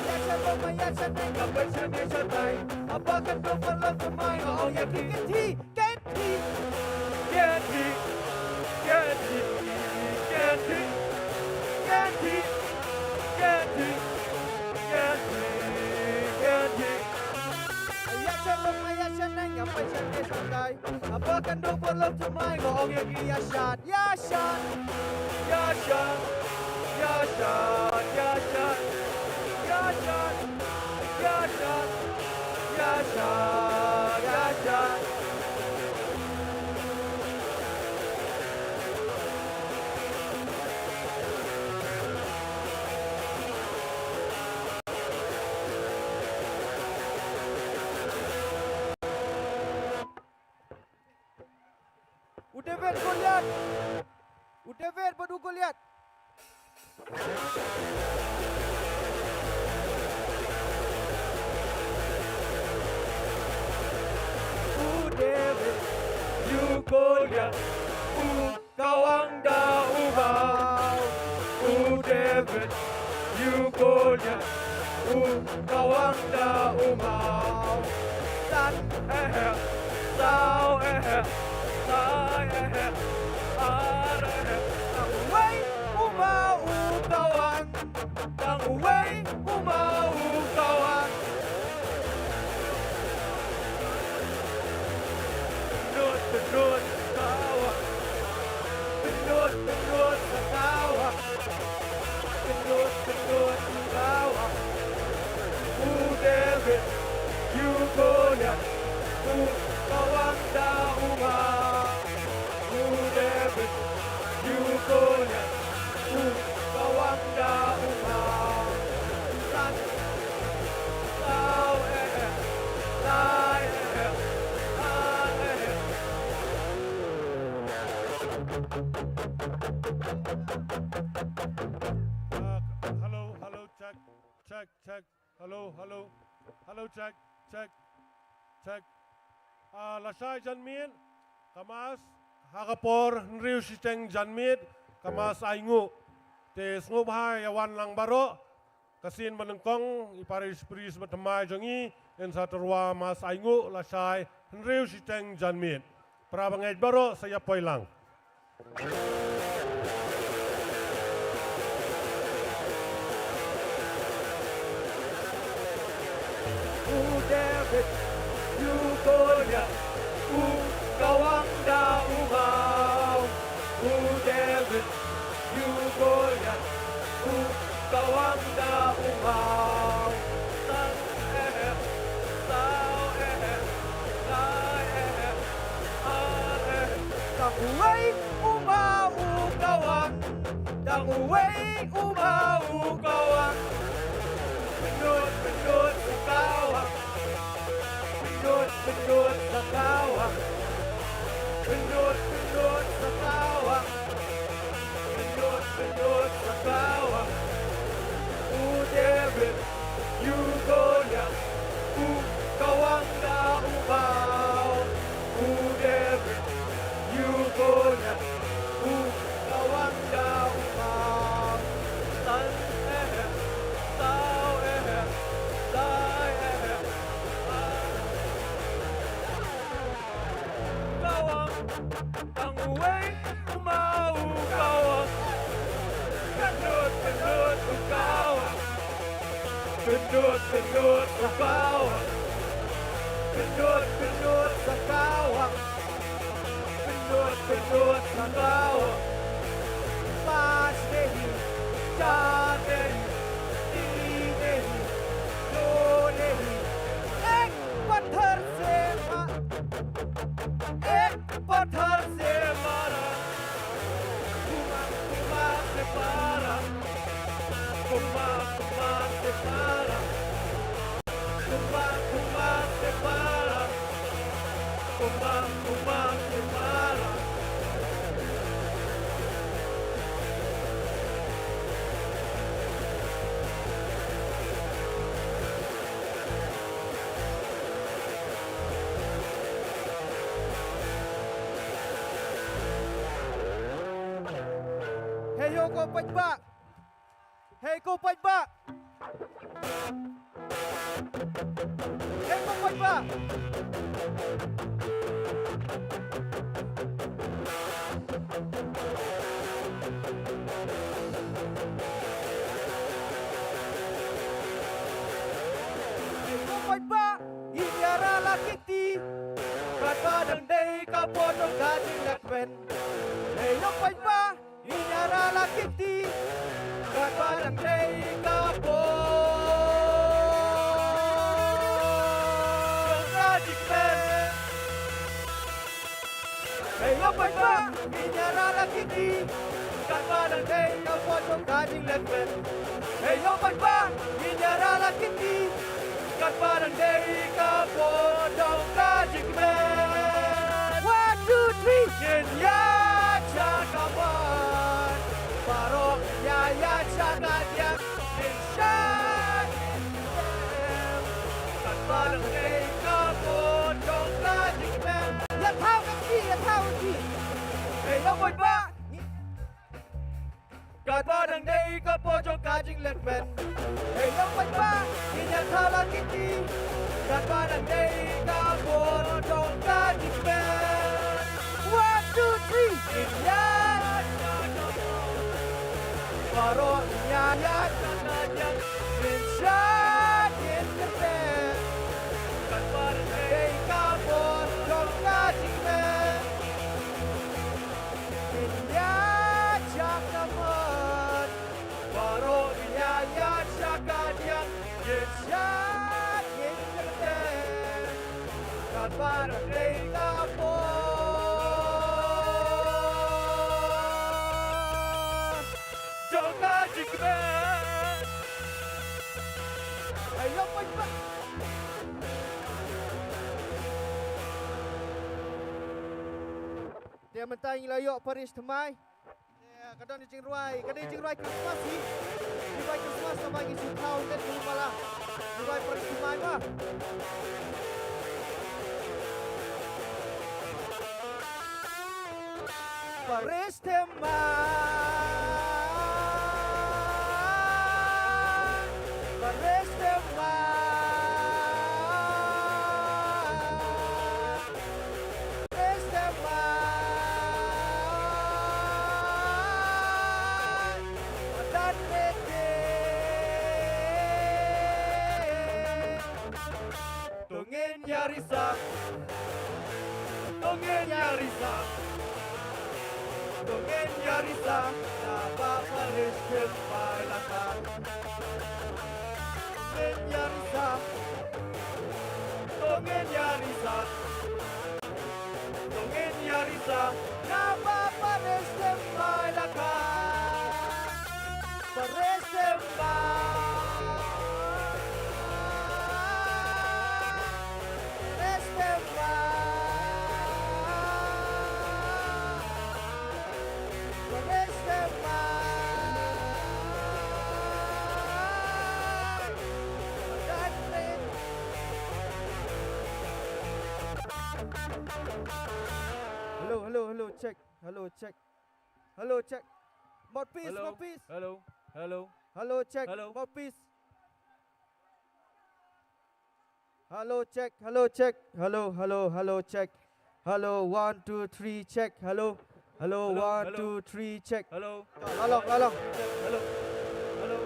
Ïa sharum, ïa shaneng, nga peit shane shatai. Haba kan duh paralok thymmai nga ong ïa ki kynthih, kynthih, kynthih, kynthih, kynthih, kynthih. Ïa sharum, ïa shaneng, nga peit shane shatai. Haba kan duh paralok thymmai nga ong ïa ki ïa shad. Ïa shad. Ïa shad. Ïa shad. Ïa shad. Ïa shad. Ïa shad. Ïa shad. Ïa shad. U David David Goliath. U David bad u Goliath. U David, u Goliath, u kawang da u maw. U David, u Goliath, u kawang da u maw. San eh eh, saw eh eh, lai eh eh, ar eh eh. Tang uwei u maw u kawang. Tang uwei u maw u kawang. Pynlut, pynlut, kawang. Pynlut, pynlut, kawang. Pynlut, pynlut, kawang. U David, u Goliath, u kawang da u maw. U David, u Goliath, u kawang da u maw. San, saw eh eh, lai eh eh, ar eh eh. Uh, hello, hello, check, check, check. Hello, hello, hello, check, check, check. Uh, lashai janmiet, ka mass ha ka por hynriew shiteng janmiet, ka mass ainguh. Te sngewbha ïa wan lang baroh, ka sien ba nyngkong i parish priest ba thymmai jong ngi, yn sa tyrwa mass ainguh lashai hynriew shiteng janmiet. Para bangeit baroh sa ïa poi lang. U David, u Goliath, u kawang da u maw. U David, u Goliath, u kawang da u maw. San eh eh, saw eh eh, lai eh eh, ar eh eh. Tang uwei u maw u kawang. Tang uwei u maw u kawang. Pynlut, pynlut, u kawang. Pynlut, pynlut, sa kawang. Pynlut, pynlut, sa kawang. Pynlut, pynlut, sa kawang. U David, u Goliath, u kawang da u maw. U David, u Goliath, u kawang da u maw. San eh eh, saw eh eh, lai eh eh. Kawang, tang uwei u maw u kawang. Pynlut, pynlut, u kawang. Pynlut, pynlut, u kawang. Pynlut, pynlut, sa kawang. Pynlut, pynlut, sa kawang. Paanch nahi, chaar nahi, teen nahi, do nahi. Ek pathar se ma-, ek pathar se mara. Kumar, Kumar se para. Kumar, Kumar se para. Kumar, Kumar se para. Kumar, Kumar se para. Hei ho ko paidbah. Hei ko paidbah. Hei ko paidbah. Hei ko paidbah. Ngin ïa rah la kiti. Katba dang dei ka por jong ka jingletmen. Hei ko paidbah. Ngin ïa rah la kiti. Katba dang dei ka por jong ka jingkmen. Hei ko paidbah, ngin ïa rah la kiti. Katba dang dei ka por jong ka jingletmen. Hei ko paidbah, ngin ïa rah la kiti. Katba dang dei ka por jong ka jingkmen. One, two, three. Ngin ïa Katba dang dei ka por jong ka jinglet met. Hei long paidbah, ngin ïa thala kiti. Katba dang dei ka por jong ka jingmet. One, two, three. Ngin ïa baroh ngin ïa ïa ngin shad ngin kyrpad. Katba dang dei ka por jong ka jingmet. Ngin ïa shad ka mon. Baroh ngin ïa ïa shad ka diang. Ngin shad ngin kyrteng. Katba dang dei ka por jong ka jingkmen. Ayo, paidbah. Te mynta ngi la ïoh parish thymmai. Te ka don jingrwai, ka dei jingrwai Christmas hi. Jingrwai Christmas, thymmai ngi shu thaw net ngi mala. Jingrwai parish thymmai ma. Parish thymmai. Parish thymmai. Parish thymmai. Madan mete. To ngin ïa risa. To ngin ïa risa. To ngin ïa risa. Naba parish thymmai la ka. To ngin ïa risa. To ngin ïa risa. To ngin ïa risa. Naba parish thymmai la ka. Parish thymmai. Parish thymmai. Parish thymmai. Hello, hello, hello, check. Hello, check. Hello, check. Mouthpiece, hello, mouthpiece. Hello, hello. Hello, check. Hello. Mouthpiece. Hello, check. Hello, check. Hello, hello, hello, check. Hello, one, two, three, check. Hello. Hello, hello, one, hello, two, three, check. Hello. Hello, hello. Hello. Hello.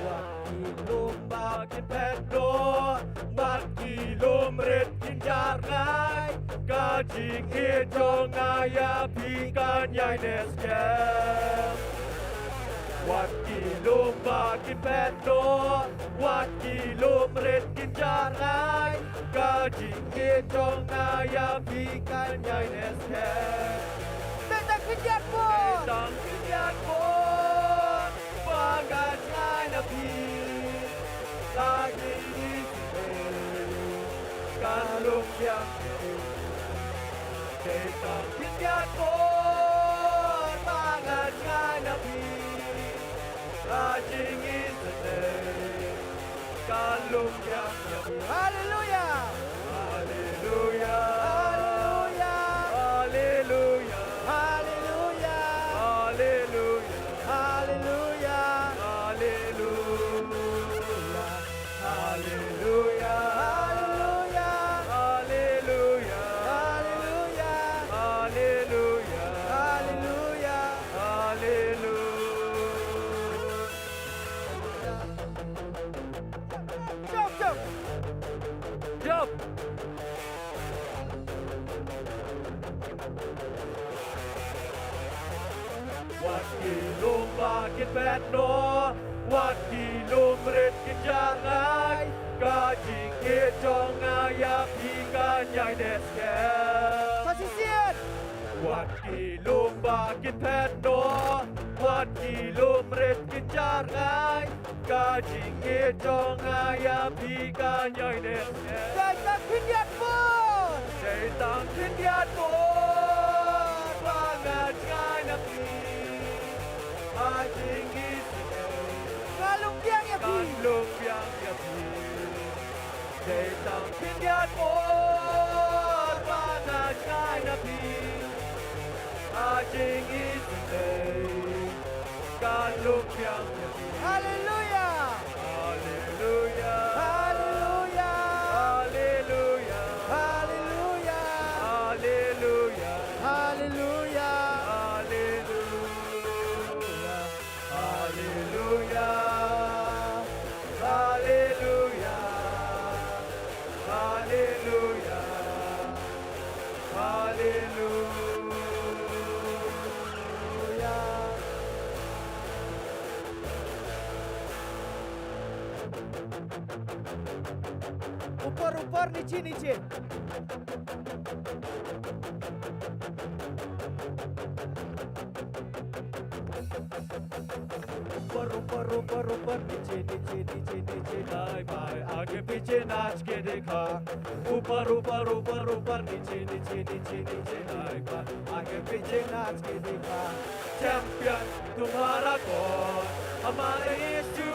Wat ki lum ba kin phet noh, wat ki lum rit kin jar ngai. Ka jingïeit jong nga ïa phi kan ïai neh skhem. Wat ki lum ba kin phet noh, wat ki lum rit kin jar ngai. Ka jingïeit jong nga ïa phi kan ïai neh skhem. Te tang khyndiat bor. Te tang khyndiat bor. Ba nga jngai na phi. Ka jingïeit kan long biang. Te tang khyndiat bor. Ba nga jngai na phi. Ka jingïeit kan long biang. Haleluya. Haleluya. Haleluya. Haleluya. Haleluya. Haleluya. Jump, jump. Jump. Wat ki lum ba kin phet noh, wat ki lum rit kin jar ngai. Ka jingïeit jong nga ïa phi kan ïai neh skhem. Sa shisien. Wat ki lum ba kin phet noh, wat ki lum rit kin jar ngai. Ka jingïeit jong nga ïa phi kan ïai neh skhem. Te tang khyndiat bor. Te tang khyndiat bor. Ba nga jngai na phi. Ka jingïeit Kan lum biang ïa phi. Dei tang phin ïaid bor ba nga shai na phi. Ha jingïaseng kan lum biang ïa phi. Haleluya. Haleluya. Haleluya. Haleluya. Haleluya. Haleluya. Haleluya. Haleluya. Haleluya. Haleluya. Haleluya. Upar, upar, niche, niche. Upar, upar, upar, upar, niche, niche, niche, niche, दाएं बाएं आगे पीछे नाच के दिखा। ऊपर, ऊपर, ऊपर, ऊपर, नीचे, नीचे, नीचे, नीचे, दाएं बाएं आगे पीछे नाच के दिखा। चैंपियन तुम्हारा कौन? हमारे यीशु